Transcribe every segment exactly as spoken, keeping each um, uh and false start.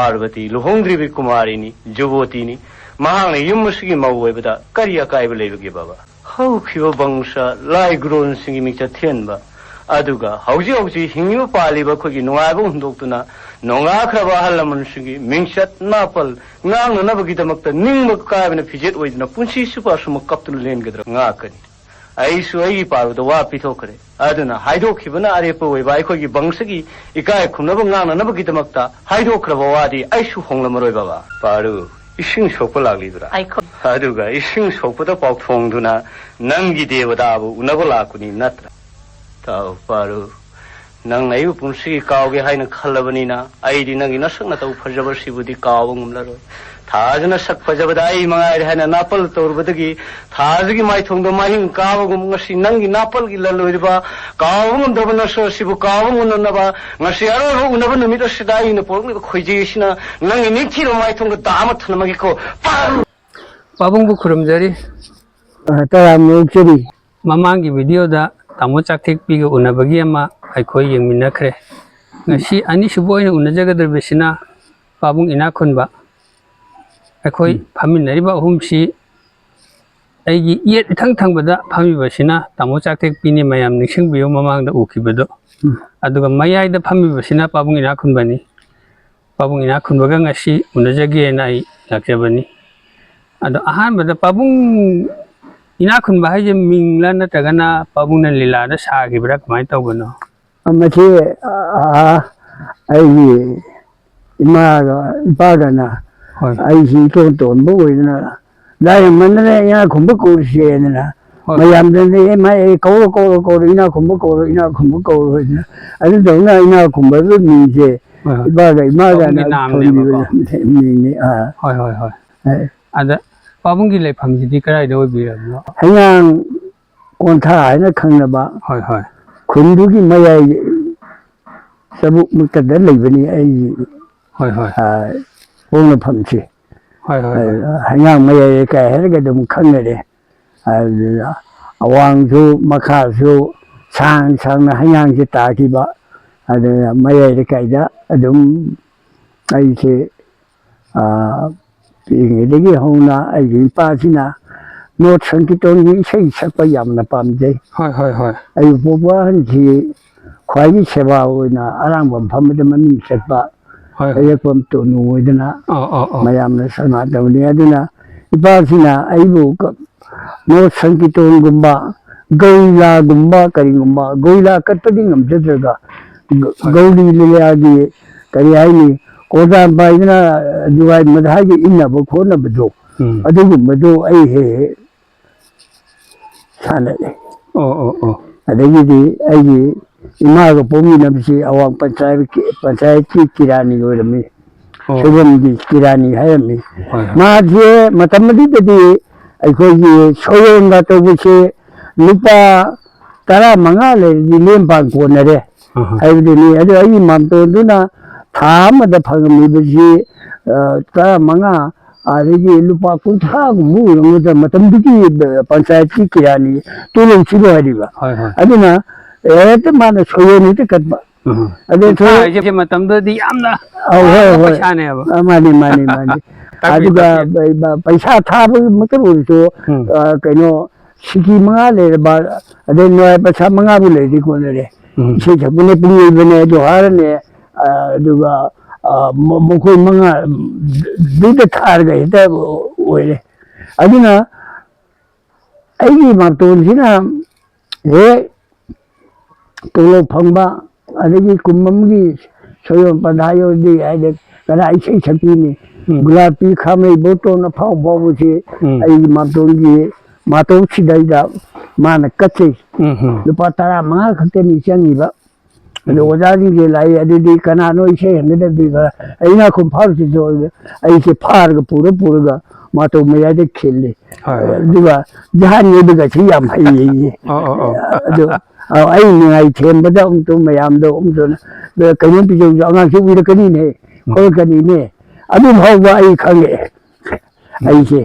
ꯄꯥꯔꯕꯇꯤ ꯂꯨꯍꯣꯡꯗ꯭ꯔꯤꯕꯤ ꯀꯨꯃꯥꯔꯤꯅꯤ, ꯖꯨꯕꯣꯇꯤꯅꯤ꯫ ꯃꯍꯥꯛꯅ ꯌꯨꯝ ꯑꯁꯤꯒꯤ ꯃꯧ ꯑꯣꯏꯕꯗ ꯀꯔꯤ ꯑꯀꯥꯏꯕ ꯂꯩꯕꯒꯦ, ꯕꯕꯥ? ꯍꯧꯈꯤꯕ ꯕꯪꯁ, ꯂꯥꯏ ꯒꯨꯔꯣꯟꯁꯤꯡꯒꯤ ꯃꯤꯡꯆꯠ ꯊꯤꯍꯟꯕ, ꯑꯗꯨꯒ ꯍꯧꯖꯤꯛ ꯍꯧꯖꯤꯛ ꯍꯤꯡꯂꯤꯕ ꯄꯥꯜꯂꯤꯕ ꯑꯩꯈꯣꯏꯒꯤ ꯅꯨꯡꯉꯥꯏꯕ ꯍꯨꯟꯗꯣꯛꯇꯨꯅ, ꯅꯣꯡꯉꯥꯈ꯭ꯔꯕ ꯑꯍꯜ ꯂꯃꯟꯁꯤꯡꯒꯤ ꯃꯤꯡꯆꯠ ꯅꯥꯄꯜ ꯉꯥꯡꯅꯅꯕꯒꯤꯗꯃꯛꯇ ꯅꯤꯡꯕ ꯀꯥꯏꯕꯅ ꯐꯤꯖꯦꯠ ꯑꯣꯏꯗꯨꯅ ꯄꯨꯟꯁꯤ ꯆꯨꯞꯄ ꯑꯁꯨꯝꯅ ꯀꯞꯇꯨꯅ ꯂꯦꯟꯒꯗ꯭ꯔꯥ ꯉꯥꯛꯀꯅꯤ꯫ ꯑꯩꯁꯨ ꯑꯩꯒꯤ ꯄꯥꯜꯕꯗ ꯋꯥ ꯄꯤꯊꯣꯛꯈ꯭ꯔꯦ꯫ ꯑꯗꯨꯅ ꯍꯥꯏꯗꯣꯛꯈꯤꯕꯅ ꯑꯔꯦꯞꯄ ꯑꯣꯏꯕ ꯑꯩꯈꯣꯏꯒꯤ ꯕꯪꯁꯒꯤ ꯏꯀꯥꯏ ꯈꯨꯝꯅꯕ ꯉꯥꯛꯅꯅꯕꯒꯤꯗꯃꯛꯇ ꯍꯥꯏꯗꯣꯛꯈ꯭ꯔꯕ ꯋꯥꯗꯤ ꯑꯩꯁꯨ ꯍꯣꯡꯂꯝꯃꯔꯣꯏ, ꯕꯕꯥ꯫ ꯄꯥꯔꯨ, ꯏꯁꯤꯡ ꯁꯣꯛꯄ ꯂꯥꯛꯂꯤꯕ꯭ꯔꯥ? ꯑꯩꯈꯣꯏ ꯑꯗꯨꯒ ꯏꯁꯤꯡ ꯁꯣꯛꯄꯗ ꯄꯥꯎꯊꯣꯡꯗꯨꯅ ꯅꯪꯒꯤ ꯗꯦꯕꯗꯥꯕꯨ ꯎꯅꯕ ꯂꯥꯛꯄꯅꯤ ꯅꯠꯇ꯭ꯔꯥ? ꯇꯥꯎ ꯄꯥꯔꯨ, ꯅꯪꯅ ꯑꯩꯕꯨ ꯄꯨꯟꯁꯤꯒꯤ ꯀꯥꯎꯒꯦ ꯍꯥꯏꯅ ꯈꯜꯂꯕꯅꯤꯅ ꯑꯩꯗꯤ ꯅꯪꯒꯤ ꯅꯁꯛ ꯅꯇꯧ ꯐꯖꯕꯁꯤꯕꯨꯗꯤ ꯀꯥꯎꯕ ꯉꯝꯂꯔꯣꯏ꯫ ꯊꯥꯖꯅ ꯁꯛ ꯐꯖꯕꯗ ꯑꯩ ꯃꯉꯥꯏꯔꯦ ꯍꯥꯏꯅ ꯅꯥꯄꯜ ꯇꯧꯔꯨꯕꯗꯒꯤ ꯊꯥꯖꯒꯤ ꯃꯥꯏꯊꯣꯡꯗ ꯃꯍꯤꯡ ꯀꯥꯕꯒꯨꯝ ꯉꯁꯤ ꯅꯪꯒꯤ ꯅꯥꯄꯜꯒꯤ ꯂꯜ ꯑꯣꯏꯔꯤꯕ ꯀꯥꯎꯕ ꯉꯝꯗ꯭ꯔꯕ ꯅꯁꯛ ꯑꯁꯤꯕꯨ ꯀꯥꯎꯕ ꯉꯝꯅꯅꯕ ꯉꯁꯤ ꯑꯔꯣꯏꯕ ꯎꯅꯕ ꯅꯨꯃꯤꯠ ꯑꯁꯤꯗ ꯑꯩꯅ ꯄꯣꯔꯛꯂꯤꯕ ꯈꯣꯏꯖꯩ ꯑꯁꯤꯅ ꯅꯪꯒꯤ ꯅꯤꯡꯊꯤꯔꯕ ꯃꯥꯏꯊꯣꯡꯗ ꯗꯥꯝ ꯑꯃ ꯊꯝꯂꯝꯃꯒꯦꯀꯣ꯫ ꯄꯥꯔꯨ! ꯄꯥꯕꯨꯡꯕꯨ ꯈꯨꯔꯨꯝꯖꯔꯤ꯫ ꯑ, ꯇꯔꯥꯝꯅ ꯑꯣꯛꯆꯔꯤ꯫ ꯃꯃꯥꯡꯒꯤ ꯚꯤꯗꯤꯑꯣꯗ ꯇꯥꯃꯣ ꯆꯥꯛꯊꯦꯛꯄꯤꯒ ꯎꯅꯕꯒꯤ ꯑꯃ ꯑꯩꯈꯣꯏ ꯌꯦꯡꯃꯤꯟꯅꯈ꯭ꯔꯦ꯫ ꯉꯁꯤ ꯑꯅꯤꯁꯨꯕ ꯑꯣꯏꯅ ꯎꯅꯖꯒꯗꯧꯔꯤꯕꯁꯤꯅ ꯄꯥꯕꯨꯡ ꯏꯅꯥꯛ ꯈꯨꯟꯕ꯫ ꯑꯩꯈꯣꯏ ꯎꯝ꯫ ꯐꯝꯃꯤꯟꯅꯔꯤꯕ ꯑꯍꯨꯝꯁꯤ ꯑꯩꯒꯤ ꯌꯦꯠ ꯏꯊꯪ ꯊꯪꯕꯗ ꯐꯝꯃꯤꯕꯁꯤꯅ ꯇꯥꯃꯣ ꯆꯥꯛꯊꯦꯛꯄꯤꯅꯤ, ꯃꯌꯥꯝ ꯅꯤꯡꯁꯤꯡꯕꯤꯌꯨ ꯃꯃꯥꯡꯗ ꯎꯈꯤꯕꯗꯣ꯫ ꯎꯝ꯫ ꯑꯗꯨꯒ ꯃꯌꯥꯏꯗ ꯐꯝꯃꯤꯕꯁꯤꯅ ꯄꯥꯕꯨꯡ ꯏꯅꯥꯛ ꯈꯨꯟꯕꯅꯤ꯫ ꯄꯥꯕꯨꯡ ꯏꯅꯥꯛ ꯈꯨꯟꯕꯒ ꯉꯁꯤ ꯎꯅꯖꯒꯦꯅ ꯑꯩ ꯂꯥꯛꯆꯕꯅꯤ꯫ ꯑꯗꯣ ꯑꯍꯥꯟꯕꯗ ꯄꯥꯕꯨꯡ ꯏꯅꯥꯛ ꯈꯨꯟꯕ ꯍꯥꯏꯁꯦ ꯃꯤꯡꯂ ꯅꯠꯇ꯭ꯔꯒꯅ ꯄꯥꯕꯨꯡꯅ ꯂꯤꯂꯥꯗ ꯁꯥꯈꯤꯕ꯭ꯔꯥ, ꯀꯃꯥꯏꯅ ꯇꯧꯕꯅꯣ? ꯃꯁꯤ, ꯑ, ꯑꯩꯒꯤ ꯏꯃꯥꯒ ꯏꯄꯥꯒꯅ ꯍꯣꯏ꯫ ꯑꯩꯁꯤ ꯏꯇꯣꯟ ꯇꯣꯟꯕ ꯑꯣꯏꯗꯅ, "ꯂꯥꯏꯔꯃꯟꯗꯅ ꯏꯅꯥꯛ ꯈꯨꯟꯕ ꯀꯧꯔꯁꯦꯅ" ꯍꯣꯏ꯫ ꯃꯌꯥꯝꯗꯅ, "ꯑꯦ, ꯃꯥ, ꯑꯦ, ꯀꯧꯔꯣ, ꯀꯧꯔꯣ, ꯀꯧꯔꯣ, ꯏꯅꯥꯛ ꯈꯨꯟꯕ ꯀꯧꯔꯣ, ꯏꯅꯥꯛ ꯈꯨꯟꯕ ꯀꯧꯔꯣ" ꯍꯥꯏꯗꯅ꯫ ꯑꯗꯨꯗꯧꯅ ꯏꯅꯥꯛ ꯈꯨꯟꯕ ꯃꯤꯡꯁꯦ ꯍꯣꯏ, ꯍꯣꯏ꯫ ꯏꯄꯥꯒ ꯏꯃꯥꯒꯅ ꯄꯥꯕꯨꯡꯒꯤ ꯅꯥꯝꯅꯦꯕꯀꯣ꯫ ꯊꯣꯟꯕꯤꯕ ꯃꯤꯡꯅꯤ꯫ ꯑꯥ꯫ ꯍꯣꯏ, ꯍꯣꯏ, ꯍꯣꯏ꯫ ꯑꯦ꯫ ꯑꯗ ꯄꯥꯕꯨꯡꯒꯤ ꯂꯩꯐꯝꯁꯤꯗꯤ ꯀꯗꯥꯏꯗ ꯑꯣꯏꯕꯤꯔꯕꯅꯣ? ꯍꯩꯉꯥꯡ ꯀꯣꯟꯊꯥ ꯍꯥꯏꯅ ꯈꯪꯅꯕ ꯍꯣꯏ, ꯍꯣꯏ꯫ ꯈꯨꯟꯗꯨꯒꯤ ꯃꯌꯥꯏ ꯆꯕꯨꯛꯃꯛꯇꯗ ꯂꯩꯕꯅꯤ ꯑꯩꯒꯤ, ꯍꯣꯏ, ꯍꯣꯏ꯫ ꯑ, ꯄꯣꯛꯅꯐꯝꯁꯤ꯫ ꯍꯣꯏ, ꯍꯣꯏ, ꯍꯣꯏ꯫ ꯑ, ꯍꯩꯉꯥꯡ ꯃꯌꯥꯏ ꯂꯩꯀꯥꯏ ꯍꯥꯏꯔꯒ ꯑꯗꯨꯝ ꯈꯪꯅꯔꯦ꯫ ꯑꯗꯨꯗ ꯑꯋꯥꯡꯁꯨ ꯃꯈꯥꯁꯨ ꯁꯥꯡ ꯁꯥꯡꯅ ꯍꯩꯉꯥꯡꯁꯦ ꯇꯥꯈꯤꯕ꯫ ꯑꯗꯨꯅ ꯃꯌꯥꯏ ꯂꯩꯀꯥꯏꯗ ꯑꯗꯨꯝ ꯑꯩꯁꯦ, ꯑ, ꯄꯤꯛꯏꯉꯩꯗꯒꯤ ꯍꯧꯅ ꯑꯩꯒꯤ ꯏꯄꯥꯁꯤꯅ ꯅꯣꯠ ꯁꯪꯀꯤꯔꯇꯣꯟꯒꯤ ꯏꯁꯩ ꯁꯛꯄ ꯌꯥꯝꯅ ꯄꯥꯝꯖꯩ꯫ ꯍꯣꯏ, ꯍꯣꯏ, ꯍꯣꯏ꯫ ꯑꯩꯕꯨ ꯄꯣꯛꯄ ꯑꯍꯟꯁꯤ ꯈ꯭ꯋꯥꯏꯒꯤ ꯁꯦꯕꯥ ꯑꯣꯏꯅ ꯑꯔꯥꯡꯕꯝ ꯐꯝꯕꯗ ꯃꯃꯤꯡ ꯆꯠꯄ ꯍꯣꯏ, ꯍꯣꯏ꯫ ꯂꯩꯔꯛꯄꯝ ꯇꯣꯅꯨ ꯑꯣꯏꯗꯅ ꯑꯧ, ꯑꯧ, ꯑꯧ꯫ ꯃꯌꯥꯝꯅ ꯁꯪꯒꯥ ꯇꯧꯅꯤ꯫ ꯑꯗꯨꯅ ꯏꯄꯥꯁꯤꯅ ꯑꯩꯕꯨ ꯀ-, ꯅꯣꯠ ꯁꯪꯀꯤꯔꯇꯣꯟꯒꯨꯝꯕ, ꯒꯧꯔꯤꯂꯥꯒꯨꯝꯕ ꯀꯔꯤꯒꯨꯝꯕ, ꯒꯧꯔꯤꯂꯥ ꯀꯠꯄꯗꯤ ꯉꯝꯖꯗ꯭ꯔꯒ, ꯒ-, ꯍꯣꯏ꯫ ꯒꯧꯔꯤ ꯂꯤꯂꯥꯒꯤ ꯀꯔꯤ ꯍꯥꯏꯅꯤ, ꯀꯣꯔꯗꯥꯟ ꯄꯥꯏꯗꯅ ꯖꯨꯒꯥꯏ ꯃꯗꯥꯏꯒꯤ ꯏꯟꯅꯕ ꯈꯣꯠꯅꯕꯗꯣ, ꯎꯝ꯫ ꯑꯗꯨꯒꯨꯝꯕꯗꯣ ꯑꯩ ꯍꯦꯛ ꯍꯦꯛ ꯁꯥꯟꯅꯔꯛꯑꯦ꯫ ꯑꯣ, ꯑꯣ, ꯑꯣ꯫ ꯑꯗꯒꯤꯗꯤ ꯑꯩꯒꯤ ꯏꯃꯥꯒ ꯄꯣꯛꯃꯤꯟꯅꯕꯁꯤ ꯑꯋꯥꯡ ꯄꯟꯆꯥꯌꯠꯀꯤ, ꯄꯟꯆꯥꯌꯠꯀꯤ ꯀꯤꯔꯥꯅꯤ ꯑꯣꯏꯔꯝꯃꯤ꯫ ꯑꯣ꯫ ꯁꯣꯏꯕꯝꯒꯤ ꯀꯤꯔꯥꯅꯤ ꯍꯥꯏꯔꯝꯃꯤ꯫ ꯍꯣꯏ, ꯍꯣꯏ꯫ ꯃꯥꯁꯦ ꯃꯇꯝ ꯑꯗꯨꯗꯗꯤ ꯑꯩꯈꯣꯏꯒꯤ ꯁꯣꯌꯣꯟꯒ ꯇꯧꯕꯁꯦ ꯂꯨꯄꯥ ꯇꯔꯥꯃꯉꯥ ꯂꯩꯔꯗꯤ ꯂꯦꯝ ꯄꯥꯟ ꯀꯣꯟꯅꯔꯦ ꯑꯍ꯫ ꯍꯥꯏꯕꯗꯨꯅꯤ꯫ ꯑꯗꯨ ꯑꯩꯒꯤ ꯃꯥꯝꯇꯣꯟꯗꯨꯅ ꯊꯥ ꯑꯃꯗ ꯐꯪꯉꯝꯃꯤꯕꯁꯤ, ꯑ, ꯇꯔꯥꯃꯉꯥ, ꯑꯗꯒꯤ ꯂꯨꯄꯥ ꯀꯨꯟꯊ꯭ꯔꯥꯒꯨꯝꯕ ꯑꯣꯏꯔꯝꯒꯗ꯭ꯔꯥ, ꯃꯇꯝꯗꯨꯒꯤ ꯄꯟꯆꯥꯌꯠꯀꯤ ꯀꯤꯔꯥꯅꯤ ꯇꯣꯂꯣꯞꯁꯤꯕꯨ ꯍꯥꯏꯔꯤꯕ꯫ ꯍꯣꯏ, ꯍꯣꯏ꯫ ꯑꯗꯨꯅ ꯍꯦꯛꯇ ꯃꯥꯅ ꯁꯣꯌꯣꯟ ꯍꯦꯛꯇ ꯀꯠꯄ꯫ ꯎꯝ꯫ ꯑꯗꯨ ꯀꯨꯟꯊ꯭ꯔꯥ ꯁꯣ- ꯍꯥꯏꯁꯦ ꯃꯇꯝꯗꯨꯗꯗꯤ ꯌꯥꯝꯅ ꯑꯧ, ꯍꯣꯏ, ꯋꯥꯕ ꯍꯣꯏ꯫ ꯄꯩꯁꯥꯅꯦꯕ꯫ ꯑ, ꯃꯥꯅꯤ, ꯃꯥꯅꯤ, ꯃꯥꯅꯤ꯫ ꯇꯥꯛꯄꯤ, ꯑꯗꯨꯒ ꯇꯥꯛꯄꯤ꯫ ꯄ-, ꯄ-, ꯄꯩꯁꯥ ꯊꯥꯕꯃꯛꯇ ꯑꯣꯏꯔꯁꯨ, ꯎꯝ꯫ ꯑ, ꯀꯩꯅꯣ, ꯁꯤꯀꯤ ꯃꯉꯥ ꯂꯩꯔꯕ, ꯑꯗꯩ ꯅꯣꯏ ꯄꯩꯁꯥ ꯃꯉꯥꯕꯨ ꯂꯩꯔꯗꯤ ꯀꯣꯟꯅꯔꯦ꯫ ꯎꯝ꯫ ꯏꯁꯩ ꯁꯛꯄꯅꯦ, ꯄꯨꯡ ꯌꯩꯕꯅꯦ, ꯖꯣꯍꯥꯔꯅꯦ, ꯑ, ꯑꯗꯨꯒ, ꯑ, ꯃ-, ꯃꯈꯣꯏ ꯃꯉꯥ, ꯎꯝ, ꯗꯨꯗ ꯊꯥꯔꯒ ꯍꯦꯛꯇ ꯑꯣꯏꯔꯦ꯫ ꯑꯗꯨꯅ ꯑꯩꯒꯤ ꯃꯥꯝꯇꯣꯟꯁꯤꯅ ꯍꯦꯛ ꯇꯣꯂꯣꯞ ꯐꯪꯕ, ꯑꯗꯒꯤ ꯀꯨꯝ ꯑꯃꯒꯤ ꯁꯣꯌꯣꯟ ꯄꯟꯊꯥ ꯌꯧꯔꯗꯤ ꯍꯥꯏꯗꯤ ꯀꯅꯥ ꯏꯁꯩ ꯁꯛꯄꯤꯅꯤ? ꯎꯝ꯫ ꯒꯨꯂꯥꯄꯤ ꯈꯥꯃꯩ ꯕꯣꯇꯣꯟ ꯑꯐꯥꯎ ꯑꯐꯥꯎꯕꯁꯤ ꯎꯝ꯫ ꯑꯩꯒꯤ ꯃꯥꯝꯇꯣꯟꯒꯤ ꯃꯥꯇꯧ ꯁꯤꯗꯩꯗ ꯃꯥꯅ ꯀꯠꯆꯩ꯫ ꯎꯝ, ꯎꯝ꯫ ꯂꯨꯄꯥ ꯇꯔꯥꯃꯉꯥ ꯈꯛꯇꯅꯤ ꯆꯪꯉꯤꯕ꯫ ꯑꯗꯣ ꯑꯣꯖꯥꯁꯤꯡꯁꯦ ꯂꯥꯛꯏ, "ꯑꯗꯨꯗꯤ ꯀꯅꯥꯅꯣ ꯏꯁꯩ ꯍꯦꯟꯒꯗꯕꯗꯤ?" ꯈꯔ ꯑꯩꯅ ꯈꯨꯝ ꯐꯥꯔꯨꯁꯤꯁꯨ ꯑꯩꯁꯦ ꯐꯥꯔꯒ ꯄꯨꯔ ꯄꯨꯔꯒ ꯃꯥꯇꯧ ꯃꯌꯥꯏꯗ ꯈꯤꯜꯂꯤ꯫ ꯍꯣꯏ, ꯍꯣꯏ꯫ ꯑꯗꯨꯒ ꯖꯍꯥꯟ ꯌꯩꯕꯒꯁꯤ ꯌꯥꯝ ꯍꯩꯌꯦ꯫ ꯑꯣ, ꯑꯣ, ꯑꯣ꯫ ꯑꯗꯣ, ꯑ, ꯑꯩ ꯅꯤꯡꯉꯥꯏ ꯊꯦꯝꯕꯗ ꯑꯃꯨꯛꯇ ꯃꯌꯥꯝꯗꯣ ꯑꯃꯨꯛꯇ ꯀꯩꯅꯣꯝ ꯄꯤꯖꯧꯁꯨ ꯑꯉꯥꯡꯁꯦ ꯎꯏꯔꯛꯀꯅꯤꯅꯦ, ꯈꯣꯠꯂꯛꯀꯅꯤꯅꯦ꯫ ꯑꯗꯨ ꯐꯥꯎꯕ ꯑꯩ ꯈꯪꯉꯛꯑꯦ꯫ ꯑꯩꯁꯦ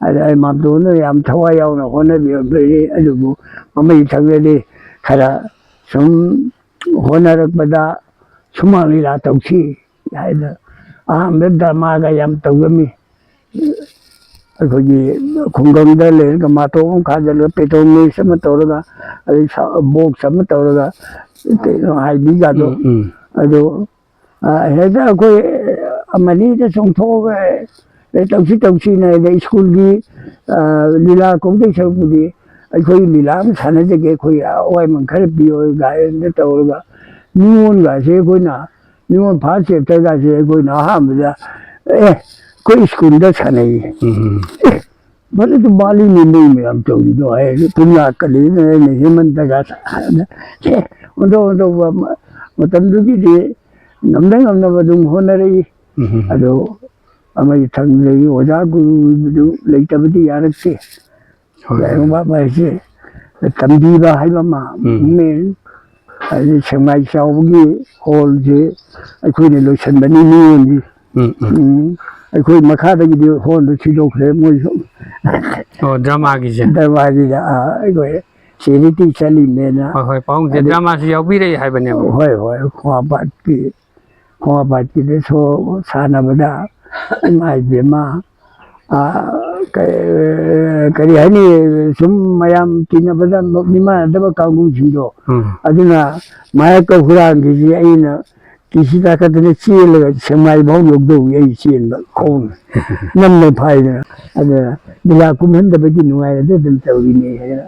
ꯑꯗ ꯑꯩ ꯃꯥꯝꯇꯣꯟꯗ ꯌꯥꯝ ꯊꯋꯥꯏ ꯌꯥꯎꯅ ꯍꯣꯠꯅꯕꯤꯔꯛꯄꯅꯤ꯫ ꯑꯗꯨꯕꯨ ꯃꯃꯩ ꯊꯪꯗꯗꯤ ꯈꯔ ꯁꯨꯝ ꯍꯣꯠꯅꯔꯛꯄꯗ ꯁꯨꯃꯥꯡ ꯂꯤꯂꯥ ꯇꯧꯁꯤ ꯍꯥꯏꯅ ꯑꯍꯥꯟꯕꯗ ꯗ꯭ꯔꯃꯥꯒ ꯌꯥꯝ ꯇꯧꯔꯝꯃꯤ꯫ ꯑꯩꯈꯣꯏꯒꯤ ꯈꯨꯡꯒꯪꯗ ꯂꯩꯔꯒ ꯃꯥꯇꯣꯞ ꯑꯃ ꯈꯥꯖꯤꯜꯂꯒ, ꯄꯦꯇ꯭ꯔꯣꯜ ꯃꯦꯁ ꯑꯃ ꯇꯧꯔꯒ, ꯑꯗꯩ ꯁꯥ-, ꯕꯣꯛꯁ ꯑꯃ ꯇꯧꯔꯒ, ꯀꯩꯅꯣ, ꯍꯥꯏꯕꯤꯒꯗꯣ꯫ ꯎꯝ, ꯎꯝ꯫ ꯑꯗꯨ, ꯑ, ꯍꯦꯛꯇ ꯑꯩꯈꯣꯏ ꯑꯃꯅꯤꯗ ꯆꯣꯡꯊꯣꯛꯑꯒ, ꯑꯦ, ꯇꯧꯁꯤ ꯇꯧꯁꯤꯅ, ꯑꯗꯩ ꯁ꯭ꯀꯨꯜꯒꯤ, ꯑ, ꯂꯤꯂꯥ ꯀꯧꯗꯣꯏ ꯁꯔꯨꯛꯄꯨꯗꯤ, ꯑꯩꯈꯣꯏ ꯂꯤꯂꯥ ꯑꯃ ꯁꯥꯟꯅꯖꯒꯦ, ꯑꯩꯈꯣꯏ ꯑꯋꯥꯏꯃꯟ ꯈꯔ ꯄꯤꯌꯣ ꯒꯥꯏꯅ ꯇꯧꯔꯒ, ꯅꯤꯉꯣꯜꯒꯁꯦ ꯑꯩꯈꯣꯏꯅ, ꯅꯤꯉꯣꯜ ꯐꯥꯔꯁ ꯆꯦꯞꯇꯔꯒꯁꯦ ꯑꯩꯈꯣꯏꯅ ꯑꯍꯥꯟꯕꯗ, "ꯑꯦ, ꯑꯩꯈꯣꯏ ꯁ꯭ꯀꯨꯜꯗ ꯁꯥꯟꯅꯩꯌꯦ꯫ ꯎꯝ꯫ ꯑꯦ, ꯐꯖꯅ ꯃꯥꯜꯂꯤꯅꯦ ꯅꯣꯏ ꯃꯌꯥꯝ ꯇꯧꯔꯤꯗꯣ" ꯍꯥꯏ꯫ ꯄꯨꯟꯌꯥ ꯀꯂꯤꯅ ꯑꯩꯅ ꯍꯦꯃꯟꯇꯒ ꯁꯥꯟꯅ, ꯑꯦ, ꯑꯣꯟꯊꯣꯛ ꯑꯣꯟꯊꯣꯛꯄ ꯃ-, ꯃꯇꯝꯗꯨꯒꯤꯗꯤ ꯉꯝꯅ ꯉꯝꯅꯕ ꯑꯗꯨꯝ ꯍꯣꯠꯅꯔꯛꯏ꯫ ꯎꯝ꯫ ꯑꯗꯣ ꯑꯃꯒꯤ ꯊꯪꯗꯒꯤ ꯑꯣꯖꯥ ꯒꯨꯔꯨꯗꯨ ꯂꯩꯇꯕꯗꯤ ꯌꯥꯔꯛꯇꯦ꯫ ꯍꯣꯏ꯫ ꯂꯥꯏꯔꯤꯛ ꯋꯥꯠꯄ ꯍꯥꯏꯁꯦ ꯇꯝꯕꯤꯕ ꯍꯥꯏꯕ ꯑꯃ ꯎꯝ꯫ ꯃꯦꯟ꯫ ꯑꯗꯩ ꯁꯦꯛꯃꯥꯏ ꯆꯥꯎꯕꯒꯤ ꯍꯣꯜꯁꯦ ꯑꯩꯈꯣꯏꯅ ꯂꯣꯏꯁꯟꯕꯅꯤ ꯃꯤꯉꯣꯟꯒꯤ꯫ ꯎꯝ, ꯎꯝ꯫ ꯎꯝ꯫ ꯑꯩꯈꯣꯏ ꯃꯈꯥꯗꯒꯤꯗꯤ ꯍꯣꯜꯗꯨ ꯊꯤꯗꯣꯛꯈ꯭ꯔꯦ ꯃꯣꯏꯁꯨ꯫ ꯑꯣ, ꯗ꯭ꯔꯃꯥꯒꯤꯁꯦ? ꯗ꯭ꯔꯃꯥꯒꯤꯗ, ꯑꯥ, ꯑꯩꯈꯣꯏ ꯆꯦꯔꯤꯇꯤ ꯆꯠꯂꯤꯅꯦꯅ꯫ ꯍꯣꯏ, ꯍꯣꯏ, ꯄꯥꯕꯨꯡꯁꯦ ꯑꯗꯩ ꯗ꯭ꯔꯃꯥꯁꯨ ꯌꯥꯎꯕꯤꯔꯛꯏ ꯍꯥꯏꯕꯅꯦꯕ꯫ ꯍꯣꯏ, ꯍꯣꯏ, ꯈ꯭ꯋꯥꯡꯕꯥꯠꯀꯤ ꯈꯣꯡꯉꯥꯝꯄꯥꯠꯀꯤꯗ ꯁꯣ ꯁꯥꯟꯅꯕꯗ, ꯏꯃꯥ ꯏꯕꯦꯝꯃ, ꯑꯥ, ꯀ-, ꯀꯔꯤ ꯍꯥꯏꯅꯤ, ꯁꯨꯝ ꯃꯌꯥꯝ ꯇꯤꯟꯅꯕꯗ ꯃꯤꯃꯥꯟꯅꯗꯕ ꯀꯥꯡꯕꯨꯁꯤꯡꯗꯣ, ꯎꯝ꯫ ꯑꯗꯨꯅ ꯃꯥꯌꯣꯛꯇ ꯍꯨꯔꯥꯟꯈꯤꯁꯤ ꯑꯩꯅ ꯀꯤꯁꯤ ꯇꯥꯈꯠꯇꯅ ꯆꯦꯜꯂꯒ ꯁꯦꯛꯃꯥꯏ ꯐꯥꯎ ꯌꯧꯗꯧꯏ ꯑꯩ ꯆꯦꯟꯕ ꯈꯣꯡꯅ꯫ ꯅꯝꯅ ꯐꯥꯏꯗꯅ꯫ ꯑꯗꯨꯅ ꯂꯤꯂꯥ ꯀꯨꯝꯍꯟꯗꯕꯒꯤ ꯅꯨꯡꯉꯥꯏꯔꯗꯤ ꯑꯗꯨꯝ ꯇꯧꯔꯤꯅꯦ ꯍꯥꯏꯅ꯫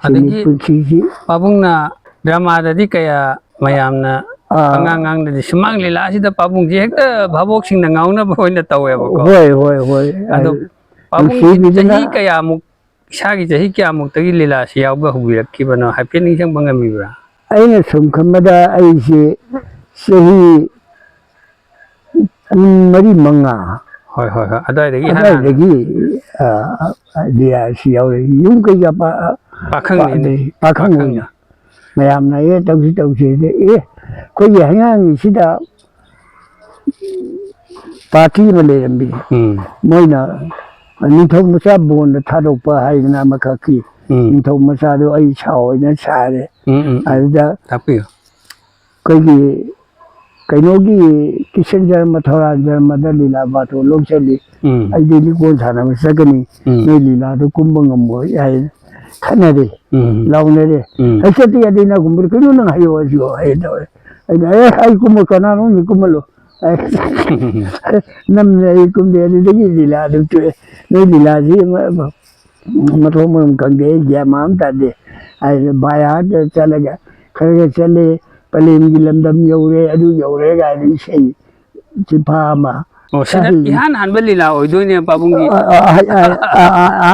ꯁꯤꯅꯤ ꯑꯗꯒꯤ ꯄꯨꯟꯁꯤꯁꯤ꯫ ꯄꯥꯕꯨꯡꯅ ꯗ꯭ꯔꯃꯥꯗꯗꯤ ꯀꯌꯥ ꯃꯌꯥꯝꯅ ꯑꯥ꯫ ꯑꯉꯥꯡ ꯑꯉꯥꯡꯗꯗꯤ ꯁꯨꯃꯥꯡ ꯂꯤꯂꯥꯁꯤꯗ ꯄꯥꯕꯨꯡꯁꯦ ꯍꯦꯛꯇ ꯚꯥꯕꯣꯛꯁꯤꯡꯅ ꯉꯥꯎꯅꯕ ꯑꯣꯏꯅ ꯇꯧꯋꯦꯕꯀꯣ꯫ ꯍꯣꯏ, ꯍꯣꯏ, ꯍꯣꯏ꯫ ꯑꯗꯣ ꯑꯩ ꯄꯥꯕꯨꯡꯁꯤ ꯅꯨꯡꯁꯤꯕꯤꯗꯅ ꯆꯍꯤ ꯀꯌꯥꯃꯨꯛ, ꯏꯁꯥꯒꯤ ꯆꯍꯤ ꯀꯌꯥꯃꯨꯛꯇꯒꯤ ꯂꯤꯂꯥꯁꯤ ꯌꯥꯎꯕ ꯍꯧꯕꯤꯔꯛꯈꯤꯕꯅꯣ ꯍꯥꯏꯐꯦꯠ ꯅꯤꯡꯁꯤꯡꯕ ꯉꯝꯕꯤꯕ꯭ꯔꯥ? ꯑꯩꯅ ꯁꯨꯝ ꯈꯟꯕꯗ ꯑꯩꯁꯦ ꯆꯍꯤ ꯄꯨꯡ ꯃꯔꯤ ꯃꯉꯥ ꯍꯣꯏ, ꯍꯣꯏ, ꯍꯣꯏ꯫ ꯑꯗꯨꯋꯥꯏꯗꯒꯤ ꯍꯥꯟꯅ ꯑꯗꯨꯋꯥꯏꯗꯒꯤ, ꯑ, ꯑ, ꯂꯤꯂꯥꯁꯤ ꯌꯥꯎꯔꯛꯏ꯫ ꯌꯨꯝ ꯀꯩꯀꯥ ꯄꯥ-, ꯑ, ꯄꯥꯈꯪꯅꯤꯅꯦ꯫ ꯄꯥꯗꯩ-, ꯄꯥꯈꯪ ꯄꯥꯈꯪꯅꯤ꯫ ꯑꯣꯏꯅ ꯃꯌꯥꯝꯅ, "ꯑꯦ, ꯇꯧꯁꯤ, ꯇꯧꯁꯤ", ꯑꯦ, ꯑꯩꯈꯣꯏꯒꯤ ꯍꯩꯉꯥꯡꯒꯤꯁꯤꯗ ꯄꯥꯔꯇꯤ ꯑꯃ ꯂꯩꯔꯝꯃꯤ꯫ ꯎꯝ꯫ ꯃꯣꯏꯅ ꯅꯤꯡꯊꯧ ꯃꯆꯥ ꯕꯣꯟꯗ ꯊꯥꯗꯣꯛꯄ ꯍꯥꯏꯗꯅ ꯑꯃꯈꯛꯀꯤ ꯎꯝ꯫ ꯅꯤꯡꯊꯧ ꯃꯆꯥꯗꯣ ꯑꯩ ꯁꯥ ꯑꯣꯏꯅ ꯁꯥꯔꯦ꯫ ꯎꯝ, ꯎꯝ, ꯎꯝ꯫ ꯑꯗꯨꯗ ꯇꯥꯛꯄꯤꯌꯨ꯫ ꯑꯩꯈꯣꯏꯒꯤ ꯀꯩꯅꯣꯒꯤ ꯀꯤꯁꯟ ꯖꯔꯃ, ꯊꯧꯔꯥꯟ ꯖꯔꯃꯗ ꯂꯤꯂꯥ ꯕꯥꯇꯣꯟ ꯂꯧ ꯆꯠꯂꯤ꯫ ꯎꯝ꯫ "ꯑꯩꯗꯤ ꯂꯤꯀꯣꯟ ꯁꯥꯟꯅꯕ ꯆꯠꯀꯅꯤ꯫ ꯎꯝ꯫ ꯅꯣꯏ ꯂꯤꯂꯥꯗꯣ ꯀꯨꯝꯕ ꯉꯝꯃꯣꯏ" ꯍꯥꯏ ꯈꯠꯅꯔꯦ꯫ ꯎꯝ꯫ ꯂꯥꯎꯅꯔꯦ꯫ ꯎꯝ꯫ "ꯑꯩ ꯆꯠꯇ ꯌꯥꯗꯦ, ꯅꯪ ꯀꯨꯝꯕꯗ ꯀꯩꯅꯣ ꯅꯪ ꯍꯥꯏꯌꯣ ꯍꯥꯏꯁꯤꯕꯣ?" ꯍꯥꯏ ꯇꯧꯔꯦ꯫ ꯑꯩꯅ, "ꯑꯦ, ꯑꯩ ꯀꯨꯝꯃ ꯀꯅꯥꯅꯣꯝꯅ ꯀꯨꯝꯍꯜꯂꯣ" ꯍꯥꯏ꯫ ꯅꯝꯅ ꯑꯩ ꯀꯨꯝꯗꯦ꯫ ꯑꯗꯨꯗꯒꯤ ꯂꯤꯂꯥ ꯑꯗꯨꯝ ꯇꯣꯛꯑꯦ꯫ ꯅꯣꯏ ꯂꯤꯂꯥꯁꯤ ꯃ-, ꯃ-, ꯃꯊꯣꯡ ꯃꯔꯝ ꯈꯪꯗꯦ, ꯑꯩ ꯒ꯭ꯌꯥꯟ ꯃꯥꯟ ꯑꯃ ꯇꯥꯗꯦ꯫ ꯍꯥꯏꯅ ꯚꯥꯏ ꯑꯥꯗ ꯆꯠꯂꯒ ꯈꯔ ꯈꯔ ꯆꯠꯂꯦ꯫ ꯄꯂꯦꯝꯒꯤ ꯂꯝꯗꯝ ꯌꯧꯔꯦ, ꯑꯗꯨ ꯌꯧꯔꯦ ꯀꯥꯏꯅ ꯏꯁꯩ ꯆꯤꯐꯥ ꯑꯃ꯫ ꯑꯣ, ꯁꯤꯅ ꯇꯥꯍꯜꯂꯤ꯫ ꯏꯍꯥꯟ ꯍꯥꯟꯕ ꯂꯤꯂꯥ ꯑꯣꯏꯗꯣꯏꯅꯦ ꯄꯥꯕꯨꯡꯒꯤ? ꯑ, ꯑ, ꯑ, ꯑ, ꯑ, ꯑ,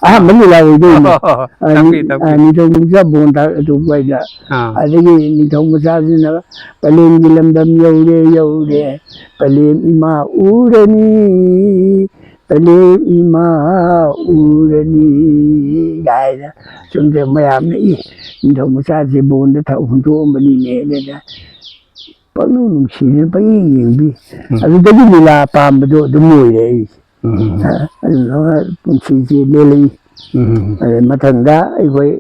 ꯑꯍꯥꯟꯕ ꯂꯤꯂꯥ ꯑꯣꯏꯗꯣꯏꯅꯦ꯫ ꯑꯣ, ꯑ, ꯇꯥꯛꯄꯤ, ꯅꯤ-, ꯇꯥꯛꯄꯤ꯫ ꯑ, ꯅꯤꯡꯊꯧ ꯃꯆꯥ ꯕꯣꯟ ꯊꯥ-, ꯑꯗꯨ ꯋꯥꯏꯗ꯫ ꯑꯥ꯫ ꯑꯗꯒꯤ ꯅꯤꯡꯊꯧ ꯃꯆꯥꯁꯤꯅ "ꯄꯂꯦꯝꯒꯤ ꯂꯝꯗꯝ ꯌꯧꯔꯦ, ꯌꯧꯔꯦ, ꯄꯂꯦꯝ ꯏꯃꯥ ꯎꯔꯅꯤ, ꯄꯂꯦꯝ ꯏꯃꯥ ꯎꯔꯅꯤ" ꯀꯥꯏꯅ ꯁꯨꯝ ꯃꯌꯥꯝꯅ, "ꯏ, ꯅꯤꯡꯊꯧ ꯃꯆꯥꯁꯦ ꯕꯣꯟꯗ ꯊ-, ꯍꯨꯟꯗꯣꯛꯑꯝꯕꯅꯤꯅꯦ" ꯑꯗꯨꯅ ꯄꯪꯅꯨꯡ ꯅꯨꯡꯁꯤꯅ ꯄꯪꯌꯦꯡ ꯌꯦꯡꯕꯤ꯫ ꯎꯝ꯫ ꯑꯗꯨꯗꯒꯤ ꯂꯤꯂꯥ ꯄꯥꯝꯕꯗꯣ ꯑꯗꯨꯝ ꯑꯣꯏꯔꯦ ꯑꯩꯁꯦ꯫ ꯎꯝ꯫ ꯑ, ꯑꯗꯨꯃꯥꯏꯅ ꯄꯨꯟꯁꯤꯁꯦ ꯂꯦꯜꯂꯛꯏ꯫ ꯎꯝ꯫ ꯑꯗꯩ ꯃꯊꯪꯗ ꯑꯩꯈꯣꯏ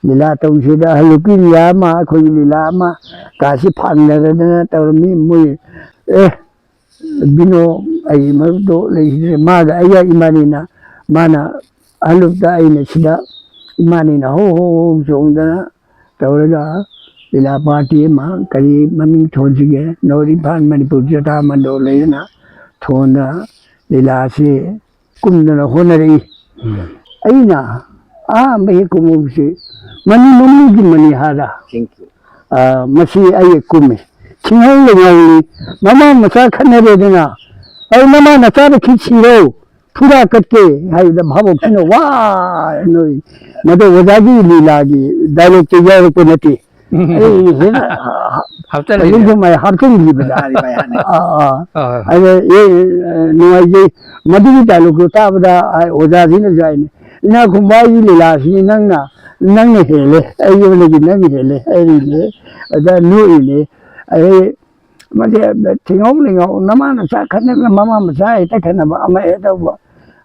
ꯂꯤꯂꯥ ꯇꯧꯁꯤꯗ ꯍꯜꯂꯨꯛꯀꯤ ꯂꯤꯂꯥ ꯑꯃ, ꯑꯩꯈꯣꯏꯒꯤ ꯂꯤꯂꯥ ꯑꯃ ꯀꯥꯁꯤ ꯐꯥꯡꯅꯔꯗꯅ ꯇꯧꯔꯝꯃꯤ꯫ ꯃꯣꯏ, ꯑꯦ, ꯕꯤꯅꯣ, ꯑꯩ ꯃꯔꯨꯞꯇꯣ ꯂꯩꯈꯤꯗ꯭ꯔꯦ, ꯃꯥꯒ ꯑꯩꯒ ꯏꯃꯥꯅꯤꯅ, ꯃꯥꯅ ꯍꯜꯂꯨꯛꯇ, ꯑꯩꯅ ꯁꯤꯗ, ꯏꯃꯥꯅꯤꯅ ꯍꯧ ꯍꯧ ꯍꯧ ꯆꯣꯡꯗꯅ ꯇꯧꯔꯒ ꯂꯤꯂꯥ ꯄꯥꯔꯇꯤ ꯑꯃ, ꯀꯔꯤ ꯃꯃꯤꯡ ꯊꯣꯟꯁꯤꯒꯦ, ꯅꯣꯔꯠ ꯏꯝꯐꯥꯜ ꯃꯅꯤꯄꯨꯔ ꯖꯇ꯭ꯔꯥ ꯃꯟꯗꯣꯜ ꯂꯩꯗꯅ ꯊꯣꯟꯗꯅ ꯂꯤꯂꯥꯁꯤ ꯀꯨꯝꯗꯅ ꯍꯣꯠꯅꯔꯛꯏ꯫ ꯎꯝ꯫ ꯑꯩꯅ ꯑꯍꯥꯟꯕ ꯍꯦꯛ ꯀꯨꯝꯃꯛꯄꯁꯤ ꯃꯅꯤ ꯃꯃꯨꯒꯤ ꯃꯅꯤꯍꯥꯔ꯫ ꯊꯦꯡꯀ꯭ꯌꯨ꯫ ꯑ, ꯃꯁꯤ ꯑꯩ ꯀꯨꯝꯃꯤ꯫ ꯊꯤꯡꯍꯧ ꯂꯩꯉꯧꯅꯤ꯫ ꯃꯃꯥ ꯃꯆꯥ ꯈꯠꯅꯔꯦꯗꯅ, "ꯑꯩ ꯅꯃꯥ ꯅꯆꯥꯗ ꯈꯤꯠ ꯁꯤꯔꯣ, ꯐꯨꯔꯥ ꯀꯠꯀꯦ" ꯍꯥꯏꯕꯗ ꯚꯥꯕꯣꯛꯁꯤꯅ, "ꯋꯥ, ꯅꯣꯏ, ꯃꯗꯨ ꯑꯣꯖꯥꯒꯤ ꯂꯤꯂꯥꯒꯤ ꯗꯥꯏꯂꯣꯛꯇ ꯌꯥꯎꯔꯛꯄ ꯅꯠꯇꯦ"꯫ ꯑꯩ ꯍꯦꯟꯅ ꯍꯥꯞꯆꯜꯂꯤꯅꯦ꯫ ꯍꯧꯖꯤꯛꯁꯨ ꯃꯥꯏ ꯍꯥꯞꯆꯤꯟꯈꯤꯕꯗ꯫ ꯃꯥꯅꯤ, ꯃꯥꯅꯤ꯫ ꯑꯥ, ꯑꯥ꯫ ꯑꯥ꯫ ꯑꯗ, ꯑꯦ, ꯅꯨꯡꯉꯥꯏꯖꯩ꯫ ꯃꯗꯨꯒꯤ ꯗꯥꯏꯂꯣꯛꯇꯣ ꯇꯥꯕꯗ, ꯑ, ꯑꯣꯖꯥꯁꯤꯅꯁꯨ ꯍꯥꯏꯅꯤ, "ꯏꯅꯥꯛ ꯈꯨꯟꯕ ꯑꯩꯒꯤ ꯂꯤꯂꯥꯁꯤ ꯅꯪꯅ, ꯅꯪꯅ ꯍꯦꯜꯂꯦ, ꯑꯩꯉꯣꯟꯗꯒꯤ ꯅꯪꯅ ꯍꯦꯜꯂꯦ" ꯍꯥꯏꯔꯤꯅꯦ꯫ ꯑꯗ ꯅꯣꯛꯏꯅꯦ꯫ ꯑꯗꯩ ꯃꯁꯤ ꯊꯤꯡꯍꯧ ꯂꯤꯡꯍꯧ, ꯅꯃꯥ ꯅꯆꯥ ꯈꯠꯅꯕ, ꯃꯃꯥ ꯃꯆꯥ ꯍꯦꯛꯇ ꯈꯠꯅꯕ, ꯑꯃ ꯍꯦꯛ ꯇꯧꯕ꯫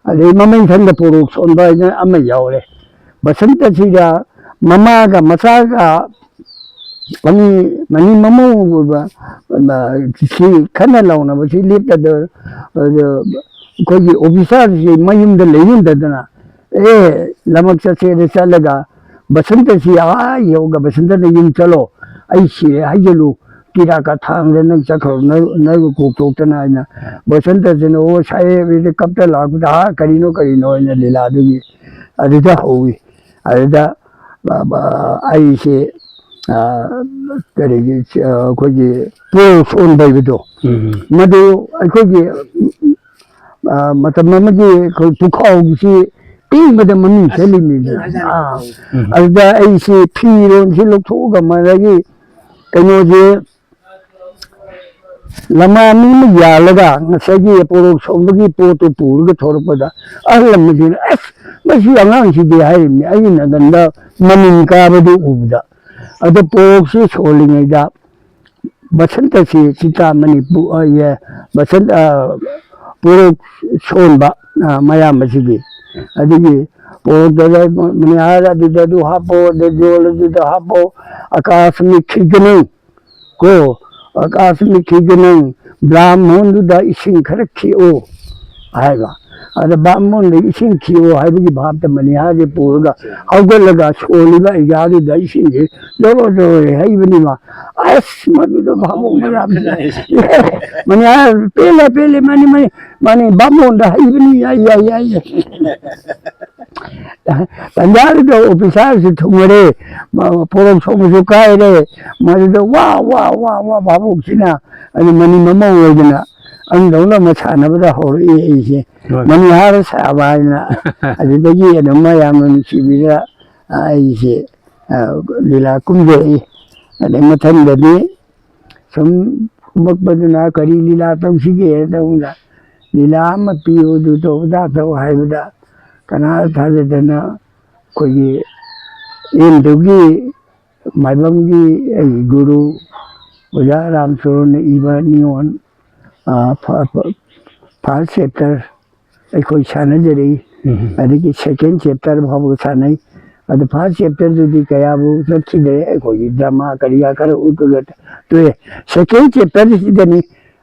ꯑꯗꯩ ꯃꯃꯩ ꯊꯪꯗ ꯄꯣꯔꯣꯛ ꯁꯣꯟꯕ ꯍꯥꯏꯅ ꯑꯃ ꯌꯥꯎꯔꯦ꯫ ꯕꯁꯟꯇꯁꯤꯗ ꯃꯃꯥꯒ ꯃꯆꯥꯒ ꯃꯅꯤ, ꯃꯅꯤ ꯃꯃꯧ ꯑꯣꯏꯕ, ꯑ, ꯁꯤ ꯈꯟꯅ ꯂꯥꯎꯅꯕꯁꯤ ꯂꯦꯞꯇꯗ, ꯑ, ꯑꯩꯈꯣꯏꯒꯤ ꯑꯣꯐꯤꯁꯥꯔꯁꯤ ꯃꯌꯨꯝꯗ ꯂꯩꯔꯝꯗꯗꯅ, "ꯑꯦ, ꯂꯃꯛ ꯆꯠꯁꯦꯅ ꯆꯠꯂꯒ ꯕꯁꯟꯇꯁꯤ ꯑꯥ ꯌꯧꯒ ꯕꯁꯟꯇꯅ ꯌꯨꯝ ꯆꯠꯂꯣ, ꯑꯩ ꯁꯤꯔꯦ ꯍꯥꯏꯖꯜꯂꯨ, ꯀꯤꯔꯥꯛꯀ ꯊꯥꯡꯗ ꯅꯪ ꯆꯠꯈ꯭ꯔꯣ, ꯅ-, ꯅꯪ ꯀꯣꯛꯊꯣꯛꯇꯅ" ꯍꯥꯏꯅ ꯕꯁꯟꯇꯁꯤꯅ, "ꯑꯣ, ꯁꯥꯍꯦꯕ", ꯍꯥꯏꯗꯤ ꯀꯞꯇ ꯂꯥꯛꯄꯗ, "ꯍꯥ, ꯀꯔꯤꯅꯣ, ꯀꯔꯤꯅꯣ?" ꯍꯥꯏꯅ ꯂꯤꯂꯥꯗꯨꯒꯤ ꯑꯗꯨꯗ ꯍꯧꯋꯤ꯫ ꯑꯗꯨꯗ, ꯑ, ꯑ, ꯑꯩꯁꯦ, ꯑ, ꯀꯔꯤꯒꯤ, ꯑ, ꯑꯩꯈꯣꯏꯒꯤ ꯄꯣꯔꯣꯛ ꯁꯣꯟꯕ ꯍꯥꯏꯕꯗꯣ, ꯎꯝ꯫ ꯃꯗꯨ ꯑꯩꯈꯣꯏꯒꯤ, ꯑ, ꯃꯇꯝ ꯑꯃꯒꯤ ꯑꯩꯈꯣꯏ ꯄꯨꯈꯥꯎꯒꯤꯁꯤ ꯇꯦꯡꯕꯗ ꯃꯃꯤꯡ ꯆꯠꯂꯤꯅꯤꯗꯅ꯫ ꯑꯥ꯫ ꯎꯝ꯫ ꯑꯗꯨꯗ ꯑꯩꯁꯤ ꯐꯤꯔꯣꯟꯁꯤ ꯂꯧꯊꯣꯛꯑꯒ ꯃꯗꯒꯤ ꯀꯩꯅꯣꯁꯦ ꯂꯃꯥ ꯃꯤ ꯑꯃ ꯌꯥꯜꯂꯒ ꯉꯁꯥꯏꯒꯤ ꯄꯣꯔꯣꯛ ꯁꯣꯝꯗꯒꯤ ꯄꯣꯠꯇꯨ ꯄꯨꯔꯒ ꯊꯣꯔꯛꯄꯗ ꯑꯍꯜ ꯑꯃꯁꯤꯅ, "ꯑꯁ, ꯃꯁꯤ ꯑꯉꯥꯡꯁꯤꯗꯤ" ꯍꯥꯏꯔꯤꯕꯅꯤ꯫ ꯑꯩꯒꯤ ꯅꯥꯀꯟꯗ ꯃꯅꯤꯟ ꯀꯥꯕꯗꯨ ꯎꯕꯗ꯫ ꯑꯗ ꯄꯣꯔꯣꯛꯁꯤ ꯁꯣꯜꯂꯤꯉꯩꯗ ꯕꯁꯟꯇꯁꯤ ꯆꯤꯟꯇꯥꯃꯅꯤ ꯄꯨ-, ꯑ, ꯌꯦ, ꯕꯁꯟ-, ꯑ, ꯄꯣꯔꯣꯛ ꯁꯣꯟꯕ, ꯑ, ꯃꯌꯥꯝ ꯑꯁꯤꯒꯤ꯫ ꯑꯗꯒꯤ ꯄꯣꯔꯣꯛꯇ ꯃꯅꯤ ꯍꯥꯏꯔ ꯑꯗꯨꯗ ꯑꯗꯨ ꯍꯥꯞꯄꯣ, ꯑꯗ ꯖꯣꯜ ꯑꯗꯨꯗ ꯍꯥꯞꯄꯣ, ꯑꯀꯥꯁ ꯃꯤꯈꯤꯒꯅꯨ꯫ ꯀꯣ, ꯑꯀꯥꯁ ꯃꯤꯈꯤꯒꯅꯨ, ꯕ꯭ꯔꯥꯍꯃꯣꯟꯗꯨꯗ ꯏꯁꯤꯡ ꯈꯔ ꯈꯤꯛꯑꯣ ꯍꯥꯏꯕ꯫ ꯑꯗ ꯕ꯭ꯔꯥꯍꯃꯣꯟꯗ ꯏꯁꯤꯡ ꯈꯤꯛꯑꯣ ꯍꯥꯏꯕꯒꯤ ꯚꯥꯞꯇ ꯃꯅꯤꯍꯥꯔꯁꯦ ꯄꯨꯔꯒ ꯍꯧꯒꯠꯂꯒ ꯁꯣꯜꯂꯤꯕ ꯑꯩꯒꯥꯗꯨꯗ ꯏꯁꯤꯡꯁꯦ ꯖꯣꯔꯣ ꯖꯣꯔꯣ ꯍꯩꯕꯅꯤꯕ꯫ ꯑꯁ, ꯃꯗꯨꯗ ꯚꯥꯕꯣꯛ ꯃꯌꯥꯝꯁꯦ, ꯃꯅꯤꯍꯥꯔ, "ꯄꯦꯜꯂꯦ, ꯄꯦꯜꯂꯦ, ꯃꯥꯅꯤ, ꯃꯥꯅꯤ, ꯃꯥꯅꯤ, ꯕ꯭ꯔꯥꯍꯃꯣꯟꯗ ꯍꯩꯕꯅꯤ, ꯌꯥꯏ, ꯌꯥꯏ, ꯌꯥꯏ, ꯌꯥꯏ"꯫ ꯇꯟꯖꯥꯗꯨꯗ ꯑꯣꯐꯤꯁꯥꯔꯁꯨ ꯊꯨꯡꯉꯔꯦ, ꯃ-, ꯄꯣꯔꯣꯛ ꯁꯣꯝꯕꯁꯨ ꯀꯥꯏꯔꯦ, ꯃꯗꯨꯗ ꯋꯥ, ꯋꯥ, ꯋꯥ, ꯋꯥ ꯚꯥꯕꯣꯛꯁꯤꯅ, ꯑꯗꯨ ꯃꯅꯤ ꯃꯃꯧ ꯑꯣꯏꯗꯅ ꯑꯪꯗꯧꯅ ꯑꯃ ꯁꯥꯟꯅꯕꯗ ꯍꯧꯔꯛꯏ ꯑꯩꯁꯦ꯫ ꯍꯣꯏ꯫ ꯃꯅꯤꯍꯥꯔ ꯁꯥꯕ ꯍꯥꯏꯅ꯫ ꯑꯗꯨꯗꯒꯤ ꯑꯗꯨꯝ ꯃꯌꯥꯝꯅ ꯅꯨꯡꯁꯤꯕꯤꯗ ꯑꯩꯁꯦ, ꯑ, ꯂꯤꯂꯥ ꯀꯨꯝꯖꯔꯛꯏ꯫ ꯑꯗꯩ ꯃꯊꯪꯗꯗꯤ ꯁꯨꯝ ꯀꯨꯝꯃꯛꯄꯗꯨꯅ ꯀꯔꯤ ꯂꯤꯂꯥ ꯇꯧꯁꯤꯒꯦ ꯇꯧꯕꯗ, "ꯂꯤꯂꯥ ꯑꯃ ꯄꯤꯌꯨ, ꯑꯗꯨ ꯇꯧ, ꯑꯗꯥ ꯇꯧ" ꯍꯥꯏꯕꯗ ꯀꯅꯥ ꯊꯥꯖꯗꯅ ꯑꯩꯈꯣꯏꯒꯤ ꯑꯦꯝꯗꯨꯒꯤ ꯃꯥꯏꯕꯝꯒꯤ ꯑꯩꯒꯤ ꯒꯨꯔꯨ ꯑꯣꯖꯥ ꯔꯥꯝꯆꯣꯔꯟꯅ ꯏꯕ ꯅꯤꯉꯣꯜ, ꯑ, ꯐ-, ꯐ-, first chapter ꯑꯩꯈꯣꯏ ꯁꯥꯟꯅꯖꯔꯛꯏ꯫ ꯎꯝ꯫ ꯑꯗꯒꯤ second chapter ꯐꯥꯎꯕ ꯁꯥꯟꯅꯩ꯫ ꯑꯗꯨ first chapterꯗꯨꯗꯤ ꯀꯌꯥꯕꯨ ꯆꯠꯈꯤꯗ꯭ꯔꯦ, ꯑꯩꯈꯣꯏꯒꯤ drama ꯀꯔꯤꯒ ꯈꯔ ꯎꯠꯂꯒ ꯇꯣꯛꯑꯦ꯫ Second chapterꯁꯤꯗꯅꯤ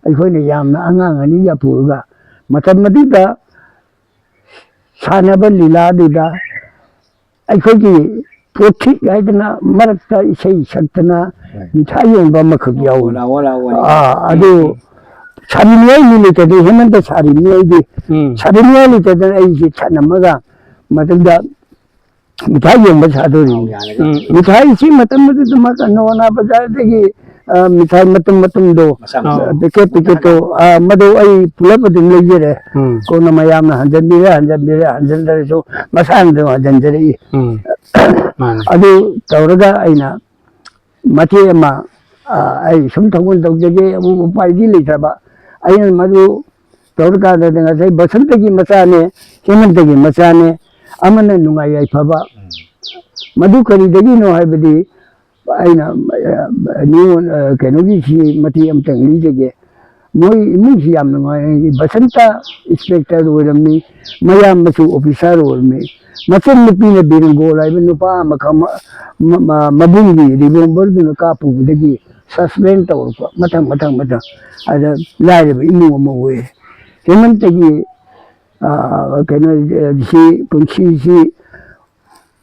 ꯑꯩꯈꯣꯏꯅ ꯌꯥꯝꯅ ꯑꯉꯥꯡ ꯑꯅꯤꯒ ꯄꯨꯔꯒ ꯃꯇꯝ ꯑꯗꯨꯗ ꯁꯥꯟꯅꯕ ꯂꯤꯂꯥꯗꯨꯗ ꯑꯩꯈꯣꯏꯒꯤ ꯄꯣꯠꯊꯤꯛ ꯍꯥꯏꯗꯅ ꯃꯔꯛꯇ ꯏꯁꯩ ꯁꯛꯇꯅ ꯍꯣꯏ꯫ ꯃꯤꯊꯥꯏ ꯌꯣꯟꯕ ꯑꯃꯈꯛ ꯌꯥꯎꯏ꯫ ꯑꯣꯂꯥ, ꯑꯣꯂꯥ, ꯑꯣꯂꯥ꯫ ꯑꯥ, ꯑꯗꯨ ꯎꯝ꯫ ꯁꯥꯔꯤꯅꯤ ꯑꯩ ꯃꯤ ꯂꯩꯇꯗꯅ, ꯍꯦꯃꯟꯇ ꯁꯥꯔꯤꯅꯤ ꯑꯩꯗꯤ꯫ ꯎꯝ꯫ ꯁꯥꯔꯤꯅꯤ ꯑꯩ ꯂꯩꯇꯗꯅ ꯑꯩꯁꯦ ꯊꯠꯅꯝꯃꯒ ꯃꯗꯨꯗ ꯃꯤꯊꯥꯏ ꯌꯣꯟꯕ ꯁꯥꯗꯣꯔꯤꯅꯤ꯫ ꯎꯝ꯫ ꯃꯤꯊꯥꯏꯁꯤ ꯃꯇꯝ ꯑꯗꯨꯗ ꯃꯥ ꯅꯋꯥꯅꯥ ꯕꯖꯥꯔꯗꯒꯤ, ꯑ, ꯃꯤꯊꯥꯏ ꯃꯇꯨꯝ ꯃꯇꯨꯝꯗꯣ, ꯑꯥ꯫ ꯄꯦꯀꯦꯠ ꯄꯦꯀꯦꯠꯇꯣ, ꯑ, ꯃꯗꯨ ꯑꯩ ꯄꯨꯂꯞ ꯑꯗꯨꯝ ꯂꯩꯖꯔꯦ꯫ ꯎꯝ꯫ ꯀꯣꯟꯅ ꯃꯌꯥꯝꯅ ꯍꯟꯖꯟꯕꯤꯔꯦ, ꯍꯟꯖꯟꯕꯤꯔꯦ, ꯍꯟꯖꯟꯗ꯭ꯔꯁꯨ ꯃꯁꯥꯅ ꯑꯗꯨꯝ ꯍꯟꯖꯟꯖꯔꯛꯏ꯫ ꯎꯝ꯫ ꯃꯥꯅꯤ꯫ ꯑꯗꯨ ꯇꯧꯔꯒ ꯑꯩꯅ ꯃꯇꯦꯛ ꯑꯃ, ꯑ, ꯑꯩ ꯁꯨꯝ ꯊꯧꯒꯜ ꯇꯧꯖꯒꯦ, ꯑꯃꯨꯛ ꯎꯄꯥꯏꯗꯤ ꯂꯩꯇ꯭ꯔꯕ꯫ ꯑꯩꯅ ꯃꯗꯨ ꯇꯧꯔꯀꯥꯟꯗꯗꯤ ꯉꯁꯥꯏ ꯕꯁꯟꯇꯒꯤ ꯃꯆꯥꯅꯦ, ꯍꯦꯃꯟꯇꯒꯤ ꯃꯆꯥꯅꯦ, ꯑꯃꯅ ꯅꯨꯡꯉꯥꯏ ꯌꯥꯏꯐꯕ, ꯃꯗꯨ ꯀꯔꯤꯗꯒꯤꯅꯣ ꯍꯥꯏꯕꯗꯤ ꯑꯩꯅ, ꯑ, ꯅꯤꯉꯣꯜ, ꯑ, ꯀꯩꯅꯣꯒꯤꯁꯤ ꯃꯇꯦꯛ ꯑꯃꯇꯪ ꯂꯤꯖꯒꯦ꯫ ꯃꯣꯏ ꯏꯃꯨꯡꯁꯤ ꯌꯥꯝ ꯅꯨꯡꯉꯥꯏ꯫ ꯕꯁꯟꯇ inspector ꯑꯣꯏꯔꯝꯃꯤ, ꯃꯌꯥꯝꯕꯁꯨ officer ꯑꯣꯏꯔꯝꯃꯤ꯫ ꯃꯆꯟꯅꯨꯄꯤꯅ ꯕꯤꯔꯪꯒꯣꯜ ꯍꯥꯏꯕ ꯅꯨꯄꯥ ꯑꯃꯈꯛ ꯃ-, ꯃ-, ꯃ-, ꯃꯕꯨꯡꯒꯤ revolverꯗꯨꯅ ꯀꯥꯞꯄꯨꯕꯗꯒꯤ suspend ꯇꯧꯔꯛꯄ, ꯃꯊꯪ, ꯃꯊꯪ, ꯃꯊꯪ꯫ ꯑꯗ ꯂꯥꯏꯔꯕ ꯏꯃꯨꯡ ꯑꯃ ꯑꯣꯏ꯫ ꯍꯦꯃꯟꯇꯒꯤ, ꯑ, ꯀꯩꯅꯣ, ꯑ, ꯁꯤ ꯄꯨꯟꯁꯤꯁꯤ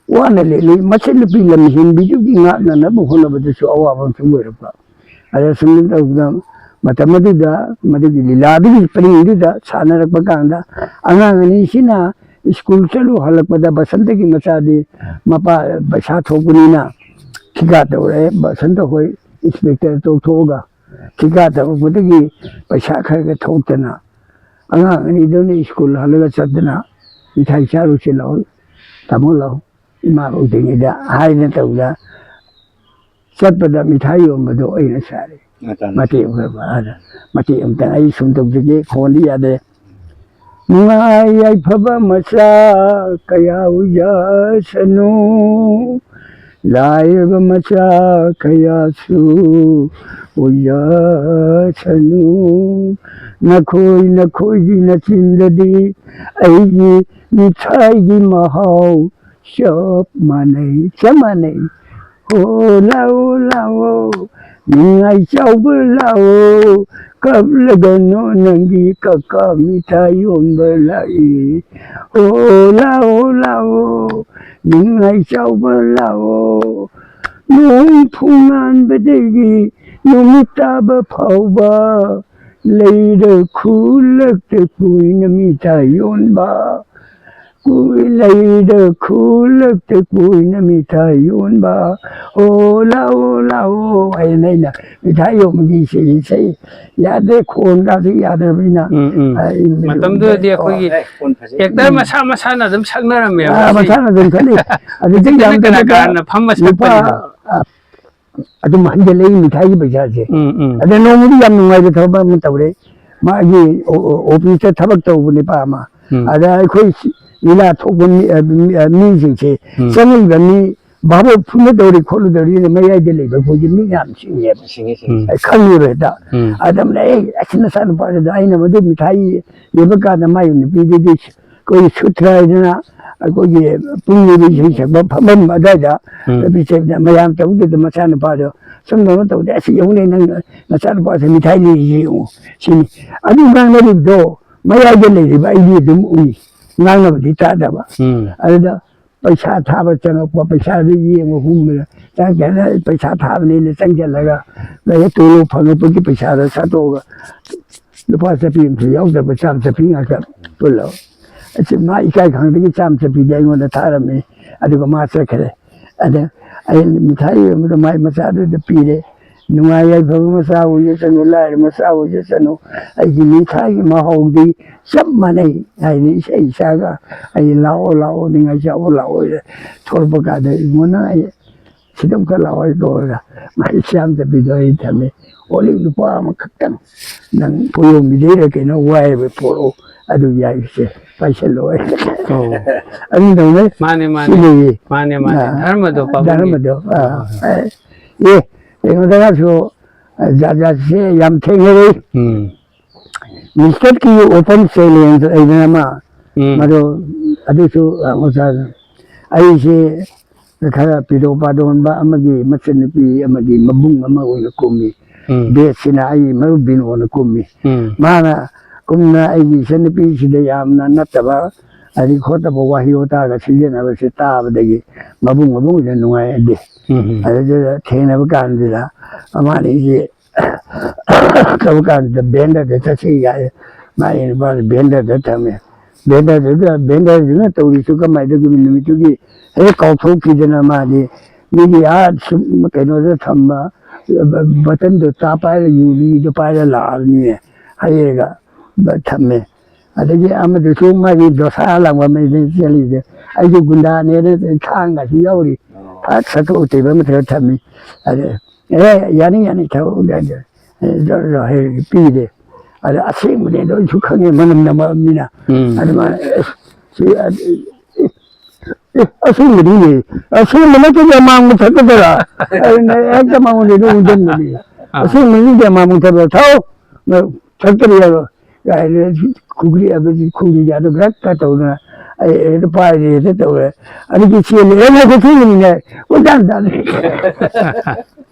ꯋꯥꯅ ꯂꯦꯜꯂꯤ꯫ ꯃꯆꯟꯅꯨꯄꯤ ꯂꯝꯍꯦꯟꯕꯤꯗꯨꯒꯤ ꯉꯥꯛꯅꯅꯕ ꯍꯣꯠꯅꯕꯗꯁꯨ ꯑꯋꯥꯕ ꯑꯃꯁꯨ ꯑꯣꯏꯔꯛꯄ꯫ ꯑꯗ ꯁꯨꯝ ꯇꯧꯗꯅ ꯃꯇꯝ ꯑꯗꯨꯗ ꯃꯗꯨꯒꯤ ꯂꯤꯂꯥꯗꯨꯒꯤ ꯄꯔꯤꯡꯗꯨꯗ ꯁꯥꯟꯅꯔꯛꯄ ꯀꯥꯟꯗ ꯑꯉꯥꯡ ꯑꯅꯤꯁꯤꯅ ꯁ꯭ꯀꯨꯜ ꯆꯠꯂꯨ ꯍꯜꯂꯛꯄꯗ ꯕꯁꯟꯇꯒꯤ ꯃꯆꯥꯗꯤ ꯃꯄꯥ ꯄꯩꯁꯥ ꯊꯣꯛꯄꯅꯤꯅ ꯊꯤꯀꯥ ꯇꯧꯔꯛꯑꯦ꯫ ꯕꯁꯟꯇ ꯍꯣꯏ inspector ꯇꯣꯛꯊꯣꯛꯑꯒ ꯊꯤꯀꯥ ꯇꯧꯔꯛꯄꯗꯒꯤ ꯄꯩꯁꯥ ꯈꯔ ꯈꯔ ꯊꯣꯛꯇꯅ ꯑꯉꯥꯡ ꯑꯅꯤꯗꯨꯅ ꯁ꯭ꯀꯨꯜ ꯍꯜꯂꯒ ꯆꯠꯇꯅ ꯃꯤꯊꯥꯏ ꯆꯥꯔꯨꯁꯤ ꯂꯥꯛꯑꯣ, ꯇꯥꯃꯣ ꯂꯥꯛꯑꯣ, ꯏꯃꯥ ꯎꯗ꯭ꯔꯤꯉꯩꯗ ꯍꯥꯏꯅ ꯇꯧꯗ ꯆꯠꯄꯗ ꯃꯤꯊꯥꯏ ꯌꯣꯟꯕꯗꯣ ꯑꯩꯅ ꯁꯥꯔꯦ꯫ ꯃꯇꯝ꯫ ꯃꯇꯦꯛ ꯑꯃꯈꯛ ꯑꯗ ꯃꯇꯦꯛ ꯑꯃꯇꯪ ꯑꯩ ꯁꯨꯝ ꯇꯧꯖꯒꯦ, ꯈꯣꯟꯗꯤ ꯌꯥꯗꯦ꯫ ꯅꯨꯡꯉꯥꯏ ꯌꯥꯏꯐꯕ ꯃꯆꯥ ꯀꯌꯥ ꯎꯖꯁꯅꯨ, ꯂꯥꯏꯔꯕ ꯃꯆꯥ ꯀꯌꯥꯁꯨ ꯎꯖꯁꯅꯨ꯫ ꯅꯈꯣꯏ ꯅꯈꯣꯏꯒꯤ ꯅꯆꯤꯟꯗꯗꯤ ꯑꯩꯒꯤ ꯃꯤꯊꯥꯏꯒꯤ ꯃꯍꯥꯎ ꯆꯞ ꯃꯥꯟꯅꯩ, ꯆꯞ ꯃꯥꯟꯅꯩ꯫ ꯍꯣ ꯂꯥꯛꯑꯣ, ꯂꯥꯛꯑꯣ, ꯅꯤꯡꯉꯥꯏ ꯆꯥꯎꯕ ꯂꯥꯛꯑꯣ, ꯀꯞꯂꯒꯅꯣ ꯅꯪꯒꯤ ꯀꯀꯥ ꯃꯤꯊꯥꯏ ꯌꯣꯟꯕ ꯂꯥꯛꯏ꯫ ꯍꯣ ꯂꯥꯛꯑꯣ, ꯂꯥꯛꯑꯣ, ꯅꯤꯡꯉꯥꯏ ꯆꯥꯎꯕ ꯂꯥꯛꯑꯣ, ꯅꯣꯡ ꯐꯨꯡꯉꯥꯟꯕꯗꯒꯤ ꯅꯨꯃꯤꯠ ꯇꯥꯕ ꯐꯥꯎꯕ, ꯂꯩꯔ ꯈꯨꯜꯂꯛꯇ ꯀꯨꯏꯅ ꯃꯤꯊꯥꯏ ꯌꯣꯟꯕ, ꯀꯨꯏ ꯂꯩꯔ ꯈꯨꯜꯂꯛꯇ ꯀꯨꯏꯅ ꯃꯤꯊꯥꯏ ꯌꯣꯟꯕ, ꯑꯣ ꯂꯥꯛꯑꯣ ꯂꯥꯛꯑꯣ ꯍꯥꯏꯅ ꯑꯩꯅ ꯃꯤꯊꯥꯏ ꯌꯣꯟꯕꯒꯤ ꯏꯁꯩ, ꯏꯁꯩ ꯌꯥꯗ꯭ꯔꯦ, ꯈꯣꯟꯒꯁꯤ ꯌꯥꯗ꯭ꯔꯕꯅꯤꯅ꯫ ꯎꯝ, ꯎꯝ꯫ ꯑ, ꯏꯪ-, ꯃꯇꯝꯗꯨꯗꯗꯤ ꯑꯩꯈꯣꯏꯒꯤ ꯑꯦ, ꯈꯣꯟ ꯐꯖꯩ꯫ ꯑꯦꯛꯇꯔ ꯎꯝ꯫ ꯃꯁꯥ ꯃꯁꯥꯅ ꯑꯗꯨꯝ ꯁꯛꯅꯔꯝꯃꯦꯕ ꯑ, ꯏꯁꯩ꯫ ꯃꯁꯥꯅ ꯑꯗꯨꯝ ꯁꯛꯅꯩ꯫ ꯑꯗꯨꯗꯒꯤ ꯍꯧꯖꯤꯛꯇꯤ ꯌꯥꯝ ꯀꯅꯥ ꯀꯅꯥꯅ ꯐꯝꯃ ꯂꯨꯄꯥ, ꯁꯛꯄꯅꯤꯅꯣ? ꯑ, ꯑꯗꯨꯝ ꯍꯟꯖꯤꯜꯂꯛꯏ ꯃꯤꯊꯥꯏꯒꯤ ꯄꯩꯁꯥꯁꯦ꯫ ꯎꯝ, ꯎꯝ꯫ ꯑꯗ ꯅꯣꯡꯃꯗꯤ ꯌꯥꯝ ꯅꯨꯡꯉꯥꯏꯕ ꯊꯕꯛ ꯑꯃ ꯇꯧꯔꯦ꯫ ꯃꯥꯒꯤ ꯑꯣ-, ꯑꯣ-, ꯑꯣꯐꯤꯁꯇ ꯊꯕꯛ ꯇꯧꯕ ꯅꯨꯄꯥ ꯑꯃ꯫ ꯎꯝ꯫ ꯑꯗ ꯑꯩꯈꯣꯏ ꯂꯤꯂꯥ ꯊꯣꯛꯄ ꯃꯤ-, ꯑ, ꯃꯤ-, ꯑ, ꯃꯤꯁꯤꯡꯁꯦ, ꯎꯝ꯫ ꯆꯪꯉꯛꯏꯕ ꯃꯤ ꯚꯥꯕꯣꯛ ꯐꯨꯅꯗꯧꯔꯤ ꯈꯣꯠꯂꯨꯗꯧꯔꯤꯅ ꯃꯌꯥꯏꯗ ꯂꯩꯕ ꯑꯩꯈꯣꯏꯒꯤ ꯃꯤ ꯌꯥꯝ ꯁꯤꯡꯉꯦꯕ꯫ ꯁꯤꯡꯉꯤ, ꯁꯤꯡꯉꯤ꯫ ꯎꯝ꯫ ꯑꯩ ꯈꯪꯉꯦꯕ ꯍꯦꯛꯇ꯫ ꯎꯝ꯫ ꯑꯗꯨꯝ ꯂꯩ, "ꯑꯁ ꯅꯆꯥꯅꯨꯄꯥꯗꯨꯗ ꯑꯩꯅ ꯃꯗꯨ ꯃꯤꯊꯥꯏ ꯌꯦꯟꯕ ꯀꯥꯟꯗ ꯃꯥꯏ ꯅꯨꯄꯤꯗꯨꯗꯤ ꯑꯩꯈꯣꯏꯒꯤ ꯁꯨꯠ ꯍꯥꯏꯗꯅ ꯑꯩꯈꯣꯏꯒꯤ ꯄꯨꯡ ꯅꯤꯅꯤ ꯏꯁꯩ ꯁꯛꯄ ꯐꯝꯐꯝ ꯑꯗꯨꯋꯥꯏꯗ ꯎꯝ꯫ ꯅꯨꯄꯤ ꯁꯛꯅ ꯃꯌꯥꯝ ꯇꯧꯗꯨꯗ ꯃꯆꯥꯅꯨꯄꯥꯗꯣ ꯁꯨꯝ ꯀꯩꯅꯣ ꯇꯧꯗꯦ, "ꯑꯁꯤ ꯌꯦꯡꯉꯨꯅꯦ, ꯅꯪ ꯅꯆꯥꯅꯨꯄꯥꯁꯦ ꯃꯤꯊꯥꯏ ꯂꯩꯔꯤꯁꯦ ꯌꯦꯡꯉꯨ", ꯁꯤꯅꯤ꯫ ꯑꯗꯨ ꯉꯥꯡꯅꯔꯤꯕꯗꯣ ꯃꯌꯥꯏꯗ ꯂꯩꯔꯤꯕ ꯑꯩꯗꯤ ꯑꯗꯨꯝ ꯎꯏ, ꯉꯥꯡꯅꯕꯗꯤ ꯇꯥꯗꯕ꯫ ꯎꯝ꯫ ꯑꯗꯨꯗ ꯄꯩꯁꯥ ꯊꯥꯕ ꯆꯪꯉꯛꯄ, ꯄꯩꯁꯥꯗꯨ ꯌꯦꯡꯉ ꯍꯨꯝꯕꯗ ꯆꯪꯉꯛꯇꯦ꯫ ꯑꯩ ꯄꯩꯁꯥ ꯊꯥꯕꯅꯦꯅ ꯆꯪꯁꯤꯜꯂꯒ ꯂꯩꯔ ꯇꯣꯂꯣꯞ ꯐꯪꯉꯛꯄꯒꯤ ꯄꯩꯁꯥꯗꯣ ꯁꯠꯇꯣꯛꯑꯒ ꯂꯨꯄꯥ ꯆꯠꯄꯤ ꯑꯃꯁꯨ ꯌꯥꯎꯗꯕ, ꯆꯥꯝ ꯆꯠꯄꯤ ꯉꯥꯛꯇ ꯄꯨꯜꯂꯕ꯫ ꯑꯁꯤ ꯃꯥ ꯏꯀꯥꯏ ꯈꯪꯗꯒꯤ ꯆꯥꯝ ꯆꯠꯄꯤꯗꯤ ꯑꯩꯉꯣꯟꯗ ꯊꯥꯔꯝꯃꯤ, ꯑꯗꯨꯒ ꯃꯥ ꯆꯠꯈ꯭ꯔꯦ꯫ ꯑꯗ ꯑꯩ ꯃꯤꯊꯥꯏ ꯌꯣꯟꯕꯗ ꯃꯥꯏ ꯃꯆꯥꯗꯨꯗ ꯄꯤꯔꯦ꯫ "ꯅꯨꯡꯉꯥꯏ ꯌꯥꯏꯐꯕ ꯃꯆꯥ ꯑꯣꯏꯖꯁꯅꯨ, ꯂꯥꯏꯔ ꯃꯆꯥ ꯑꯣꯏꯖꯁꯅꯨ, ꯑꯩꯒꯤ ꯃꯤꯊꯥꯏꯒꯤ ꯃꯍꯥꯎꯗꯤ ꯆꯞ ꯃꯥꯟꯅꯩ" ꯍꯥꯏꯅ ꯏꯁꯩ ꯏꯁꯥꯒ ꯑꯩ "ꯂꯥꯛꯑꯣ ꯂꯥꯛꯑꯣ, ꯅꯤꯡꯉꯥꯏ ꯆꯥꯎꯕ ꯂꯥꯛꯑꯣ" ꯊꯣꯛꯂꯛꯄ ꯀꯥꯟꯗ ꯑꯩꯉꯣꯟꯗ ꯑꯩ ꯁꯤꯗ ꯑꯃꯨꯛꯀ ꯂꯥꯛꯑꯣ ꯍꯥꯏ ꯀꯧꯔꯒ ꯃꯥꯏ ꯆꯥꯝ ꯆꯠꯄꯤꯗꯣ ꯑꯩ ꯊꯝꯃꯦ꯫ ꯑꯣꯂꯤ ꯂꯨꯄꯥ ꯑꯃꯈꯛꯇꯪ ꯅꯪ ꯄꯣꯌꯣꯝꯕꯤꯗꯩꯔ ꯀꯩꯅꯣ ꯋꯥꯏꯕ ꯄꯣꯔꯛꯑꯣ, ꯑꯗꯨ ꯌꯥꯏꯁꯦ ꯄꯥꯏꯁꯜꯂꯣ꯫ ꯑꯣ꯫ ꯑꯗꯨꯝ ꯇꯧꯅꯩ꯫ ꯃꯥꯅꯦ, ꯃꯥꯅꯦ꯫ ꯁꯤ ꯂꯩꯌꯦ꯫ ꯃꯥꯅꯦ, ꯃꯥꯅꯦ꯫ ꯑꯥ, ꯙꯔꯃꯗꯣ ꯄꯥꯕꯨꯡꯒꯤ꯫ ꯙꯔꯃꯗꯣ, ꯑꯥ, ꯑꯥ꯫ ꯑꯦ, ꯑꯦ, ꯀꯩꯅꯣꯗꯒꯁꯨ, ꯑ, ꯖꯥꯠ ꯖꯥꯠꯁꯦ ꯌꯥꯝ ꯊꯦꯡꯅꯔꯦ꯫ ꯎꯝ꯫ ꯃꯤꯁꯇꯔ ꯀꯤ ꯑꯣꯄꯟ ꯆꯦꯂꯦꯟꯖ ꯍꯥꯏꯗꯅ ꯑꯃ, ꯎꯝ꯫ ꯃꯗꯨ, ꯑꯗꯨꯁꯨ, ꯑ, ꯑꯣꯖꯥ, ꯑꯩꯁꯦ ꯈꯔ ꯄꯤꯗꯣꯛ ꯄꯥꯗꯣꯟꯕ ꯑꯃꯒꯤ ꯃꯆꯟꯅꯨꯄꯤ ꯑꯃꯒꯤ ꯃꯕꯨꯡ ꯑꯃ ꯑꯣꯏꯅ ꯀꯨꯝꯃꯤ꯫ ꯎꯝ ꯕꯦꯠꯁꯤꯅ ꯑꯩ ꯃꯔꯨꯞ ꯕꯤꯅꯣꯅ ꯀꯨꯝꯃꯤ꯫ ꯎꯝ ꯃꯥꯅ ꯀꯨꯝꯅ ꯑꯩꯒꯤ ꯏꯆꯟꯅꯨꯄꯤꯁꯤꯗ ꯌꯥꯝꯅ ꯅꯠꯇꯕ ꯑꯗꯩ ꯈꯣꯠꯇꯕ ꯋꯥꯍꯩ ꯋꯥꯇꯥꯒ ꯁꯤꯖꯤꯟꯅꯕꯁꯦ ꯇꯥꯕꯗꯒꯤ ꯃꯕꯨꯡ ꯃꯕꯨꯡꯁꯤꯗ ꯅꯨꯡꯉꯥꯏ ꯑꯗꯦ꯫ ꯎꯝ ꯑꯗꯨꯗ ꯊꯦꯡꯅꯕ ꯀꯥꯟꯁꯤꯗ ꯑꯃ ꯑꯅꯤꯁꯦ ꯇꯧꯕ ꯀꯥꯟꯁꯤꯗ ꯕꯦꯟꯗꯔꯗ ꯆꯠꯁꯤ ꯌꯥꯏ꯫ ꯃꯥꯒꯤ ꯅꯨꯄꯥꯗ ꯕꯦꯟꯗꯔꯗ ꯊꯝꯃꯦ꯫ ꯕꯦꯟꯗꯔꯗꯨꯗ ꯕꯦꯟꯗꯔꯗꯨꯅ ꯇꯧꯔꯤꯁꯨ ꯀꯃꯥꯏꯅ ꯇꯧꯒꯦ? ꯅꯨꯃꯤꯠꯇꯨꯒꯤ ꯍꯦꯛ ꯀꯥꯎꯊꯣꯛꯈꯤꯗꯅ ꯃꯥꯗꯤ ꯃꯤꯒꯤ ꯑꯥ ꯁꯨꯝ ꯀꯩꯅꯣꯗ ꯊꯝꯕ ꯕꯇꯟꯗꯣ ꯆꯥ ꯄꯥꯏꯔ ꯌꯨꯔꯤꯗꯣ ꯄꯥꯏꯔ ꯂꯥꯛꯑꯕꯅꯤꯅꯦ꯫ ꯍꯥꯏꯔꯒ ꯊꯝꯃꯦ꯫ ꯑꯗꯒꯤ ꯑꯃꯗꯨꯁꯨ ꯃꯥꯒꯤ ꯗꯣꯁꯥ ꯂꯥꯡꯕ ꯃꯩꯗ ꯆꯦꯜꯂꯤꯁꯦ꯫ ꯑꯩꯁꯨ ꯒꯨꯟꯗꯥꯅꯦꯅ ꯊꯥꯡꯒꯁꯨ ꯌꯥꯎꯔꯤ꯫ ꯐꯠ ꯁꯠꯇꯣꯛ ꯇꯦꯕꯜ ꯃꯊꯛꯇ ꯊꯝꯃꯤ꯫ ꯑꯗ ꯑꯦ ꯌꯥꯅꯤ ꯌꯥꯅꯤ ꯊꯛꯎ ꯌꯥꯅꯤ꯫ ꯑꯦ ꯖꯣꯔ ꯖꯣꯔ ꯍꯩ ꯄꯤꯔꯦ꯫ ꯑꯗ ꯑꯁꯦꯡꯕꯅꯦ ꯂꯣꯏꯁꯨ ꯈꯪꯉꯦ ꯃꯅꯝ ꯅꯝꯃꯛꯑꯕꯅꯤꯅ꯫ ꯎꯝ ꯑꯗꯨꯃꯥꯏꯅ ꯑꯦ ꯁꯤ ꯑꯦ ꯑꯦ ꯑꯁꯦꯡꯕꯅꯤꯅꯦ꯫ ꯑꯁꯦꯡꯕ ꯅꯠꯇꯗꯤ ꯑꯃꯥꯡꯕ ꯊꯛꯀꯗꯔꯥ? ꯑꯗꯨꯅ ꯍꯦꯛꯇ ꯃꯉꯣꯟꯗ ꯑꯗꯨꯝ ꯎꯟꯁꯤꯟꯕꯅꯤ꯫ ꯑꯥ꯫ ꯑꯁꯦꯡꯕꯅꯤꯗꯤ ꯑꯃꯥꯡꯕ ꯊꯛꯄ ꯊꯛꯎ꯫ ꯊꯛꯇ꯭ꯔꯤ ꯍꯥꯏꯕ꯫ ꯀꯥꯏꯅ ꯈꯨꯒ꯭ꯔꯤ ꯍꯥꯏꯕꯗꯤ ꯈꯨꯒ꯭ꯔꯤꯒ ꯑꯗꯨ ꯈꯔ ꯈꯔ ꯇꯧꯗꯅ ꯑꯩ ꯍꯦꯛꯇ ꯄꯥꯏꯔꯦ ꯍꯦꯛꯇ ꯇꯧꯔꯦ꯫ ꯑꯗꯨꯒꯤ ꯆꯦꯜꯂꯦ꯫ ꯑꯦ ꯅꯪ ꯊꯦꯡꯕꯅꯤꯅꯦ꯫ ꯀꯣꯏꯇꯥꯟ ꯇꯥꯟꯅ꯫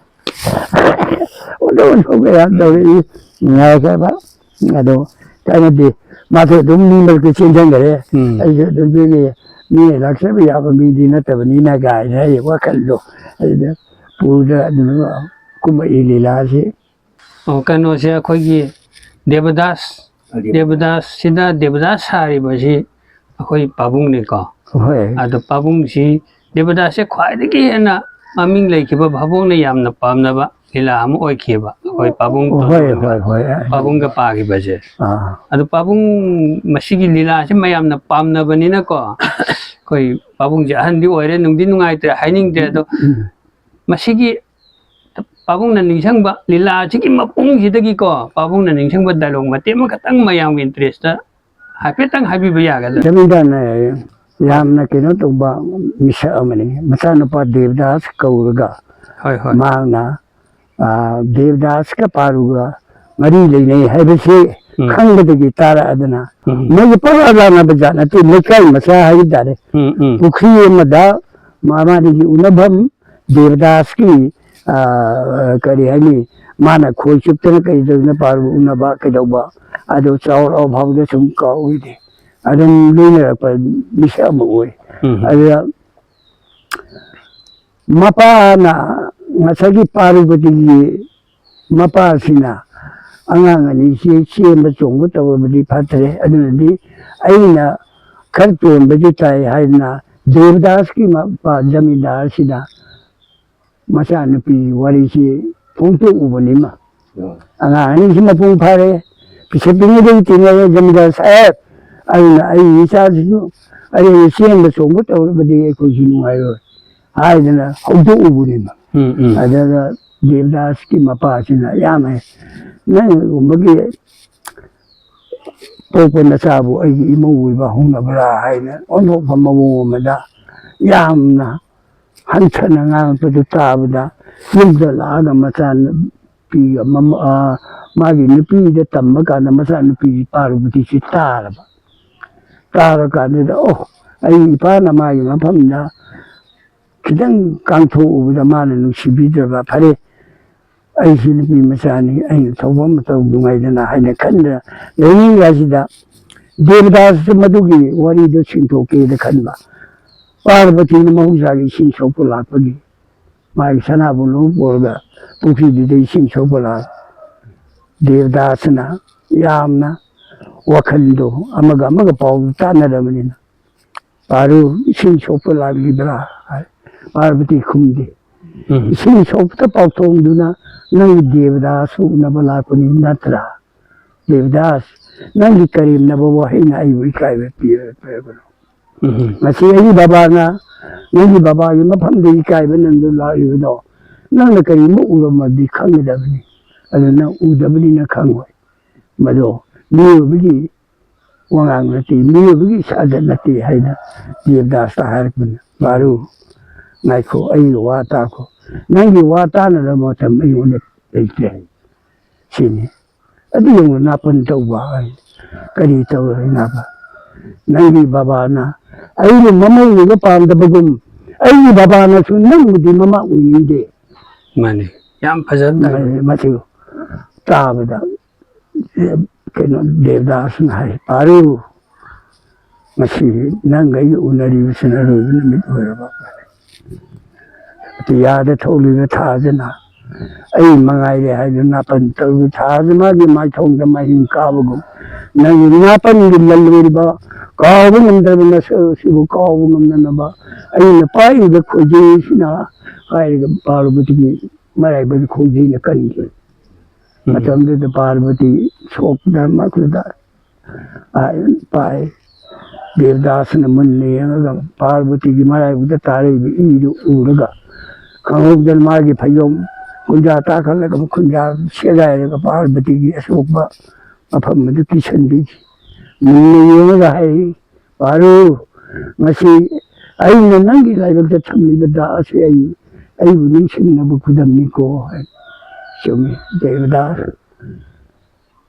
ꯑꯣꯟꯊꯣꯛ ꯑꯣꯟꯊꯣꯛꯄ ꯌꯥꯝ ꯇꯧꯔꯛꯏ꯫ ꯅꯨꯡꯉꯥꯏꯈ꯭ꯔꯕ꯫ ꯑꯗꯣ ꯀꯥꯏꯅꯗꯦ꯫ ꯃꯥꯁꯨ ꯑꯗꯨꯝ ꯃꯤ ꯃꯔꯛꯇ ꯆꯦꯟꯁꯤꯟꯈꯔꯦ꯫ ꯎꯝ꯫ ꯑꯩꯁꯨ ꯑꯗꯨꯝ ꯆꯦꯟꯈꯔꯦ꯫ ꯃꯤꯅ ꯂꯥꯛꯆꯕ ꯌꯥꯕ ꯃꯤꯗꯤ ꯅꯠꯇꯕꯅꯤꯅ ꯀꯥꯏꯅ ꯑꯩ ꯋꯥꯈꯜꯗꯣ ꯑꯗꯨꯗ ꯄꯨꯗ ꯑꯗꯨꯝ ꯀꯨꯝꯃꯛꯏ ꯂꯤꯂꯥꯁꯤ꯫ ꯑꯣ, ꯀꯩꯅꯣꯁꯦ ꯑꯩꯈꯣꯏꯒꯤ ꯗꯦꯕꯗꯥꯁ, ꯗꯦꯕꯗꯥꯁꯁꯤꯗ ꯗꯦꯕꯗꯥꯁ ꯁꯥꯔꯤꯕꯁꯤ ꯑꯩꯈꯣꯏ ꯄꯥꯕꯨꯡꯅꯤꯀꯣ꯫ ꯍꯣꯏ꯫ ꯑꯗꯣ ꯄꯥꯕꯨꯡꯁꯤ ꯗꯦꯕꯗꯥꯁꯁꯦ ꯈ꯭ꯋꯥꯏꯗꯒꯤ ꯍꯦꯟꯅ ꯃꯃꯤꯡ ꯂꯩꯈꯤꯕ ꯚꯥꯕꯣꯛꯅ ꯌꯥꯝꯅ ꯄꯥꯝꯅꯕ ꯂꯤꯂꯥ ꯑꯃ ꯑꯣꯏꯈꯤꯑꯕ꯫ ꯑꯩꯈꯣꯏ ꯄꯥꯕꯨꯡ ꯍꯣꯏ, ꯇꯣꯟꯗꯣꯟꯒ ꯍꯣꯏ, ꯍꯣꯏ꯫ ꯄꯥꯕꯨꯡꯒ ꯄꯥꯈꯤꯕꯁꯦ꯫ ꯑꯥ꯫ ꯑꯗꯣ ꯄꯥꯕꯨꯡ ꯃꯁꯤꯒꯤ ꯂꯤꯂꯥꯁꯦ ꯃꯌꯥꯝꯅ ꯄꯥꯝꯅꯕꯅꯤꯅꯀꯣ, ꯑꯩꯈꯣꯏ ꯄꯥꯕꯨꯡꯁꯦ ꯑꯍꯟꯗꯤ ꯑꯣꯏꯔꯦ, ꯅꯨꯡꯗꯤ ꯅꯨꯡꯉꯥꯏꯇ꯭ꯔꯦ, ꯍꯥꯏꯅꯤꯡꯗ꯭ꯔꯦ꯫ ꯑꯗꯣ ꯎꯝ꯫ ꯃꯁꯤꯒꯤ ꯄꯥꯕꯨꯡꯅ ꯅꯤꯡꯁꯤꯡꯕ ꯂꯤꯂꯥ ꯑꯁꯤꯒꯤ ꯃꯄꯨꯡꯁꯤꯗꯒꯤꯀꯣ, ꯄꯥꯕꯨꯡꯅ ꯅꯤꯡꯁꯤꯡꯕ ꯗꯥꯏꯂꯣꯛ ꯃꯇꯦꯛ ꯑꯃꯈꯛꯇꯪ ꯃꯌꯥꯝꯒꯤ ꯏꯟꯇꯔꯦꯁꯇ ꯍꯥꯏꯐꯦꯠꯇꯪ ꯍꯥꯏꯕꯤꯕ ꯌꯥꯒꯗ꯭ꯔꯥ? ꯖꯃꯤꯟꯗꯥꯔꯅ ꯌꯥꯝꯅ ꯀꯩꯅꯣ ꯇꯧꯕ ꯃꯤꯁꯛ ꯑꯃꯅꯤ꯫ ꯃꯆꯥꯅꯨꯄꯥ ꯗꯦꯕꯗꯥꯁ ꯀꯧꯔꯒ ꯍꯣꯏ, ꯍꯣꯏ꯫ ꯃꯍꯥꯛꯅ, ꯑ, ꯗꯦꯕꯗꯥꯁꯀ ꯄꯥꯔꯨꯒ ꯃꯔꯤ ꯂꯩꯅꯩ ꯍꯥꯏꯕꯁꯤ ꯎꯝ꯫ ꯈꯪꯕꯗꯒꯤ ꯇꯥꯔꯛꯑꯗꯅ, ꯎꯝ꯫ ꯃꯣꯏꯒꯤ ꯄꯪꯂꯥꯛ ꯂꯥꯛꯅꯕ ꯖꯥꯠ ꯅꯠꯇꯦ, ꯂꯩꯀꯥꯏ ꯃꯆꯥ ꯍꯥꯏꯕ ꯇꯥꯔꯦ꯫ ꯎꯝ, ꯎꯝ꯫ ꯄꯨꯈ꯭ꯔꯤ ꯑꯃꯗ ꯃꯃꯥꯅꯤꯒꯤ ꯎꯅꯐꯝ ꯗꯦꯕꯗꯥꯁꯀꯤ, ꯑ, ꯀꯔꯤ ꯍꯥꯏꯅꯤ, ꯃꯥꯅ ꯈꯣꯏ ꯆꯨꯞꯇꯅ ꯀꯔꯤ ꯇꯧꯗꯅ ꯄꯥꯔꯨ ꯎꯅꯕ ꯀꯩꯗꯧꯕ, ꯑꯗꯨ ꯆꯥꯎꯔꯛꯑ ꯐꯥꯎꯗ ꯁꯨꯝ ꯀꯥꯎꯏꯗꯦ꯫ ꯑꯗꯨꯝ ꯂꯣꯏꯅꯔꯛꯄ ꯃꯤꯁꯛ ꯑꯃ ꯑꯣꯏ꯫ ꯎꯝ꯫ ꯑꯗꯨꯗ ꯃꯄꯥꯅ ꯉꯁꯥꯏꯒꯤ ꯄꯥꯔꯨꯕꯗꯤꯒꯤ ꯃꯄꯥꯁꯤꯅ ꯑꯉꯥꯡ ꯑꯅꯤꯁꯤ ꯆꯦꯟꯕ ꯆꯣꯡꯕ ꯇꯧꯔꯕꯗꯤ ꯐꯠꯇ꯭ꯔꯦ, ꯑꯗꯨꯅꯗꯤ ꯑꯩꯅ ꯈꯔ ꯇꯣꯟꯕꯁꯨ ꯇꯥꯏ ꯍꯥꯏꯗꯅ ꯗꯦꯕꯗꯥꯁꯀꯤ ꯃꯄꯥ ꯖꯃꯤꯟꯗꯥꯔꯁꯤꯅ ꯃꯆꯥꯅꯨꯄꯤꯒꯤ ꯋꯥꯔꯤꯁꯤ ꯐꯣꯡꯗꯣꯛꯎꯕꯅꯤꯃ꯫ ꯑꯉꯥꯡ ꯑꯅꯤꯁꯤ ꯃꯄꯨꯡ ꯐꯥꯔꯦ, ꯄꯤꯁꯛ ꯄꯤꯛꯉꯩꯗꯒꯤ ꯇꯤꯟꯅꯔꯦ ꯖꯃꯤꯟꯗꯥꯔ ꯁꯥꯍꯦꯕ, ꯑꯗꯨꯅ ꯑꯩꯒꯤ ꯏꯆꯥꯁꯤꯁꯨ ꯑꯩ ꯆꯦꯟꯕ ꯆꯣꯡꯕ ꯇꯧꯔꯕꯗꯤ ꯑꯩꯈꯣꯏꯁꯨ ꯅꯨꯡꯉꯥꯏꯔꯣꯏ ꯍꯥꯏꯗꯅ ꯍꯧꯗꯣꯛꯎꯕꯅꯤꯃ꯫ ꯎꯝ, ꯎꯝ꯫ ꯑꯗꯨꯒ ꯗꯦꯕꯗꯥꯁꯀꯤ ꯃꯄꯥꯁꯤꯅ, "ꯏꯌꯥꯝꯕ, ꯅꯪꯒꯨꯝꯕꯒꯤ ꯄꯣꯛꯄ ꯅꯆꯥꯕꯨ ꯑꯩꯒꯤ ꯏꯃꯧ ꯑꯣꯏꯕ ꯍꯧꯅꯕ꯭ꯔꯥ?" ꯍꯥꯏꯅ ꯑꯣꯟꯊꯣꯛꯄ ꯃꯑꯣꯡ ꯑꯃꯗ ꯌꯥꯝꯅ ꯍꯟꯊꯅ ꯉꯥꯡꯉꯛꯄꯗꯨ ꯇꯥꯕꯗ, ꯌꯨꯝꯗ ꯂꯥꯛꯑꯒ ꯃꯆꯥꯅꯨꯄꯤꯒ ꯃꯃ-, ꯑ, ꯃꯥꯒꯤ ꯅꯨꯄꯤꯗ ꯇꯝꯕ ꯀꯥꯟꯗ ꯃꯆꯥꯅꯨꯄꯤꯒꯤ ꯄꯥꯔꯨꯕꯗꯤꯁꯤ ꯇꯥꯔꯕ꯫ ꯇꯥꯔꯀꯥꯟꯗꯨꯗ, "ꯑꯣ, ꯑꯩ ꯏꯄꯥꯅ ꯃꯥꯒꯤ ꯃꯐꯝꯗ ꯈꯤꯇꯪ ꯀꯥꯡꯊꯣꯛꯎꯕꯗ ꯃꯥꯅ ꯅꯨꯡꯁꯤꯕꯤꯗ꯭ꯔꯕ, ꯐꯔꯦ, ꯑꯩꯁꯨ ꯅꯨꯄꯤ ꯃꯆꯥꯅꯤ, ꯑꯩꯅ ꯊꯧꯕ ꯑꯃ ꯇꯧꯗꯨꯉꯥꯏꯗꯅ" ꯍꯥꯏꯅ ꯈꯟꯗꯅ ꯂꯩꯅꯤꯡꯉꯥꯏꯁꯤꯗ, ꯗꯦꯕꯗꯥꯁꯁꯨ ꯃꯗꯨꯒꯤ ꯋꯥꯔꯤꯗꯨ ꯁꯤꯟꯊꯣꯛꯀꯦꯅ ꯈꯟꯕ꯫ ꯄꯥꯔꯕꯇꯤꯅ ꯃꯍꯧꯁꯥꯒꯤ ꯏꯁꯤꯡ ꯁꯣꯛꯄ ꯂꯥꯛꯄꯒꯤ ꯃꯥꯒꯤ ꯁꯅꯥꯕꯨꯟ ꯂꯣꯏ ꯄꯨꯔꯒ ꯄꯨꯈ꯭ꯔꯤꯗꯨꯗ ꯏꯁꯤꯡ ꯁꯣꯛꯄ ꯂꯥꯛ-, ꯗꯦꯕꯗꯥꯁꯅ ꯌꯥꯝꯅ ꯋꯥꯈꯜꯗꯣ ꯑꯃꯒ ꯑꯃꯒ ꯄꯥꯎ ꯇꯥꯟꯅꯔꯕꯅꯤꯅ, "ꯄꯥꯔꯨ, ꯏꯁꯤꯡ ꯁꯣꯛꯄ ꯂꯥꯛꯂꯤꯕ꯭ꯔꯥ?" ꯍꯥꯏ꯫ ꯄꯥꯔꯕꯇꯤ ꯈꯨꯝꯗꯦ꯫ ꯎꯝ꯫ "ꯏꯁꯤꯡ ꯁꯣꯛꯄꯗ ꯄꯥꯎꯊꯣꯡꯗꯨꯅ ꯅꯪꯒꯤ ꯗꯦꯕꯗꯥꯁ ꯎꯅꯕ ꯂꯥꯛꯄꯅꯤ ꯅꯠꯇ꯭ꯔꯥ? ꯗꯦꯕꯗꯥꯁ, ꯅꯪꯒꯤ ꯀꯔꯦꯝꯅꯕ ꯋꯥꯍꯩꯅ ꯑꯩꯕꯨ ꯏꯀꯥꯏꯕ ꯄꯤꯔꯕꯅꯣ? ꯎꯝ꯫ ꯉꯁꯤ ꯑꯩꯒꯤ ꯕꯕꯥꯅ ꯅꯪꯒꯤ ꯕꯕꯥꯒꯤ ꯃꯐꯝꯗ ꯏꯀꯥꯏꯕ ꯅꯪꯗꯨ ꯂꯥꯛꯂꯤꯕꯗꯣ ꯅꯪꯅ ꯀꯔꯤꯒꯨꯝꯕ ꯎꯔꯝꯃꯗꯤ ꯈꯪꯒꯗꯕꯅꯤ꯫ ꯑꯗꯨ ꯅꯪ ꯎꯗꯕꯅꯤꯅ ꯈꯪꯉꯣꯏ꯫ ꯃꯗꯣ ꯃꯤꯑꯣꯏꯕꯒꯤ ꯋꯥꯉꯥꯡ ꯅꯠꯇꯦ, ꯃꯤꯑꯣꯏꯕꯒꯤ ꯁꯥꯖꯠ ꯅꯠꯇꯦ" ꯍꯥꯏꯅ ꯗꯦꯕꯗꯥꯁꯇ ꯍꯥꯏꯔꯛꯄꯅꯤ꯫ "ꯄꯥꯔꯨ, ꯉꯥꯏꯈꯣ, ꯑꯩꯒꯤ ꯋꯥ ꯇꯥꯈꯣ꯫ ꯅꯪꯒꯤ ꯋꯥ ꯇꯥꯅꯅꯕ ꯃꯇꯝ ꯑꯩꯉꯣꯟꯗ ꯂꯩꯇ꯭ꯔꯦ" ꯍꯥꯏ꯫ ꯁꯤꯅꯤ꯫ ꯑꯗꯨ ꯌꯦꯡꯉꯨ, ꯅꯥꯄꯟ ꯇꯧꯕ ꯍꯥꯏ꯫ ꯀꯔꯤ ꯇꯧꯔꯤꯅꯣꯕ? ꯅꯪꯒꯤ ꯕꯕꯥꯅ ꯑꯩꯕꯨ ꯃꯃꯧ ꯑꯣꯏꯕ ꯄꯥꯝꯗꯕꯒꯨꯝ, ꯑꯩꯒꯤ ꯕꯕꯥꯅꯁꯨ ꯅꯪꯕꯨꯗꯤ ꯃꯃꯥ ꯑꯣꯏꯅꯤꯡꯗꯦ꯫ ꯃꯥꯅꯤ꯫ ꯌꯥꯝ ꯐꯖꯅ ꯇꯥꯏ꯫ ꯃꯁꯤ ꯇꯥꯕꯗ, ꯀꯩꯅꯣ, ꯗꯦꯕꯗꯥꯁꯅ ꯍꯥꯏ, "ꯄꯥꯔꯨ, ꯉꯁꯤ ꯅꯪꯒ ꯑꯩꯒ ꯎꯅꯔꯤꯕꯁꯤꯅ ꯑꯔꯣꯏꯕ ꯅꯨꯃꯤꯠ ꯑꯣꯏꯔꯕ꯫ ꯑꯇꯤꯌꯥꯗ ꯊꯣꯛꯂꯤꯕ ꯊꯥꯁꯤꯅ ꯑꯩ ꯃꯉꯥꯏꯔꯦ ꯍꯥꯏꯗꯨꯅ ꯅꯥꯄꯟ ꯇꯧꯔꯤꯕ ꯊꯥꯁꯤ ꯃꯥꯒꯤ ꯃꯥꯏꯊꯣꯡꯗ ꯃꯍꯤꯡ ꯀꯥꯕꯒꯨꯝ, ꯅꯪꯒꯤ ꯅꯥꯄꯟꯒꯤ ꯂꯜꯂꯣꯏꯔꯤꯕ, ꯀꯥꯎꯕ ꯉꯝꯗ꯭ꯔꯕ ꯅꯁꯛ ꯑꯁꯤꯕꯨ ꯀꯥꯎꯕ ꯉꯝꯅꯅꯕ ꯑꯩꯅ ꯄꯥꯏꯔꯤꯕ ꯈꯣꯏꯖꯩꯁꯤꯅ" ꯍꯥꯏꯔꯒ ꯄꯥꯔꯕꯇꯤꯒꯤ ꯃꯔꯥꯏꯕꯛ ꯈꯣꯡꯖꯩꯅ ꯀꯟꯈꯤ꯫ ꯃꯇꯝꯗꯨꯗ ꯄꯥꯔꯕꯇꯤ ꯁꯣꯛꯇ ꯃꯈꯣꯏꯗ ꯄꯥꯏ꯫ ꯗꯦꯕꯗꯥꯁꯅ ꯃꯨꯟꯅ ꯌꯦꯡꯉꯒ ꯄꯥꯔꯕꯇꯤꯒꯤ ꯃꯔꯥꯏꯕꯛꯇ ꯇꯥꯔꯛꯏꯕ ꯏꯗꯨ ꯎꯔꯒ ꯈꯪꯍꯧꯗꯅ ꯃꯥꯒꯤ ꯐꯩꯖꯣꯝ ꯈꯨꯟꯖꯥ ꯇꯥꯈꯠꯂꯒ ꯈꯨꯟꯖꯥ ꯁꯦꯒꯥꯏꯔꯒ ꯄꯥꯔꯕꯇꯤꯒꯤ ꯑꯁꯣꯛꯄ ꯃꯐꯝ ꯑꯗꯨ ꯀꯤꯁꯟꯕꯤꯈꯤ꯫ ꯃꯨꯟꯅ ꯌꯦꯡꯉꯒ ꯍꯥꯏꯔꯤ, "ꯄꯥꯔꯨ, ꯉꯁꯤ ꯑꯩꯅ ꯅꯪꯒꯤ ꯂꯥꯏꯕꯛꯇ ꯊꯝꯂꯤꯕ ꯗꯥ ꯑꯁꯤ ꯑꯩ, ꯑꯩꯕꯨ ꯅꯤꯡꯁꯤꯡꯅꯕ ꯈꯨꯗꯝꯅꯤꯀꯣ" ꯍꯥꯏ꯫ ꯆꯨꯝꯃꯤ, ꯗꯦꯕꯗꯥꯁ꯫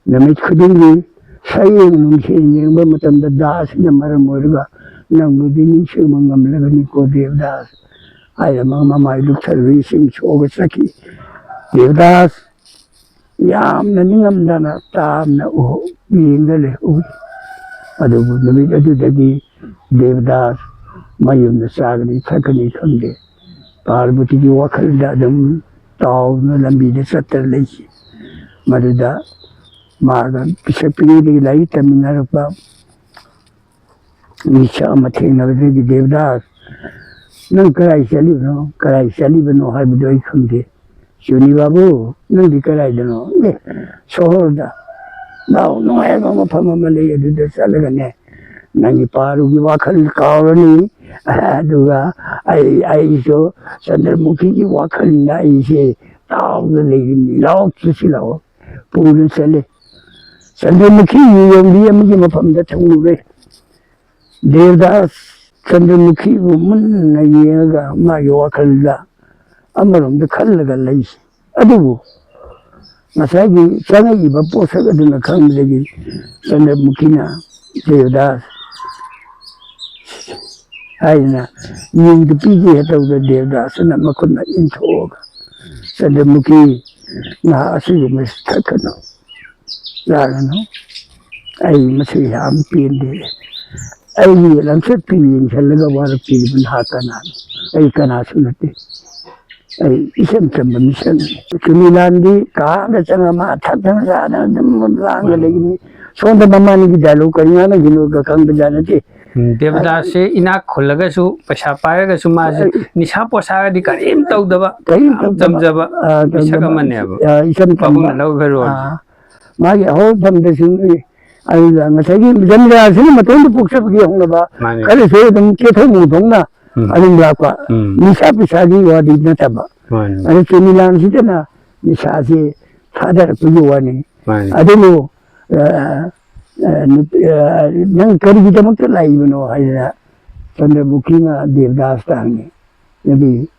ꯅꯨꯃꯤꯠ ꯈꯨꯗꯤꯡꯒꯤ ꯁꯌꯦꯡ ꯅꯨꯡꯁꯦꯟ ꯌꯦꯡꯕ ꯃꯇꯝꯗ ꯗꯥ ꯑꯁꯤꯅ ꯃꯔꯝ ꯑꯣꯏꯔꯒ ꯅꯪꯕꯨꯗꯤ ꯅꯤꯡꯁꯤꯡꯕ ꯉꯝꯂꯒꯅꯤꯀꯣ ꯗꯦꯕꯗꯥꯁ ꯍꯥꯏꯔꯝꯃꯒ ꯃꯃꯥꯏ ꯂꯨꯞꯊꯔꯒ ꯏꯁꯤꯡ ꯁꯣꯛꯑꯒ ꯆꯠꯈꯤ꯫ ꯗꯦꯕꯗꯥꯁ ꯌꯥꯝꯅ ꯅꯤꯡꯉꯝꯗꯅ ꯇꯥꯝꯅ ꯎ-, ꯌꯦꯡꯗ ꯂꯩꯍꯧꯏ꯫ ꯑꯗꯨꯕꯨ ꯅꯨꯃꯤꯠ ꯑꯗꯨꯗꯒꯤ ꯗꯦꯕꯗꯥꯁ ꯃꯌꯨꯝꯗ ꯆꯥꯒꯅꯤ ꯊꯛꯀꯅꯤ ꯈꯪꯗꯦ꯫ ꯄꯥꯔꯕꯇꯤꯒꯤ ꯋꯥꯈꯜꯗ ꯑꯗꯨꯝ ꯇꯥꯎꯗꯨꯅ ꯂꯝꯕꯤꯗ ꯆꯠꯇꯅ ꯂꯩꯈꯤ꯫ ꯃꯗꯨꯗ ꯃꯥꯒ ꯄꯤꯁꯛ ꯄꯤꯛꯏꯉꯩꯗꯒꯤ ꯂꯥꯏꯔꯤꯛ ꯇꯝꯃꯤꯟꯅꯔꯛꯄ ꯃꯤꯁꯛ ꯑꯃ ꯊꯦꯡꯅꯕꯗꯒꯤ, "ꯗꯦꯕꯗꯥꯁ, ꯅꯪ ꯀꯗꯥꯏ ꯆꯠꯂꯤꯕꯅꯣ, ꯀꯗꯥꯏ ꯆꯠꯂꯤꯕꯅꯣ ꯍꯥꯏꯕꯗꯨ ꯑꯩ ꯈꯪꯗꯦ꯫ ꯆꯨꯅꯤ ꯕꯥꯕꯨ, ꯅꯪꯗꯤ ꯀꯗꯥꯏꯗꯅꯣ?" "ꯑꯦ, ꯁꯣꯍꯣꯔꯗ꯫ ꯂꯥꯛꯑꯣ, ꯅꯨꯡꯉꯥꯏꯕ ꯃꯐꯝ ꯑꯃ ꯂꯩ, ꯑꯗꯨꯗ ꯆꯠꯂꯒꯅꯦ, ꯅꯪꯒꯤ ꯄꯥꯔꯨꯒꯤ ꯋꯥꯈꯜ ꯀꯥꯎꯔꯅꯤ꯫ ꯑꯗꯨꯒ ꯑꯩ, ꯑꯩꯁꯨ ꯆꯟꯗ꯭ꯔꯃꯨꯈꯤꯒꯤ ꯋꯥꯈꯜꯗ ꯑꯩꯁꯦ ꯇꯥꯎꯗ ꯂꯩꯔꯤꯅꯤ꯫ ꯂꯥꯛꯑꯣ, ꯆꯠꯁꯤ ꯂꯥꯛꯑꯣ"꯫ ꯄꯨꯗꯨꯅ ꯆꯠꯂꯦ꯫ ꯆꯟꯗ꯭ꯔꯃꯨꯈꯤ ꯌꯨ ꯌꯣꯟꯕꯤ ꯑꯃꯒꯤ ꯃꯐꯝꯗ ꯊꯨꯡꯂꯨꯔꯦ꯫ ꯗꯦꯕꯗꯥꯁ ꯆꯟꯗ꯭ꯔꯃꯨꯈꯤꯕꯨ ꯃꯨꯟꯅ ꯌꯦꯡꯉꯒ ꯃꯥꯒꯤ ꯋꯥꯈꯜꯗ ꯑꯃꯔꯣꯝꯗ ꯈꯜꯂꯒ ꯂꯩ꯫ ꯑꯗꯨꯕꯨ ꯉꯁꯥꯏꯒꯤ ꯆꯪꯉꯛꯏꯕ ꯄꯣꯠꯁꯛ ꯑꯗꯨꯅ ꯈꯪꯕꯗꯒꯤ ꯆꯟꯗ꯭ꯔꯃꯨꯈꯤꯅ ꯗꯦꯕꯗꯥꯁ ꯍꯥꯏꯗꯅ ꯌꯦꯡꯗ ꯄꯤꯒꯦ ꯇꯧꯗ ꯗꯦꯕꯗꯥꯁꯅ ꯃꯈꯨꯠꯅ ꯏꯟꯊꯣꯛꯑꯒ, "ꯆꯟꯗ꯭ꯔꯃꯨꯈꯤ, ꯅꯍꯥꯛ ꯑꯁꯤꯒꯨꯝꯕꯁꯤ ꯊꯛꯀꯅꯨ, ꯆꯥꯒꯅꯨ꯫ ꯑꯩ ꯃꯁꯤ ꯌꯥꯝ ꯄꯦꯟꯗꯦ꯫ ꯑꯩꯒꯤ ꯂꯝꯆꯠ ꯄꯤ ꯌꯦꯡꯁꯤꯜꯂꯒ ꯋꯥꯔꯛꯄꯤꯔꯤꯕ ꯅꯍꯥꯛ ꯀꯅꯥꯅꯣ? ꯑꯩ ꯀꯅꯥꯁꯨ ꯅꯠꯇꯦ꯫ ꯑꯩ ꯏꯆꯝ ꯆꯝꯕ ꯃꯤꯁꯛꯅꯤ꯫" ꯆꯨꯅꯤꯂꯥꯟꯗꯤ ꯀꯥꯗ ꯆꯪꯉ ꯃꯥ ꯊꯛꯇꯅ ꯆꯥꯗꯅ ꯑꯗꯨꯝ ꯂꯥꯡꯉ ꯂꯩꯒꯅꯤ꯫ ꯁꯣꯝꯗ ꯃꯃꯥꯅꯤꯒꯤ ꯗꯥꯏꯂꯣꯛ ꯀꯔꯤ ꯉꯥꯡꯅꯈꯤꯅꯣꯒ ꯈꯪꯕꯖꯥꯠ ꯅꯠꯇꯦ꯫ ꯎꯝ, ꯗꯦꯕꯗꯥꯁꯁꯦ ꯏꯅꯥꯛ ꯈꯨꯜꯂꯒꯁꯨ, ꯄꯩꯁꯥ ꯄꯥꯏꯔꯒꯁꯨ ꯃꯥꯁꯦ ꯑꯩ ꯅꯤꯁꯥ ꯄꯣꯁꯥꯒꯗꯤ ꯀꯔꯤꯝ ꯇꯧꯗꯕ, ꯀꯔꯤꯝ ꯌꯥꯝ ꯇꯧꯗꯕ, ꯆꯝꯖꯕ ꯑꯥ, ꯃꯤꯁꯛ ꯆꯝꯖꯕ, ꯑꯃꯅꯦꯕ꯫ ꯑꯥ, ꯏꯆꯝ ꯆꯝꯕ꯫ ꯄꯥꯕꯨꯡꯅ ꯂꯧꯈꯤꯕ ꯔꯣꯜꯁꯦ꯫ ꯑꯥ, ꯃꯥꯒꯤ ꯑꯍꯧꯕ ꯐꯝꯗꯁꯨ ꯑꯗꯨꯗ ꯉꯁꯥꯏꯒꯤ ꯖꯟꯖꯥꯁꯤꯅ ꯃꯇꯣꯝꯇ ꯄꯣꯛꯆꯕꯒꯤ ꯍꯧꯅꯕ ꯃꯥꯅꯦ꯫ ꯈꯔꯁꯨ ꯑꯗꯨꯝ ꯀꯦꯊꯣꯛ ꯃꯧꯊꯣꯛꯅ ꯎꯝ꯫ ꯑꯗꯨꯝ ꯂꯥꯛꯄ꯫ ꯎꯝ꯫ ꯅꯤꯁꯥ ꯄꯤꯁꯥꯒꯤ ꯋꯥꯗꯤ ꯅꯠꯇꯕ꯫ ꯃꯥꯅꯦ꯫ ꯑꯗꯨ ꯆꯨꯅꯤꯂꯥꯟꯁꯤꯗꯅ ꯅꯤꯁꯥꯁꯤ ꯊꯥꯗꯔꯛꯄꯒꯤ ꯋꯥꯅꯤ꯫ ꯃꯥꯅꯦ꯫ ꯑꯗꯨꯕꯨ, ꯑ, ꯑ, ꯅꯨꯄꯤ, ꯑ, "ꯅꯪ ꯀꯔꯤꯒꯤꯗꯃꯛꯇ ꯂꯥꯛꯏꯕꯅꯣ?" ꯍꯥꯏꯗꯅ ꯆꯟꯗ꯭ꯔꯃꯨꯈꯤꯅ ꯗꯦꯕꯗꯥꯁꯇ ꯍꯪꯉꯤ꯫ ꯅꯨꯄꯤ,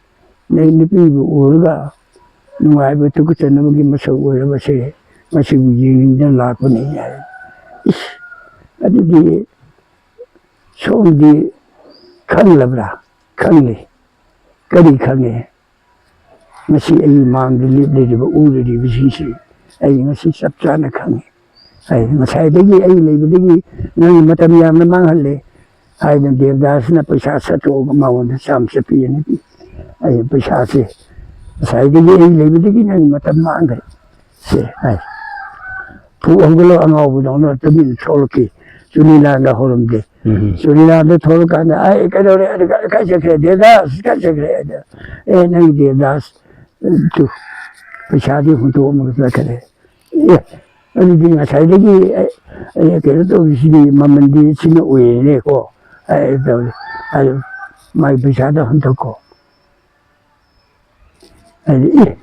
"ꯅꯪ ꯅꯨꯄꯤꯕꯨ ꯎꯔꯒ ꯅꯨꯡꯉꯥꯏꯕ ꯇꯨꯀꯠꯆꯅꯕꯒꯤ ꯃꯁꯛ ꯑꯣꯏꯔꯕꯁꯦ, ꯃꯁꯤꯕꯨ ꯌꯦꯡꯅꯤꯡꯗꯅ ꯂꯥꯛꯄꯅꯤ" ꯍꯥꯏ꯫ "ꯏꯁ, ꯑꯗꯨꯗꯤ ꯁꯣꯝꯗꯤ ꯈꯪꯂꯕ꯭ꯔꯥ?" "ꯈꯪꯂꯤ꯫" "ꯀꯔꯤ ꯈꯪꯉꯤ?" "ꯉꯁꯤ ꯑꯩꯒꯤ ꯃꯥꯡꯗ ꯂꯦꯞꯂꯤꯕ, ꯎꯔꯤꯕꯁꯤꯡꯁꯤ ꯑꯩ ꯉꯁꯤ ꯆꯞ ꯆꯥꯅ ꯈꯪꯉꯤ꯫ ꯑꯩ ꯉꯁꯥꯏꯗꯒꯤ ꯑꯩ ꯂꯩꯕꯗꯒꯤ ꯅꯪꯒꯤ ꯃꯇꯝ ꯌꯥꯝꯅ ꯃꯥꯡꯍꯜꯂꯦ" ꯍꯥꯏꯗꯅ ꯗꯦꯕꯗꯥꯁꯅ ꯄꯩꯁꯥ ꯁꯠꯇꯣꯛꯑꯒ ꯃꯉꯣꯟꯗ ꯆꯥꯝꯃ ꯆꯠꯄꯤ ꯑꯅꯤ ꯄꯤ꯫ "ꯑꯩ ꯄꯩꯁꯥꯁꯦ ꯉꯁꯥꯏꯗꯒꯤ ꯑꯩ ꯂꯩꯕꯗꯒꯤ ꯅꯪꯒꯤ ꯃꯇꯝ ꯃꯥꯡꯈ꯭ꯔꯦ ꯁꯦ" ꯍꯥꯏ꯫ ꯐꯨ ꯍꯧꯒꯠꯂꯣ ꯑꯉꯥꯎꯕꯗꯧꯅ ꯇꯨꯃꯤꯟꯅ ꯊꯣꯛꯂꯛꯈꯤ꯫ ꯆꯨꯅꯤꯂꯥꯟꯗ ꯍꯧꯔꯝꯗꯦ꯫ ꯎꯝ꯫ ꯆꯨꯅꯤꯂꯥꯟꯗ ꯊꯣꯛꯂꯀꯥꯟꯗ, "ꯑꯩ ꯀꯩꯗꯧꯔꯦ? ꯑꯗꯨ ꯀꯥꯏ, ꯀꯥꯏ ꯆꯠꯈ꯭ꯔꯦ? ꯗꯦꯕꯗꯥꯁ ꯀꯥꯏ ꯆꯠꯈ꯭ꯔꯦ?" ꯑꯗ, "ꯑꯦ, ꯅꯪ ꯗꯦꯕꯗꯥꯁ ꯇꯨ ꯄꯩꯁꯥꯗꯤ ꯍꯨꯟꯗꯣꯛꯑꯝꯃꯒ ꯆꯠꯈ꯭ꯔꯦ꯫ ꯑꯦ, ꯑꯗꯨꯗꯤ ꯉꯁꯥꯏꯗꯒꯤ ꯑꯩ, ꯑꯩ ꯀꯩꯅꯣ ꯇꯧꯔꯤꯁꯤꯗꯤ ꯃꯃꯜꯗꯤ ꯁꯤꯅ ꯑꯣꯏꯔꯦꯅꯦꯀꯣ" ꯑꯩ ꯇꯧꯔꯦ꯫ ꯑꯗꯨ ꯃꯥꯒꯤ ꯄꯩꯁꯥꯗꯣ ꯍꯟꯗꯣꯛꯈꯣ꯫ ꯍꯥꯏꯗꯤ, "ꯑꯦ,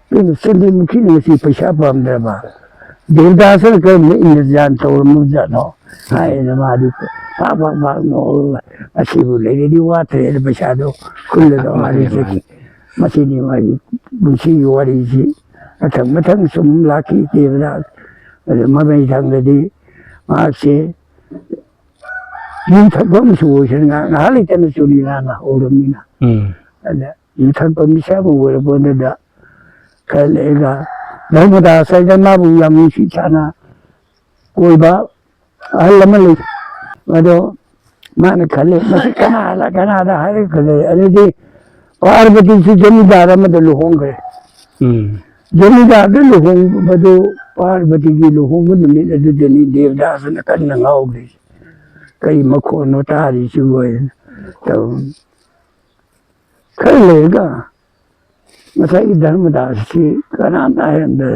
ꯀꯩꯅꯣ, ꯆꯟꯗ꯭ꯔꯃꯨꯈꯤꯅ ꯉꯁꯤ ꯄꯩꯁꯥ ꯄꯥꯝꯗ꯭ꯔꯕ? ꯗꯦꯕꯗꯥꯁꯅ ꯀꯔꯝꯕ ꯏꯪꯒ꯭ꯔꯖꯥꯟ ꯇꯧꯔꯝꯃꯕꯖꯥꯠꯅꯣ?" ꯍꯥꯏꯅ ꯃꯥꯗꯤ ꯄꯥꯛ ꯄꯥꯛ ꯄꯥꯛ ꯅꯣꯛꯑꯒ, "ꯑꯁꯤꯕꯨ ꯂꯩꯔꯗꯤ ꯋꯥꯠꯇ꯭ꯔꯦꯅ ꯄꯩꯁꯥꯗꯣ ꯈꯨꯜꯂꯒ ꯃꯥꯗꯤ ꯃꯥꯅꯦ, ꯆꯠꯈꯤ꯫ ꯃꯥꯅꯦ꯫ ꯃꯁꯤꯅꯤ ꯃꯥꯒꯤ ꯄꯨꯟꯁꯤꯒꯤ ꯋꯥꯔꯤꯁꯤ"꯫ ꯃꯊꯪ ꯃꯊꯪ ꯁꯨꯝ ꯂꯥꯛꯈꯤ ꯗꯦꯕꯗꯥꯁ꯫ ꯑꯗꯨ ꯃꯃꯩ ꯊꯪꯗꯗꯤ ꯃꯍꯥꯛꯁꯦ ꯌꯨ ꯊꯛꯄ ꯑꯃꯁꯨ ꯑꯣꯏꯁꯅ ꯉꯥꯏꯍꯥꯛ ꯂꯩꯇꯅ ꯆꯨꯔꯤ ꯂꯥꯟꯅ ꯍꯧꯔꯕꯅꯤꯅ꯫ ꯎꯝ꯫ ꯑꯗ ꯌꯨ ꯊꯛꯄ ꯃꯤꯁꯛ ꯑꯃ ꯑꯣꯏꯔꯕꯗꯨꯗ ꯈꯔ ꯂꯩꯔꯒ ꯙꯔꯃꯗꯥꯁ ꯍꯥꯏꯗꯅ ꯃꯥꯕꯨ ꯌꯥꯝ ꯅꯨꯡꯁꯤ ꯆꯥꯅ ꯀꯣꯏꯕ ꯑꯍꯜ ꯑꯃ ꯂꯩ꯫ ꯑꯗꯣ ꯃꯥꯅ ꯈꯜꯂꯦ, "ꯃꯁꯤ ꯀꯅꯥꯗ, ꯀꯅꯥꯗ ꯍꯥꯏꯔꯒ ꯈꯜꯂꯦ?" ꯑꯗꯨꯗꯤ ꯄꯥꯔꯕꯇꯤꯁꯨ ꯖꯃꯤꯟꯗꯥꯔ ꯑꯃꯗ ꯂꯨꯍꯣꯡꯈ꯭ꯔꯦ꯫ ꯎꯝ꯫ ꯖꯃꯤꯟꯗꯥꯔꯗ ꯂꯨꯍꯣꯡꯕꯗꯨ, ꯄꯥꯔꯕꯇꯤꯒꯤ ꯂꯨꯍꯣꯡꯕ ꯅꯨꯃꯤꯠ ꯑꯗꯨꯗꯅꯤ ꯗꯦꯕꯗꯥꯁꯅ ꯀꯟꯅ ꯉꯥꯎꯈ꯭ꯔꯤꯁꯦ꯫ "ꯀꯔꯤ ꯃꯈꯣꯟꯅꯣ ꯇꯥꯔꯤꯁꯤꯕꯨ?" ꯍꯥꯏꯅ ꯇꯧ-, ꯈꯔ ꯂꯩꯔꯒ ꯉꯁꯥꯏꯒꯤ ꯙꯔꯃꯗꯥꯁꯁꯤ ꯀꯅꯥꯅ ꯍꯥꯏꯔꯝꯗ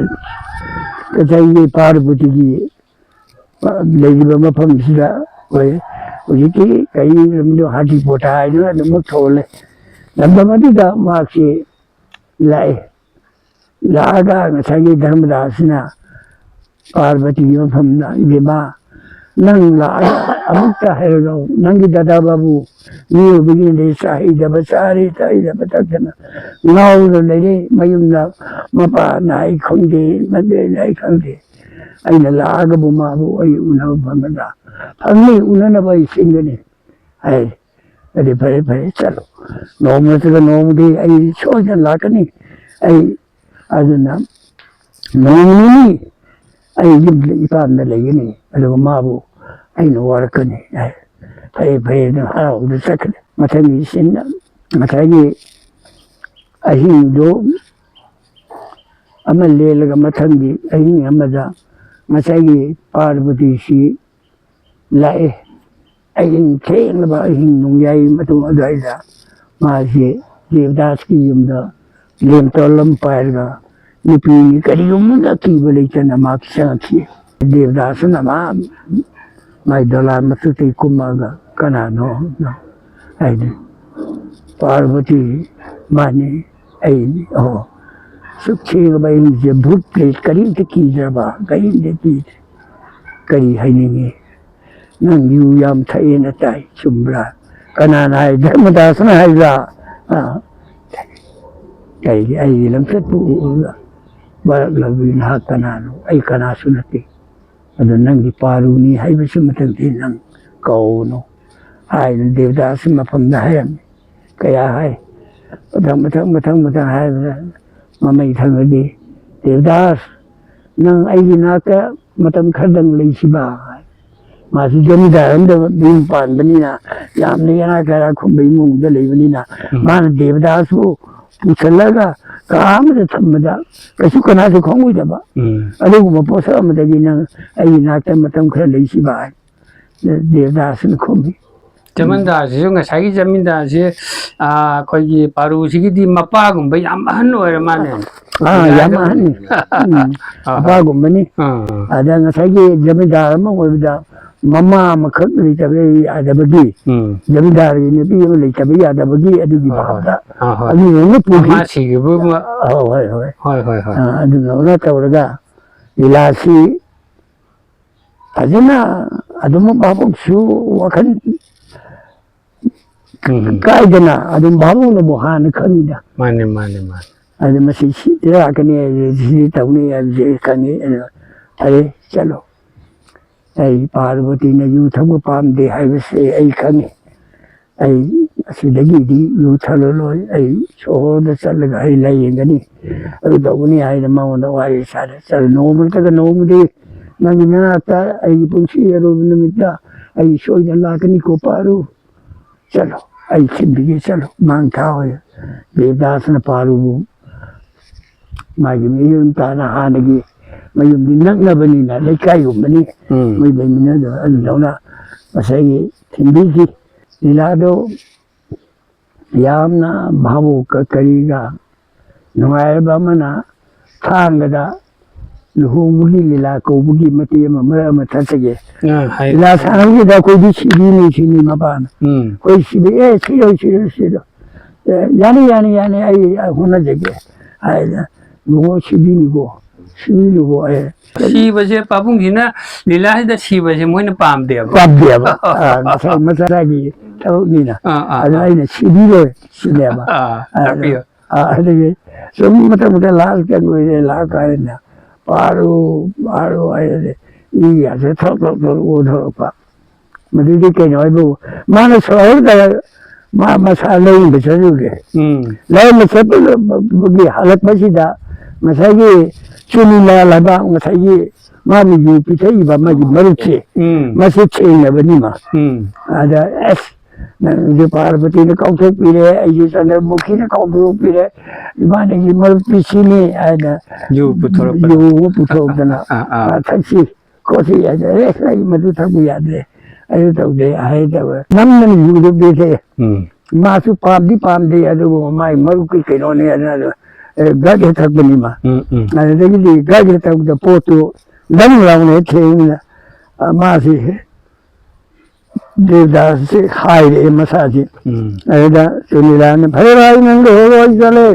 ꯉꯁꯥꯏꯒꯤ ꯄꯥꯔꯕꯇꯤꯒꯤ ꯂꯩꯔꯤꯕ ꯃꯐꯝꯁꯤꯗ ꯑꯣꯏ꯫ ꯍꯧꯖꯤꯛꯀꯤ ꯀꯩ ꯂꯝꯗꯣ, ꯍꯥꯇꯤꯄꯣꯇꯥ ꯍꯥꯏꯗꯨꯅ ꯑꯗꯨꯃꯛ ꯊꯣꯜꯂꯦ꯫ ꯂꯝꯗꯝ ꯑꯗꯨꯗ ꯃꯍꯥꯛꯁꯤ ꯂꯥꯛꯑꯦ꯫ ꯂꯥꯛꯑꯒ ꯉꯁꯥꯏꯒꯤ ꯙꯔꯃꯗꯥꯁꯁꯤꯅ ꯄꯥꯔꯕꯇꯤꯒꯤ ꯃꯐꯝꯗ, "ꯏꯕꯦꯝꯃ, ꯅꯪ ꯂꯥꯛꯑꯒ ꯑꯃꯨꯛꯇ ꯍꯥꯏꯔꯨꯔꯣ, ꯅꯪꯒꯤ ꯗꯗꯥ ꯕꯥꯕꯨ ꯃꯤꯑꯣꯏꯕꯒꯤ ꯅꯤꯁꯥ ꯍꯩꯗꯕ ꯆꯥꯔꯤ, ꯊꯛꯏꯗꯕ ꯊꯛꯇꯅ ꯉꯥꯎꯔꯒ ꯂꯩꯔꯦ, ꯃꯌꯨꯝꯗ ꯃꯄꯥ ꯅꯥꯏ ꯈꯪꯗꯦ, ꯃꯆꯦ ꯅꯥꯏ ꯈꯪꯗꯦ꯫ ꯑꯩꯅ ꯂꯥꯛꯑꯒꯕꯨ ꯃꯥꯕꯨ ꯑꯩ ꯎꯅꯕ ꯐꯪꯒꯗ꯭ꯔꯥ? ꯐꯪꯅꯤ, ꯎꯅꯅꯕ ꯑꯩ ꯁꯤꯟꯒꯅꯤ" ꯍꯥꯏ꯫ ꯑꯗꯨꯗꯤ ꯐꯔꯦ, ꯐꯔꯦ, ꯆꯠꯂꯣ꯫ ꯅꯣꯡꯃ ꯅꯠꯇ꯭ꯔꯒ ꯅꯣꯡꯃꯗꯤ ꯑꯩ ꯁꯣꯏꯗꯅ ꯂꯥꯛꯀꯅꯤ꯫ ꯑꯩ ꯑꯗꯨꯅ ꯅꯣꯡꯃ ꯅꯤꯅꯤ ꯑꯩ ꯌꯨꯝꯗ ꯏꯄꯥꯝꯗ ꯂꯩꯒꯅꯤ, ꯑꯗꯨꯒ ꯃꯥꯕꯨ ꯑꯩꯅ ꯋꯥꯔꯛꯀꯅꯤ ꯍꯥꯏ꯫ ꯐꯩ, ꯐꯩ, ꯑꯗꯨꯝ ꯍꯔꯥꯎꯗ ꯆꯠꯈ꯭ꯔꯦ꯫ ꯃꯊꯪꯒꯤ ꯁꯤꯟ ꯉꯁꯥꯏꯒꯤ ꯑꯍꯤꯡꯗꯨ ꯑꯃ ꯂꯦꯜꯂꯒ ꯃꯊꯪꯒꯤ ꯑꯍꯤꯡ ꯑꯃꯗ ꯉꯁꯥꯏꯒꯤ ꯄꯥꯔꯕꯇꯤꯁꯤ ꯂꯥꯛꯑꯦ꯫ ꯑꯍꯤꯡ ꯊꯦꯡꯂꯕ ꯑꯍꯤꯡ ꯅꯣꯡꯌꯥꯏ ꯃꯇꯨꯡ ꯑꯗꯨꯋꯥꯏꯗ ꯃꯥꯁꯦ ꯗꯦꯕꯗꯥꯁꯀꯤ ꯌꯨꯝꯗ ꯂꯦꯝꯇꯣꯜ ꯑꯃ ꯄꯥꯏꯔꯒ ꯅꯨꯄꯤꯅꯤ ꯀꯔꯤꯒꯨꯝꯕ ꯑꯀꯤꯕ ꯂꯩꯇꯅ ꯃꯥ ꯆꯪꯉꯛꯈꯤ꯫ ꯗꯦꯕꯗꯥꯁꯅ ꯃꯥ ꯃꯥꯏ ꯗꯣꯂꯥꯟ ꯃꯊꯛꯇꯒꯤ ꯀꯨꯝꯃꯛꯑꯒ, "ꯀꯅꯥꯅꯣ?" ꯍꯥꯏꯗꯤ, "ꯄꯥꯔꯕꯇꯤ, ꯃꯥꯅꯤ, ꯑꯩꯅꯤ꯫ ꯑꯣ, ꯁꯨꯛ ꯊꯦꯡꯉꯕ ꯑꯍꯤꯡꯁꯦ ꯚꯨꯠ ꯄ꯭ꯔꯦꯠ ꯀꯔꯤꯝꯇ ꯀꯤꯗ꯭ꯔꯕ?" "ꯀꯔꯤꯝꯇ ꯀꯤꯗ꯭ꯔꯦ꯫ ꯀꯔꯤ ꯍꯥꯏꯅꯤꯡꯉꯤ? ꯅꯪ ꯌꯨ ꯌꯥꯝ ꯊꯛꯑꯦꯅ ꯇꯥꯏ, ꯆꯨꯝꯕ꯭ꯔꯥ?" "ꯀꯅꯥꯅ ꯍꯥꯏ?" "ꯙꯔꯃꯗꯥꯁꯅ ꯍꯥꯏꯕ꯭ꯔꯥ?" "ꯑꯥ, ꯀꯩꯒꯤ? ꯑꯩꯒꯤ ꯂꯝꯆꯠꯄꯨ ꯎꯔꯒ?" ꯋꯥꯔꯛꯂꯕꯤ ꯅꯍꯥꯛ ꯀꯅꯥꯅꯣ? ꯑꯩ ꯀꯅꯥꯁꯨ ꯅꯠꯇꯦ꯫ ꯑꯗꯣ ꯅꯪꯒꯤ ꯄꯥꯔꯨꯅꯤ ꯍꯥꯏꯕꯁꯤꯃꯇꯪꯗꯤ ꯅꯪ ꯀꯧꯅꯨ" ꯍꯥꯏꯅ ꯗꯦꯕꯗꯥꯁ ꯃꯐꯝꯗ ꯍꯥꯏꯔꯝꯃꯤ꯫ ꯀꯌꯥ ꯍꯥꯏ, ꯃꯊꯪ ꯃꯊꯪ ꯃꯊꯪ ꯃꯊꯪ ꯍꯥꯏꯕꯗ ꯃꯃꯩ ꯊꯪꯅꯗꯦ꯫ "ꯗꯦꯕꯗꯥꯁ, ꯅꯪ ꯑꯩꯒꯤ ꯅꯥꯛꯇ ꯃꯇꯝ ꯈꯔꯗꯪ ꯂꯩꯁꯤꯕ?" ꯃꯥꯁꯤ ꯖꯃꯤꯟꯗꯥꯔ ꯑꯃꯗ ꯃꯌꯨꯝ ꯄꯥꯟꯕꯅꯤꯅ, ꯌꯥꯝꯅ ꯏꯅꯥꯛ ꯀꯩꯔꯥꯛ ꯈꯨꯟꯕ ꯏꯃꯨꯡꯗ ꯂꯩꯕꯅꯤꯅ, ꯎꯝ꯫ ꯃꯥꯅ ꯗꯦꯕꯗꯥꯁꯄꯨ ꯄꯨꯁꯜꯂꯒ ꯀꯥ ꯑꯃꯗ ꯊꯝꯕꯗ ꯀꯩꯁꯨ ꯀꯅꯥꯁꯨ ꯈꯪꯉꯣꯏꯗꯕ꯫ ꯎꯝ꯫ "ꯑꯗꯨꯒꯨꯝꯕ ꯄꯣꯠꯁꯛ ꯑꯃꯗꯒꯤ ꯅꯪ ꯑꯩꯒꯤ ꯅꯥꯛꯇ ꯃꯇꯝ ꯈꯔ ꯂꯩꯁꯤꯕ?" ꯍꯥꯏ꯫ ꯗꯦꯕꯗꯥꯁꯅ ꯈꯨꯝꯃꯤ꯫ ꯖꯃꯤꯟꯗꯥꯔꯁꯤꯁꯨ, ꯉꯁꯥꯏꯒꯤ ꯖꯃꯤꯟꯗꯥꯔꯁꯤ, ꯑꯥ, ꯑꯩꯈꯣꯏꯒꯤ ꯄꯥꯔꯨꯁꯤꯒꯤꯗꯤ ꯃꯄꯥꯒꯨꯝꯕ ꯌꯥꯝ ꯑꯍꯟ ꯑꯣꯏꯔ ꯃꯥꯜꯂꯦ꯫ ꯑꯥ, ꯌꯥꯝ ꯑꯍꯟꯅꯤ꯫ ꯎꯝ, ꯑꯥ, ꯑꯥ꯫ ꯃꯄꯥꯒꯨꯝꯕꯅꯤ꯫ ꯑꯥ, ꯑꯥ꯫ ꯑꯗ ꯉꯁꯥꯏꯒꯤ ꯖꯃꯤꯟꯗꯥꯔ ꯑꯃ ꯑꯣꯏꯕꯗ ꯃꯃꯥ ꯑꯃꯈꯛ ꯂꯩꯇꯕ ꯌꯥꯗꯕꯒꯤ, ꯎꯝ꯫ ꯖꯃꯤꯟꯗꯥꯔꯒꯤ ꯅꯨꯄꯤ ꯑꯃ ꯂꯩꯇꯕ ꯌꯥꯗꯕꯒꯤ ꯑꯗꯨꯒꯤ ꯍꯣꯏ, ꯍꯣꯏ꯫ ꯚꯥꯕꯇ ꯑꯥ, ꯍꯣꯏ꯫ ꯑꯗꯨꯗꯨꯅ ꯄꯨꯈꯤ-, ꯃꯃꯥ ꯁꯤꯈꯤꯕ ꯑꯃ-, ꯍꯣꯏ, ꯍꯣꯏ, ꯍꯣꯏ꯫ ꯍꯣꯏ, ꯍꯣꯏ, ꯍꯣꯏ꯫ ꯑꯥ, ꯑꯗꯨꯗꯨꯅ ꯇꯧꯔꯒ ꯂꯤꯂꯥꯁꯤ ꯐꯖꯅ ꯑꯗꯨꯝ ꯚꯥꯕꯣꯛꯁꯨ ꯋꯥꯈꯜ ꯎꯝ꯫ ꯀꯥꯏꯗꯅ ꯑꯗꯨꯝ ꯚꯥꯕꯣꯛꯅꯕꯨ ꯍꯥꯟꯅ ꯈꯪꯉꯤꯗ꯫ ꯃꯥꯅꯦ, ꯃꯥꯅꯦ, ꯃꯥꯅꯦ꯫ ꯑꯗꯨ ꯃꯁꯤ ꯁꯤꯗ ꯂꯥꯛꯀꯅꯤ ꯍꯥꯏꯕꯁꯦ, ꯁꯤꯗꯤ ꯇꯧꯅꯤ ꯍꯥꯏꯕꯁꯦ ꯈꯪꯉꯤ꯫ ꯑꯗꯨ ꯐꯔꯦ, ꯆꯠꯂꯣ꯫ ꯑꯩ ꯄꯥꯔꯕꯇꯤꯅ ꯌꯨ ꯊꯛꯄ ꯄꯥꯝꯗꯦ ꯍꯥꯏꯕꯁꯦ ꯑꯩ ꯈꯪꯉꯤ꯫ ꯑꯩ ꯑꯁꯤꯗꯒꯤꯗꯤ ꯌꯨ ꯊꯛꯂꯔꯣꯏ꯫ ꯑꯩ ꯁꯣꯍꯣꯔꯗ ꯆꯠꯂꯒ ꯑꯩ ꯂꯥꯏꯌꯦꯡꯒꯅꯤ, ꯑꯗꯨ ꯇꯧꯒꯅꯤ ꯍꯥꯏꯅ ꯃꯉꯣꯟꯗ ꯋꯥꯔꯤ ꯁꯥꯔꯦ꯫ ꯆꯠꯂꯣ, ꯅꯣꯡꯃ ꯅꯠꯇ꯭ꯔꯒ ꯅꯣꯡꯃꯗꯤ ꯅꯪꯒꯤ ꯅꯅꯥꯛꯇ ꯑꯩꯒꯤ ꯄꯨꯟꯁꯤ ꯑꯔꯣꯏꯕ ꯅꯨꯃꯤꯠꯇ ꯑꯩ ꯁꯣꯏꯗꯅ ꯂꯥꯛꯀꯅꯤꯀꯣ ꯄꯥꯔꯨ꯫ ꯆꯠꯂꯣ, ꯑꯩ ꯊꯤꯟꯕꯤꯒꯦ, ꯆꯠꯂꯣ꯫ ꯃꯥꯡ ꯊꯥꯎ ꯍꯥꯏ꯫ ꯗꯦꯕꯗꯥꯁꯅ ꯄꯥꯔꯨꯕꯨ ꯃꯥꯒꯤ ꯃꯌꯨꯝ ꯇꯥꯅ ꯍꯥꯟꯅꯒꯤ ꯃꯌꯨꯝꯗꯤ ꯅꯛꯅꯕꯅꯤꯅ, ꯂꯩꯀꯥꯏꯒꯨꯝꯕꯅꯤ꯫ ꯎꯝ꯫ ꯃꯣꯏ ꯂꯩꯃꯤꯟꯅꯗꯕ ꯑꯗꯨꯗꯧꯅ ꯉꯁꯥꯏꯒꯤ ꯊꯤꯟꯕꯤꯈꯤ꯫ ꯂꯤꯂꯥꯗꯣ ꯌꯥꯝꯅ ꯚꯥꯕꯣꯛꯀ ꯀꯔꯤꯒ ꯅꯨꯡꯉꯥꯏꯔꯕ ꯑꯃꯅ ꯊꯥꯡꯒꯗ ꯂꯨꯍꯣꯡꯕꯒꯤ ꯂꯤꯂꯥ ꯀꯧꯕꯒꯤ ꯃꯇꯦꯛ ꯑꯃ ꯃꯔꯛ ꯑꯃ ꯊꯠꯆꯒꯦ꯫ ꯑꯥ, ꯍꯥꯏ꯫ ꯂꯤꯂꯥ ꯁꯥꯟꯅꯕꯁꯤꯗ ꯑꯩꯈꯣꯏꯗꯤ ꯁꯤꯕꯤꯅꯤ ꯁꯤꯅꯤ ꯃꯄꯥꯅ꯫ ꯎꯝ꯫ ꯑꯩꯈꯣꯏ ꯁꯤꯕꯤ, "ꯑꯦ, ꯁꯤꯔꯣꯏ, ꯁꯤꯔꯣꯏ, ꯁꯤꯔꯣꯏ꯫ ꯑꯦ, ꯌꯥꯅꯤ, ꯌꯥꯅꯤ, ꯌꯥꯅꯤ, ꯑꯩ ꯍꯣꯠꯅꯖꯒꯦ" ꯍꯥꯏꯗꯅ, "ꯂꯨꯍꯣꯡ ꯁꯤꯕꯤꯅꯤꯀꯣ, ꯁꯤꯕꯤꯅꯤꯀꯣ, ꯑꯦ"꯫ ꯁꯤꯕꯁꯦ ꯄꯥꯕꯨꯡꯁꯤꯅ ꯂꯤꯂꯥꯁꯤꯗ ꯁꯤꯕꯁꯦ ꯃꯣꯏꯅ ꯄꯥꯝꯗꯦꯕ꯫ ꯄꯥꯝꯗꯦꯕ꯫ ꯑꯥ, ꯉꯁꯥꯏ ꯃꯆꯥꯒꯤ ꯊꯕꯛꯅꯤꯅ꯫ ꯑꯥ, ꯑꯥ, ꯑꯗꯨ ꯑꯥ꯫ ꯑꯩꯅ "ꯁꯤꯕꯤꯔꯣꯏ" ꯁꯤꯅꯦꯕ꯫ ꯑꯥ, ꯑꯗꯨ ꯇꯥꯛꯄꯤꯌꯨ꯫ ꯑꯗꯒꯤ ꯁꯨꯝ ꯃꯊꯪ ꯃꯊꯪ ꯂꯥꯛ ꯀꯩꯅꯣꯁꯦ ꯂꯥꯛ ꯀꯥꯏꯅ ꯄꯥꯔꯨ ꯄꯥꯔꯨ ꯍꯥꯏꯔꯗꯤ ꯏꯒꯁꯦ ꯊꯣꯛ ꯊꯣꯛ ꯊꯣꯛ ꯑꯣꯟꯊꯣꯔꯛꯄ꯫ ꯃꯗꯨꯗꯤ ꯀꯩꯅꯣ ꯍꯥꯏꯕꯨ ꯃꯥꯅ ꯁꯣꯍꯣꯔꯗ ꯃꯥ ꯃꯁꯥ ꯂꯥꯌꯦꯡꯕ ꯆꯠꯂꯨꯔꯦ꯫ ꯎꯝ꯫ ꯂꯥꯌꯦꯡꯕ ꯆꯠꯄꯒꯤ ꯍꯜꯂꯛꯄꯁꯤꯗ ꯉꯁꯥꯏꯒꯤ ꯆꯨꯅꯤꯂꯥꯜ ꯍꯥꯏꯕ ꯉꯁꯥꯏꯒꯤ ꯃꯥꯅ ꯌꯨ ꯄꯤꯊꯛꯏꯕ ꯃꯥꯒꯤ ꯃꯔꯨꯞꯁꯦ ꯎꯝ꯫ ꯃꯁꯤ ꯊꯦꯡꯅꯕꯅꯤ ꯃꯥ꯫ ꯎꯝ꯫ ꯑꯗ ꯑꯁ ꯅꯪꯁꯨ ꯄꯥꯔꯕꯇꯤꯅ ꯀꯥꯎꯊꯣꯛꯄꯤꯔꯦ, ꯑꯩꯁꯨ ꯆꯟꯗ꯭ꯔꯃꯨꯈꯤꯅ ꯀꯥꯎꯊꯣꯛꯄꯤꯔꯦ, ꯏꯕꯥꯅꯤꯒꯤ ꯃꯔꯨꯞꯇꯤ ꯁꯤꯅꯤ ꯍꯥꯏꯅ ꯌꯨ ꯄꯨꯊꯣꯔꯛꯄꯗꯣ꯫ ꯌꯨ ꯑꯃ ꯄꯨꯊꯣꯔꯛꯇꯅ ꯑꯥ, ꯑꯥ꯫ "ꯑꯥ, ꯊꯛꯁꯤ ꯈꯣꯠꯁꯤ" ꯍꯥꯏꯗꯅ "ꯑꯦ ꯑꯩ ꯃꯗꯨ ꯊꯛꯄ ꯌꯥꯗ꯭ꯔꯦ, ꯑꯩ ꯇꯧꯗꯦ" ꯍꯥꯏꯗꯕ ꯅꯝꯗꯅ ꯌꯨꯗꯣ ꯄꯤꯊꯛꯑꯦ꯫ ꯎꯝ꯫ ꯃꯥꯁꯨ ꯄꯥꯝꯗꯤ ꯄꯥꯝꯗꯦ, ꯑꯗꯨꯕꯨ ꯃꯥꯏ ꯃꯔꯨꯞꯀꯤ ꯀꯩꯅꯣꯅꯦ ꯍꯥꯏꯅ, ꯑꯦ, ꯒꯛ ꯍꯦꯛ ꯊꯛꯄꯅꯤ ꯃꯥ꯫ ꯎꯝ, ꯎꯝ꯫ ꯑꯗꯨꯗꯒꯤꯗꯤ ꯒꯛ ꯍꯦꯛ ꯊꯛꯄꯗ ꯄꯣꯠꯇꯨ ꯗꯪ ꯂꯥꯎꯅ ꯍꯦꯛ ꯊꯦꯡꯅ, ꯑ, ꯃꯥꯁꯤ ꯗꯦꯕꯗꯥꯁꯁꯤ ꯍꯥꯏꯔꯛꯑꯦ ꯃꯁꯥꯁꯤ꯫ ꯎꯝ꯫ ꯑꯗꯨꯗ ꯆꯨꯅꯤꯂꯥꯅ "ꯐꯔꯦ ꯚꯥꯏ, ꯅꯪ ꯂꯩꯍꯧꯔꯣ, ꯑꯩ ꯆꯠꯂꯦ꯫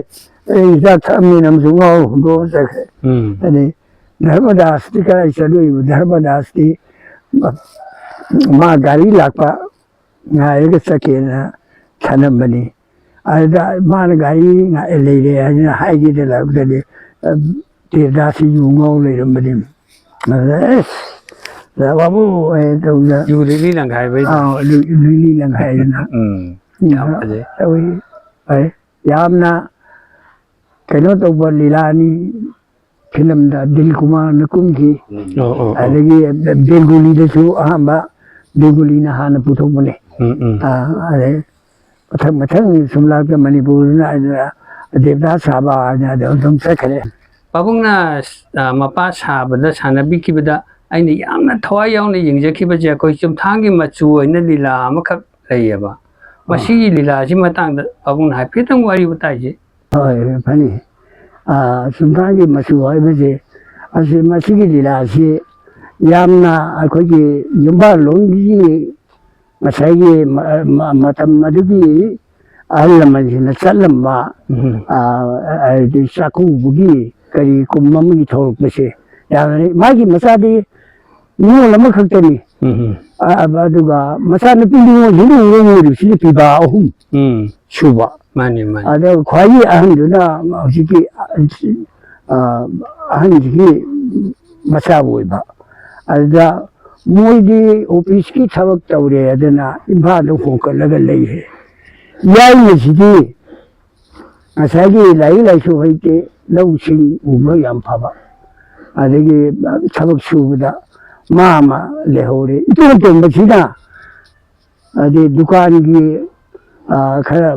ꯑꯩ ꯍꯤꯗꯥꯛ ꯊꯛꯑꯝꯅꯤꯅ" ꯑꯃꯁꯨ ꯉꯥꯎꯔ ꯍꯨꯟꯗꯣꯛꯑ ꯆꯠꯈ꯭ꯔꯦ꯫ ꯎꯝ꯫ ꯑꯗꯩ ꯙꯔꯃꯗꯥꯁꯇꯤ ꯀꯗꯥꯏ ꯆꯠꯂꯨꯏꯕ? ꯙꯔꯃꯗꯥꯁꯇꯤ ꯃꯥ ꯒꯥꯔꯤ ꯂꯥꯛꯄ ꯉꯥꯏꯔꯒ ꯆꯠꯀꯦꯅ ꯊꯅꯝꯕꯅꯤ꯫ ꯑꯗꯨꯗ ꯃꯥꯅ ꯒꯥꯔꯤ ꯉꯥꯏ-, ꯂꯩꯔꯦ ꯍꯥꯏꯗꯅ ꯍꯥꯏꯒꯦꯗ ꯂꯥꯛꯄꯗꯗꯤ, ꯑ, ꯗꯦꯕꯗꯥꯁꯁꯤ ꯌꯨ ꯉꯥꯎ ꯂꯩꯔꯝꯕꯅꯤ꯫ ꯑꯗꯨꯗ "ꯑꯦꯁ, ꯕꯥꯕꯨ" ꯍꯥꯏꯅ ꯇꯧꯗꯅ ꯌꯨ ꯂꯤꯛꯂꯤ ꯂꯪꯈꯥꯏꯕꯩꯗꯣ꯫ ꯑꯥ, ꯂꯨ-, ꯂꯨꯏꯂꯤ ꯂꯪꯈꯥꯏꯗꯅ꯫ ꯎꯝ, ꯎꯝ, ꯌꯥꯝ ꯐꯖꯩ꯫ ꯇꯧꯏ꯫ ꯐꯩ꯫ ꯌꯥꯝꯅ ꯀꯩꯅꯣ ꯇꯧꯕ ꯂꯤꯂꯥꯅꯤ꯫ ꯐꯤꯂꯝꯗ ꯗꯤꯜ ꯀꯨꯃꯥꯔꯅ ꯀꯨꯝꯈꯤ꯫ ꯑꯣ, ꯑꯣ, ꯑꯣ꯫ ꯑꯗꯒꯤ ꯕꯦꯡꯒꯨꯂꯤꯗꯁꯨ ꯑꯍꯥꯟꯕ ꯕꯦꯡꯒꯨꯂꯤꯅ ꯍꯥꯟꯅ ꯄꯨꯊꯣꯛꯄꯅꯦ꯫ ꯎꯝ, ꯎꯝ꯫ ꯑꯥ, ꯑꯗꯩ ꯃꯊꯪ ꯃꯊꯪ ꯁꯨꯝ ꯂꯥꯛꯇ ꯃꯅꯤꯄꯨꯔꯗꯨꯅ ꯑꯗꯨꯅ ꯗꯦꯕꯗꯥꯁ ꯁꯥꯕ ꯍꯥꯏꯅ ꯑꯗꯨꯝ ꯆꯠꯈ꯭ꯔꯦ꯫ ꯄꯥꯕꯨꯡꯅ, ꯑ, ꯃꯄꯥ ꯁꯥꯕꯗ ꯁꯥꯟꯅꯕꯤꯈꯤꯕꯗ ꯑꯩꯅ ꯌꯥꯝꯅ ꯊꯋꯥꯏ ꯌꯥꯎꯅ ꯌꯦꯡꯖꯈꯤꯕꯁꯦ ꯑꯩꯈꯣꯏ ꯆꯨꯝꯊꯥꯡꯒꯤ ꯃꯆꯨ ꯑꯣꯏꯅ ꯂꯤꯂꯥ ꯑꯃꯈꯛ ꯂꯩꯌꯦꯕ꯫ ꯑꯥ꯫ ꯃꯁꯤꯒꯤ ꯂꯤꯂꯥꯁꯤ ꯃꯇꯥꯡꯗ ꯄꯥꯕꯨꯡꯅ ꯍꯥꯏꯐꯦꯠꯇꯪ ꯋꯥꯔꯤ ꯋꯥꯇꯥꯏꯁꯦ꯫ ꯍꯣꯏ, ꯐꯅꯤ꯫ ꯑꯥ, ꯆꯨꯝꯊꯥꯡꯒꯤ ꯃꯆꯨ ꯍꯥꯏꯕꯁꯦ, ꯑꯁꯤ, ꯃꯁꯤꯒꯤ ꯂꯤꯂꯥꯁꯤ ꯌꯥꯝꯅ ꯑꯩꯈꯣꯏꯒꯤ ꯌꯨꯝꯕꯥꯜꯂꯣꯟꯒꯤ ꯉꯁꯥꯏꯒꯤ ꯃ-, ꯃ-, ꯃꯇꯝ ꯑꯗꯨꯒꯤ ꯑꯍꯜ ꯂꯃꯟꯁꯤꯡꯅ ꯆꯠꯂꯝꯕ, ꯎꯝ꯫ ꯑꯥ, ꯍꯥꯏꯗꯤ ꯆꯥꯛꯀꯧꯕꯒꯤ ꯀꯔꯤ ꯀꯨꯝ ꯑꯃꯒꯤ ꯊꯣꯛꯂꯛꯄꯁꯦ, ꯌꯥꯝꯅ ꯃꯥꯒꯤ ꯃꯆꯥꯗꯤ ꯅꯤꯉꯣꯜ ꯑꯃꯈꯛꯇꯅꯤ꯫ ꯎꯝ꯫ ꯑ-, ꯑ-, ꯑꯗꯨꯒ ꯃꯆꯥꯅꯨꯄꯤ ꯅꯤꯉꯣꯜꯁꯤꯅ ꯅꯤꯉꯣꯜ ꯑꯣꯏꯔꯤꯕꯁꯤꯅ ꯄꯤꯕꯥ ꯑꯍꯨꯝ꯫ ꯎꯝ꯫ ꯁꯨꯕ꯫ ꯃꯥꯅꯤ, ꯃꯥꯅꯤ꯫ ꯑꯗ ꯈ꯭ꯋꯥꯏꯒꯤ ꯑꯍꯟꯗꯨꯅ ꯍꯧꯖꯤꯛꯀꯤ, ꯑ, ꯑꯍꯟꯁꯤꯒꯤ ꯃꯆꯥ ꯑꯣꯏꯕ꯫ ꯑꯗꯨꯗ ꯃꯣꯏꯗꯤ ꯑꯣꯐꯤꯁꯀꯤ ꯊꯕꯛ ꯇꯧꯔꯦ, ꯑꯗꯨꯅ ꯏꯝꯐꯥꯜꯗ ꯍꯣꯡꯀꯠꯂꯒ ꯂꯩꯔꯦ꯫ ꯌꯥꯏꯃꯁꯤꯗꯤ ꯉꯁꯥꯏꯒꯤ ꯂꯥꯏꯔꯤꯛ ꯂꯥꯏꯁꯨ ꯍꯩꯇꯦ, ꯂꯧꯁꯤꯡ ꯎꯕ ꯌꯥꯝ ꯐꯕ, ꯑꯗꯒꯤ ꯊꯕꯛ ꯁꯨꯕꯗ ꯃꯥ ꯑꯃ ꯂꯩꯍꯧꯔꯦ꯫ ꯏꯇꯣꯟ ꯇꯣꯟꯕꯁꯤꯅ ꯑꯗꯩ ꯗꯨꯀꯥꯟꯒꯤ, ꯑ, ꯈꯔ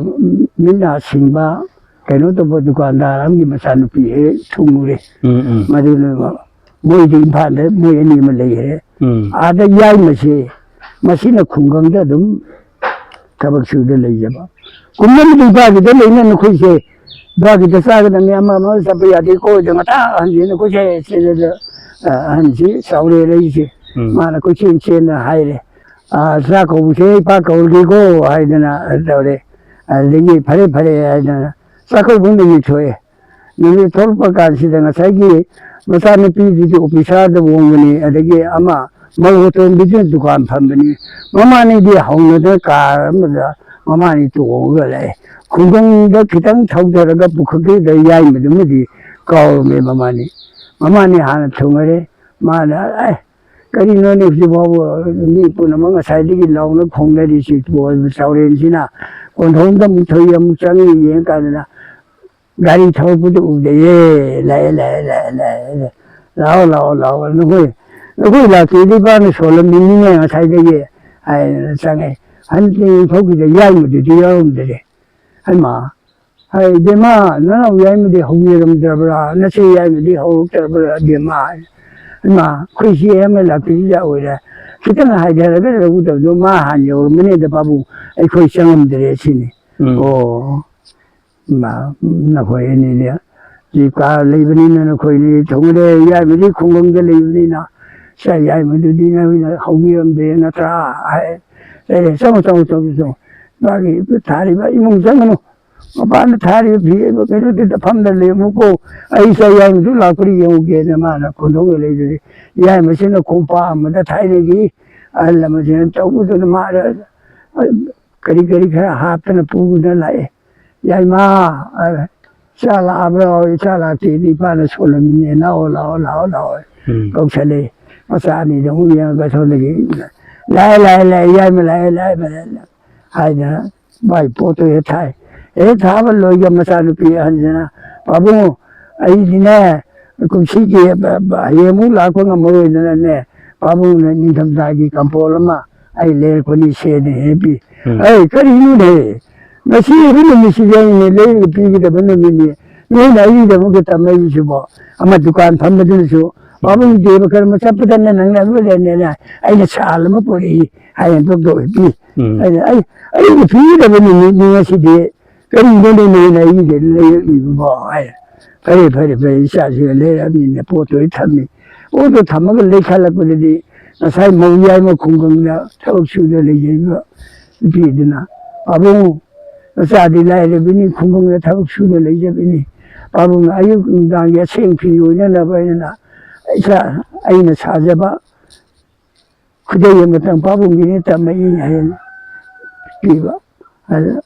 ꯃꯤꯠ ꯅꯥ ꯁꯤꯡꯕ, ꯀꯩꯅꯣ ꯇꯧꯕ ꯗꯨꯀꯥꯟꯗꯥꯔ ꯑꯃꯒꯤ ꯃꯆꯥꯅꯨꯄꯤ ꯍꯦꯛ ꯊꯨꯡꯉꯨꯔꯦ꯫ ꯎꯝ, ꯎꯝ꯫ ꯃꯗꯨꯅ ꯃꯣꯏꯗꯤ ꯏꯝꯐꯥꯜꯗ ꯃꯣꯏ ꯑꯅꯤ ꯑꯃ ꯂꯩꯈ꯭ꯔꯦ꯫ ꯎꯝ꯫ ꯑꯥꯗ ꯌꯥꯏꯃꯁꯦ, ꯃꯁꯤꯅ ꯈꯨꯡꯒꯪꯗ ꯑꯗꯨꯝ ꯊꯕꯛ ꯁꯨꯗ ꯂꯩꯖꯕ꯫ ꯀꯨꯝꯅꯕꯗꯤ ꯏꯄꯥꯒꯤꯗ ꯂꯩꯅ ꯅꯈꯣꯏꯁꯦ, ꯏꯄꯥꯒꯤꯗ ꯆꯥꯒꯗꯕꯅꯤ, ꯑꯃ ꯑꯃ ꯆꯠꯄ ꯌꯥꯗꯦ, ꯀꯣꯏꯗ ꯉꯇ ꯑꯍꯟꯁꯤ ꯅꯈꯣꯏꯁꯦ ꯆꯦꯜꯂꯗ, ꯑ, ꯑꯍꯟꯁꯤ ꯆꯥꯎꯔꯦ ꯂꯩꯁꯦ꯫ ꯎꯝ꯫ ꯃꯥꯅ ꯀꯣꯏꯆꯦꯟ ꯆꯦꯟꯅ ꯍꯥꯏꯔꯦ, "ꯑ, ꯆꯥꯛ ꯀꯧꯕꯁꯦ ꯏꯄꯥ ꯀꯧꯔꯒꯦꯀꯣ" ꯍꯥꯏꯗꯅ ꯇꯧꯔꯦ꯫ ꯑꯗꯒꯤ "ꯐꯔꯦ, ꯐꯔꯦ" ꯍꯥꯏꯗꯅ ꯆꯥꯛꯀꯧꯕ ꯅꯨꯃꯤꯠ ꯊꯣꯛꯑꯦ꯫ ꯅꯨꯃꯤꯠ ꯊꯣꯛꯂꯛꯄ ꯀꯥꯟꯁꯤꯗ ꯉꯁꯥꯏꯒꯤ ꯃꯆꯥꯅꯨꯄꯤꯗꯨꯗꯤ ꯑꯣꯐꯤꯁꯥꯔꯗ ꯑꯣꯡꯕꯅꯤ, ꯑꯗꯒꯤ ꯑꯃ ꯃꯧ ꯑꯇꯣꯝꯕꯤꯗꯨꯅ ꯗꯨꯀꯥꯟ ꯐꯝꯕꯅꯤ꯫ ꯃꯃꯥꯅꯤꯗꯤ ꯍꯧꯅꯗꯅ ꯀꯥꯔ ꯑꯃꯗ ꯃꯃꯥꯅꯤ ꯇꯣꯡꯉꯒ ꯂꯥꯛꯑꯦ꯫ ꯈꯨꯡꯒꯪꯗ ꯈꯤꯇꯪ ꯊꯧꯊꯔꯒ ꯄꯨꯈꯠꯈꯤꯗ ꯌꯥꯏꯃꯗꯨꯃꯗꯤ ꯀꯥꯎꯔꯝꯃꯦ ꯃꯃꯥꯅꯤ꯫ ꯃꯃꯥꯅꯤ ꯍꯥꯟꯅ ꯊꯨꯡꯉꯔꯦ꯫ ꯃꯥꯅ, "ꯑꯦ, ꯀꯔꯤꯅꯣꯅꯦ ꯍꯧꯖꯤꯛ ꯐꯥꯎꯕ ꯃꯤ ꯄꯨꯝꯅꯃꯛ ꯉꯁꯥꯏꯗꯒꯤ ꯂꯥꯎꯅ ꯈꯣꯡꯅꯔꯤꯁꯤ?" ꯆꯥꯎꯔꯦꯟꯁꯤꯅ ꯀꯣꯟꯊꯣꯡꯗ ꯑꯃꯨꯛ ꯊꯣꯛꯏ, ꯑꯃꯨꯛ ꯆꯪꯉꯤ, ꯌꯦꯡꯀꯥꯟꯗꯅ ꯒꯥꯔꯤ ꯊꯧꯔꯛꯄꯗꯨ ꯎꯕꯗ, "ꯑꯦ, ꯂꯥꯛꯑꯦ, ꯂꯥꯛꯑꯦ, ꯂꯥꯛꯑꯦ, ꯂꯥꯛꯑꯦ, ꯂꯥꯛꯑꯦ꯫ ꯂꯥꯛꯑꯣ, ꯂꯥꯛꯑꯣ, ꯂꯥꯛꯑꯣ꯫ ꯅꯈꯣꯏ, ꯅꯈꯣꯏ ꯂꯥꯛꯇꯦꯗꯤ ꯏꯄꯥꯅ ꯁꯣꯜꯂꯝꯃꯤꯅꯤꯅꯦ ꯉꯁꯥꯏꯗꯒꯤ" ꯍꯥꯏꯗꯅ ꯆꯪꯉꯦ꯫ ꯍꯟꯇ ꯊꯣꯛꯈꯤꯗ ꯌꯥꯏꯃꯗꯨꯗꯤ ꯌꯥꯎꯔꯝꯗ꯭ꯔꯦ꯫ "ꯍꯩꯃꯥ, ꯍꯥꯏ, ꯏꯕꯦꯝꯃ, ꯅꯅꯥꯎ ꯌꯥꯏꯃꯗꯤ ꯍꯧꯕꯤꯔꯝꯗ꯭ꯔꯕ꯭ꯔꯥ? ꯅꯆꯦ ꯌꯥꯏꯃꯗꯤ ꯍꯧꯔꯛꯇ꯭ꯔꯕ꯭ꯔꯥ, ꯏꯕꯦꯝꯃ?" "ꯍꯩꯃꯥ, ꯑꯩꯈꯣꯏ ꯏꯆꯦ ꯌꯥꯏꯃ ꯂꯥꯛꯄꯤꯔꯤꯗ ꯑꯣꯏꯔꯦ꯫ ꯈꯤꯇꯪ ꯍꯥꯏꯊꯔꯒ ꯂꯧꯒꯗꯕꯗꯣ ꯃꯥ ꯍꯥꯟꯅ ꯌꯧꯔꯝꯕꯅꯤꯗ ꯄꯥꯕꯨꯡ, ꯑꯩꯈꯣꯏ ꯆꯪꯉꯝꯗ꯭ꯔꯦ" ꯁꯤꯅꯤ꯫ ꯎꯝ꯫ "ꯑꯣ, ꯏꯃꯥ, ꯅꯈꯣꯏ ꯑꯅꯤꯗꯤ ꯖꯤꯞ ꯀꯥꯔ ꯂꯩꯕꯅꯤꯅ ꯅꯈꯣꯏꯅꯤ ꯊꯨꯡꯉꯔꯦ, ꯌꯥꯏꯃꯗꯤ ꯈꯨꯡꯒꯪꯗ ꯂꯩꯕꯅꯤꯅ ꯁꯦ ꯌꯥꯏꯃꯗꯨꯗꯤ ꯅꯈꯣꯏꯅ ꯍꯧꯕꯤꯔꯝꯗꯦ ꯅꯠꯇ꯭ꯔꯥ?" ꯍꯥꯏ꯫ "ꯑꯦ, ꯆꯪꯉꯣ, ꯆꯪꯉꯣ, ꯆꯪꯉꯣ, ꯆꯪꯉꯣ꯫ ꯃꯥꯒꯤ ꯊꯥꯔꯤꯕ ꯏꯃꯨꯡ ꯆꯪꯒꯅꯨ꯫ ꯃꯄꯥꯟꯗ ꯊꯥꯔꯤꯕ ꯐꯤ ꯀꯩꯅꯣꯗꯨꯗ ꯐꯝꯗ ꯂꯩꯔꯝꯃꯨꯀꯣ꯫ ꯑꯩ ꯏꯆꯥ ꯌꯥꯏꯃꯗꯨ ꯂꯥꯛꯄ꯭ꯔꯥ ꯌꯦꯡꯉꯨꯒꯦꯅ" ꯃꯥꯅ ꯀꯣꯟꯊꯣꯡꯗ ꯂꯩꯕꯗꯤ ꯌꯥꯏꯃꯁꯤꯅ ꯀꯣꯝꯄꯥꯛ ꯑꯃꯗ ꯊꯥꯏꯅꯒꯤ ꯑꯍꯜ ꯂꯃꯟꯁꯤꯡꯅ ꯇꯧꯕꯗꯨꯅ ꯃꯥꯅ ꯀꯔꯤ ꯀꯔꯤ ꯈꯔ ꯍꯥꯞꯇꯅ ꯄꯨꯗꯨꯅ ꯂꯥꯛꯑꯦ꯫ "ꯌꯥꯏꯃ, ꯑ, ꯏꯆꯥ ꯂꯥꯛꯑꯕ꯭ꯔꯣ?" "ꯏꯆꯥ ꯂꯥꯛꯇꯦꯗꯤ, ꯏꯄꯥꯅ ꯁꯣꯜꯂꯝꯃꯤꯅꯦ, ꯂꯥꯛꯑꯣ, ꯂꯥꯛꯑꯣ, ꯂꯥꯛꯑꯣ, ꯂꯥꯛꯑꯣ" ꯎꯝ꯫ ꯀꯧꯁꯜꯂꯦ꯫ ꯃꯆꯥ ꯑꯅꯤꯗꯣ ꯑꯃꯨꯛ ꯌꯦꯡꯉꯒ ꯁꯣꯝꯗꯒꯤ, "ꯂꯥꯛꯑꯦ, ꯂꯥꯛꯑꯦ, ꯂꯥꯛꯑꯦ, ꯌꯥꯏꯃ ꯂꯥꯛꯑꯦ, ꯂꯥꯛꯑꯦ, ꯂꯥꯛꯑꯦ" ꯍꯥꯏꯗꯅ ꯃꯥꯏ ꯄꯣꯠꯇꯣ ꯍꯦꯛ ꯊꯥꯏ꯫ ꯍꯦꯛ ꯊꯥꯕ ꯂꯣꯏꯒ ꯃꯆꯥꯅꯨꯄꯤ ꯑꯍꯟꯁꯤꯅ, "ꯄꯥꯕꯨꯡ, ꯑꯩꯗꯤꯅꯦ, ꯀꯨꯝꯁꯤꯒꯤ ꯕ-, ꯕ-, ꯍꯌꯦꯡꯃꯨꯛ ꯂꯥꯛꯄ ꯉꯝꯃꯔꯣꯏꯗꯅꯅꯦ, ꯄꯥꯕꯨꯡꯅ ꯅꯤꯡꯊꯝꯊꯥꯒꯤ ꯀꯝꯄꯣꯜ ꯑꯃ ꯑꯩ ꯂꯩꯔꯛꯄꯅꯤ, ꯁꯦꯅ ꯍꯦꯛ ꯄꯤ꯫ ꯎꯝ꯫ ꯑꯩ ꯀꯔꯤꯅꯣꯅꯦ? ꯉꯁꯤ ꯑꯣꯏꯕ ꯅꯨꯃꯤꯠꯁꯤꯗꯤ ꯑꯩꯅ ꯂꯩꯔꯒ ꯄꯤꯒꯗꯕ ꯅꯨꯃꯤꯠꯅꯤ꯫ ꯅꯣꯏꯅ ꯑꯩꯒꯤꯗꯃꯛꯇ ꯇꯝꯃꯛꯏꯁꯤꯕꯣ?" ꯑꯃ ꯗꯨꯀꯥꯟ ꯐꯝꯕꯗꯨꯅꯁꯨ, "ꯄꯥꯕꯨꯡ ꯗꯦꯕ ꯀꯔꯃ ꯆꯠꯄꯗꯅ ꯅꯪꯅ ꯑꯩꯉꯣꯟꯗꯅꯦꯅ ꯑꯩꯅ ꯁꯥꯜ ꯑꯃ ꯄꯨꯔꯛꯏ" ꯍꯥꯏꯅ ꯇꯣꯛ ꯇꯣꯛ ꯄꯤ꯫ ꯎꯝ꯫ ꯑꯩꯅ, "ꯑꯩ, ꯑꯩꯒꯤ ꯄꯤꯒꯗꯕ ꯅꯨꯃꯤꯠꯅꯤ ꯉꯁꯤꯗꯤ, ꯀꯔꯤꯅꯣꯅꯦ ꯅꯣꯏꯅ ꯑꯩꯒꯤꯗ ꯂꯩꯔꯛꯂꯤꯕꯕꯣ?" ꯍꯥꯏ꯫ "ꯐꯔꯦ, ꯐꯔꯦ, ꯐꯔꯦ, ꯏꯆꯥꯁꯤꯒ ꯂꯩꯔꯛꯑꯕꯅꯤꯅ" ꯄꯣꯠꯇꯣ ꯑꯩ ꯊꯝꯃꯤ꯫ ꯄꯣꯠꯇꯣ ꯊꯝꯃꯒ ꯂꯩꯈꯠꯂꯛꯄꯗꯗꯤ ꯉꯁꯥꯏ ꯃꯧ ꯌꯥꯏꯃ ꯈꯨꯡꯒꯪꯗ ꯊꯕꯛ ꯁꯨꯗ ꯂꯩꯖꯔꯤꯕ ꯅꯨꯄꯤꯗꯨꯅ, "ꯄꯥꯕꯨꯡ, ꯃꯆꯥꯗꯤ ꯂꯥꯏꯔꯕꯅꯤ, ꯈꯨꯡꯒꯪꯗ ꯊꯕꯛ ꯁꯨꯗ ꯂꯩꯖꯕꯅꯤ꯫ ꯄꯥꯕꯨꯡꯅ ꯑꯌꯨꯛ ꯅꯨꯡꯗꯥꯡꯒꯤ ꯑꯁꯦꯡ ꯐꯤ ꯑꯣꯏꯅꯅꯕ ꯍꯥꯏꯅ ꯏꯆꯥ ꯑꯩꯅ ꯁꯥꯖꯕ ꯈꯨꯗꯩ ꯑꯃꯇꯪ ꯄꯥꯕꯨꯡꯒꯤꯅꯤ ꯇꯝꯃꯛꯏ" ꯍꯥꯏꯅ ꯄꯤꯕ꯫ ꯑꯗ,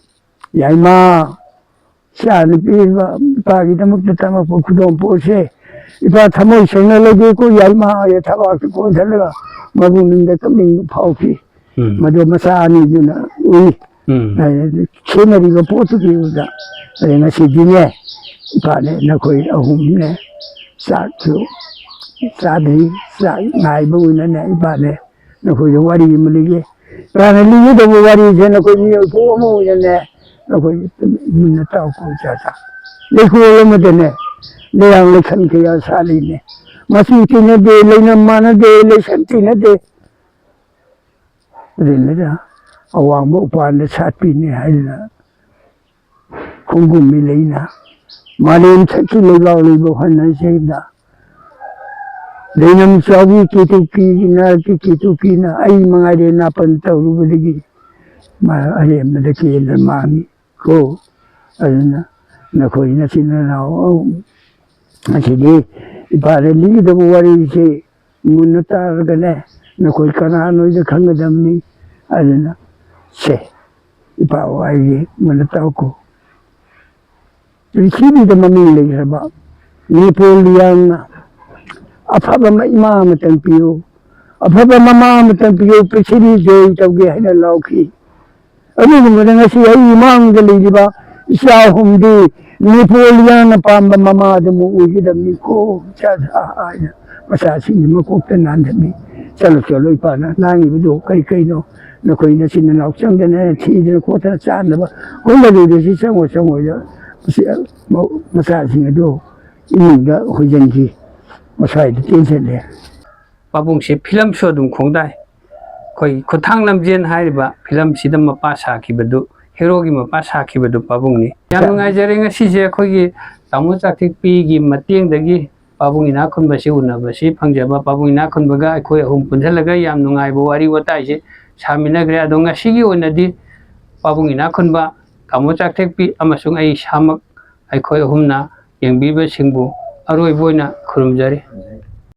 "ꯌꯥꯏꯃ, ꯏꯆꯥ ꯅꯨꯄꯤ ꯏꯄꯥꯒꯤꯗꯃꯛꯇ ꯇꯝꯃꯛꯄ ꯈꯨꯗꯣꯜ ꯄꯣꯠꯁꯦ ꯏꯄꯥ ꯊꯃꯣꯏ ꯁꯦꯡꯅ ꯂꯧꯒꯦꯀꯣ ꯌꯥꯏꯃ" ꯍꯥꯏꯌꯦ, ꯊꯕꯥꯛꯇ ꯀꯣꯟꯁꯤꯜꯂꯒ ꯃꯕꯨꯛꯅꯤꯡꯗ ꯀꯞꯅꯤꯡꯕ ꯐꯥꯎꯈꯤ꯫ ꯎꯝ꯫ ꯃꯗꯨ ꯃꯆꯥ ꯑꯅꯤꯗꯨꯅ ꯎꯏ꯫ ꯎꯝ꯫ ꯑꯗꯨ ꯈꯦꯠꯅꯔꯤꯕ ꯄꯣꯠꯇꯨꯒꯤ ꯑꯗꯨꯗ, ꯑꯗꯩ ꯉꯁꯤꯗꯤꯅꯦ, ꯏꯄꯥꯅꯦ, ꯅꯈꯣꯏ ꯑꯍꯨꯝꯅꯦ, ꯆꯥꯛꯁꯨ ꯆꯥꯗ꯭ꯔꯤ, ꯆꯥꯛ ꯉꯥꯏꯕ ꯑꯣꯏꯅꯅꯦ, ꯏꯄꯥꯅꯦ, ꯅꯈꯣꯏꯗ ꯋꯥꯔꯤ ꯑꯃ ꯂꯤꯒꯦ꯫ ꯏꯄꯥꯅ ꯂꯤꯒꯗꯧꯕ ꯋꯥꯔꯤꯁꯦ ꯅꯈꯣꯏ ꯃꯤꯑꯣꯏ ꯄꯣꯛ ꯑꯃ ꯑꯣꯏꯅꯅꯦ, ꯅꯈꯣꯏ ꯃꯨꯟꯅ ꯇꯥꯎꯀꯣ, ꯏꯆꯥ ꯏꯆꯥ꯫ ꯂꯩꯀꯣꯜ ꯑꯃꯗꯅꯦ, ꯂꯩꯔꯥꯡ ꯂꯩꯁꯟ ꯀꯌꯥ ꯁꯥꯠꯂꯤꯅꯦ꯫ ꯃꯆꯨ ꯇꯤꯟꯅꯗꯦ, ꯂꯩꯅꯝ ꯃꯥꯟꯅꯗꯦ, ꯂꯩꯁꯟ ꯇꯤꯟꯅꯗꯦ꯫ ꯑꯗꯨꯅꯤꯗ ꯑꯋꯥꯡꯕ ꯎꯄꯥꯟꯗ ꯁꯥꯠꯄꯤꯅꯤ ꯍꯥꯏꯗꯅ ꯈꯣꯡꯒꯨꯝ ꯃꯤꯂꯩꯅ ꯃꯥꯂꯦꯝ ꯊꯛꯀꯤ ꯂꯩꯕꯥꯛ ꯂꯩꯕ ꯍꯣꯠꯅꯖꯩꯗ꯫ ꯂꯩꯅꯝ ꯆꯥꯎꯕꯤ ꯀꯦꯇꯨꯀꯤ, ꯏꯅꯥꯛꯀꯤ ꯀꯦꯇꯨꯀꯤꯅ ꯑꯩ ꯃꯉꯥꯏꯔꯦ ꯅꯥꯄꯟ ꯇꯧꯔꯨꯕꯗꯒꯤ ꯃꯥ ꯑꯔꯦꯝꯕꯗ ꯀꯦꯟꯗ꯭ꯔ ꯃꯥꯡꯉꯤ ꯀꯣ꯫ ꯑꯗꯨꯅ ꯅꯈꯣꯏ ꯅꯆꯤꯟ ꯅꯅꯥꯎ ꯉꯁꯤꯗꯤ ꯏꯄꯥꯗ ꯂꯤꯒꯗꯕ ꯋꯥꯔꯤꯁꯤ ꯃꯨꯟꯅ ꯇꯥꯔꯒꯅꯦ, ꯅꯈꯣꯏ ꯀꯅꯥꯅꯣꯏꯗ ꯈꯪꯒꯗꯕꯅꯤ꯫ ꯑꯗꯨꯅ ꯁꯦ, ꯏꯄꯥ ꯑꯩꯒꯤ ꯃꯅ ꯇꯧꯀꯣ꯫ ꯄ꯭ꯔꯤꯊꯤꯕꯤꯗ ꯃꯃꯤꯡ ꯂꯩꯈ꯭ꯔꯕ ꯅꯦꯄꯣꯂꯤꯌꯟꯅ "ꯑꯐꯕ ꯃ-, ꯏꯃꯥ ꯑꯃꯇꯪ ꯄꯤꯌꯨ, ꯑꯐꯕ ꯃꯃꯥ ꯑꯃꯇꯪ ꯄꯤꯌꯨ, ꯄ꯭ꯔꯤꯊꯤꯕꯤ ꯖꯣꯏ ꯇꯧꯒꯦ" ꯍꯥꯏꯅ ꯂꯥꯎꯈꯤ꯫ ꯑꯗꯨꯒꯨꯝꯕꯗ ꯉꯁꯤ ꯑꯩꯒꯤ ꯃꯥꯡꯗ ꯂꯩꯔꯤꯕ ꯏꯆꯥ ꯑꯍꯨꯝꯗꯤ ꯅꯦꯄꯣꯂꯤꯌꯟꯅ ꯄꯥꯝꯕ ꯃꯃꯥꯗꯨꯃꯨꯛ ꯑꯣꯏꯒꯗꯕꯅꯤꯀꯣ ꯏꯆꯥ ꯍꯥꯏꯅ ꯃꯆꯥꯁꯤꯡꯒꯤ ꯃꯀꯣꯛꯇ ꯅꯥꯟꯊꯃꯤ꯫ "ꯆꯠꯂꯣ, ꯆꯠꯂꯣ, ꯏꯄꯥꯅ ꯂꯥꯡꯉꯤꯕꯗꯣ ꯀꯔꯤ ꯀꯩꯅꯣ? ꯅꯈꯣꯏ ꯅꯆꯤꯟ ꯅꯅꯥꯎ ꯆꯪꯗꯅ ꯊꯤꯗꯅ ꯈꯣꯠꯇꯅ ꯆꯥꯅꯕ ꯍꯣꯠꯅꯔꯤꯕꯁꯤ ꯆꯪꯉꯣ, ꯆꯪꯉꯣ" ꯍꯥꯏꯅ ꯃꯁꯤ ꯃꯆꯥꯁꯤꯡ ꯑꯗꯨ ꯏꯃꯨꯡꯗ ꯍꯣꯏꯖꯟꯈꯤ꯫ ꯃꯁ꯭ꯋꯥꯏꯗ ꯇꯦꯟꯁꯤꯜꯂꯦ꯫ ꯄꯥꯕꯨꯡꯁꯦ ꯐꯤꯂꯝꯁꯨ ꯑꯗꯨꯝ ꯈꯣꯡꯗꯥꯏ꯫ ꯑꯩꯈꯣꯏꯒꯤ "ꯈꯨꯊꯥꯡ ꯂꯝꯖꯦꯟ" ꯍꯥꯏꯔꯤꯕ ꯐꯤꯂꯝꯁꯤꯗ ꯃꯄꯥ ꯁꯥꯈꯤꯕꯗꯨ, ꯍꯦꯔꯣꯒꯤ ꯃꯄꯥ ꯁꯥꯈꯤꯕꯗꯨ ꯄꯥꯕꯨꯡꯅꯤ꯫ ꯌꯥꯝ ꯅꯨꯡꯉꯥꯏꯖꯔꯦ ꯉꯁꯤꯁꯦ ꯑꯩꯈꯣꯏꯒꯤ ꯇꯥꯃꯣ ꯆꯥꯛꯊꯦꯛꯄꯤꯒꯤ ꯃꯇꯦꯡꯗꯒꯤ ꯄꯥꯕꯨꯡ ꯏꯅꯥꯛ ꯈꯨꯟꯕꯁꯤ ꯎꯅꯕꯁꯤ ꯐꯪꯖꯕ꯫ ꯄꯥꯕꯨꯡ ꯏꯅꯥꯛ ꯈꯨꯟꯕꯒ ꯑꯩꯈꯣꯏ ꯑꯍꯨꯝ ꯄꯨꯟꯁꯤꯜꯂꯒ ꯌꯥꯝ ꯅꯨꯡꯉꯥꯏꯕ ꯋꯥꯔꯤ ꯋꯥꯇꯥꯏꯁꯦ ꯁꯥꯃꯤꯟꯅꯈ꯭ꯔꯦ꯫ ꯑꯗꯣ ꯉꯁꯤꯒꯤ ꯑꯣꯏꯅꯗꯤ ꯄꯥꯕꯨꯡ ꯏꯅꯥꯛ ꯈꯨꯟꯕ, ꯇꯥꯃꯣ ꯆꯥꯛꯊꯦꯛꯄꯤ ꯑꯃꯁꯨꯡ ꯑꯩ ꯏꯁꯥꯃꯛ, ꯑꯩꯈꯣꯏ ꯑꯍꯨꯝꯅ ꯌꯦꯡꯕꯤꯕꯁꯤꯡꯕꯨ ꯑꯔꯣꯏꯕ ꯑꯣꯏꯅ ꯈꯨꯔꯨꯝꯖꯔꯤ꯫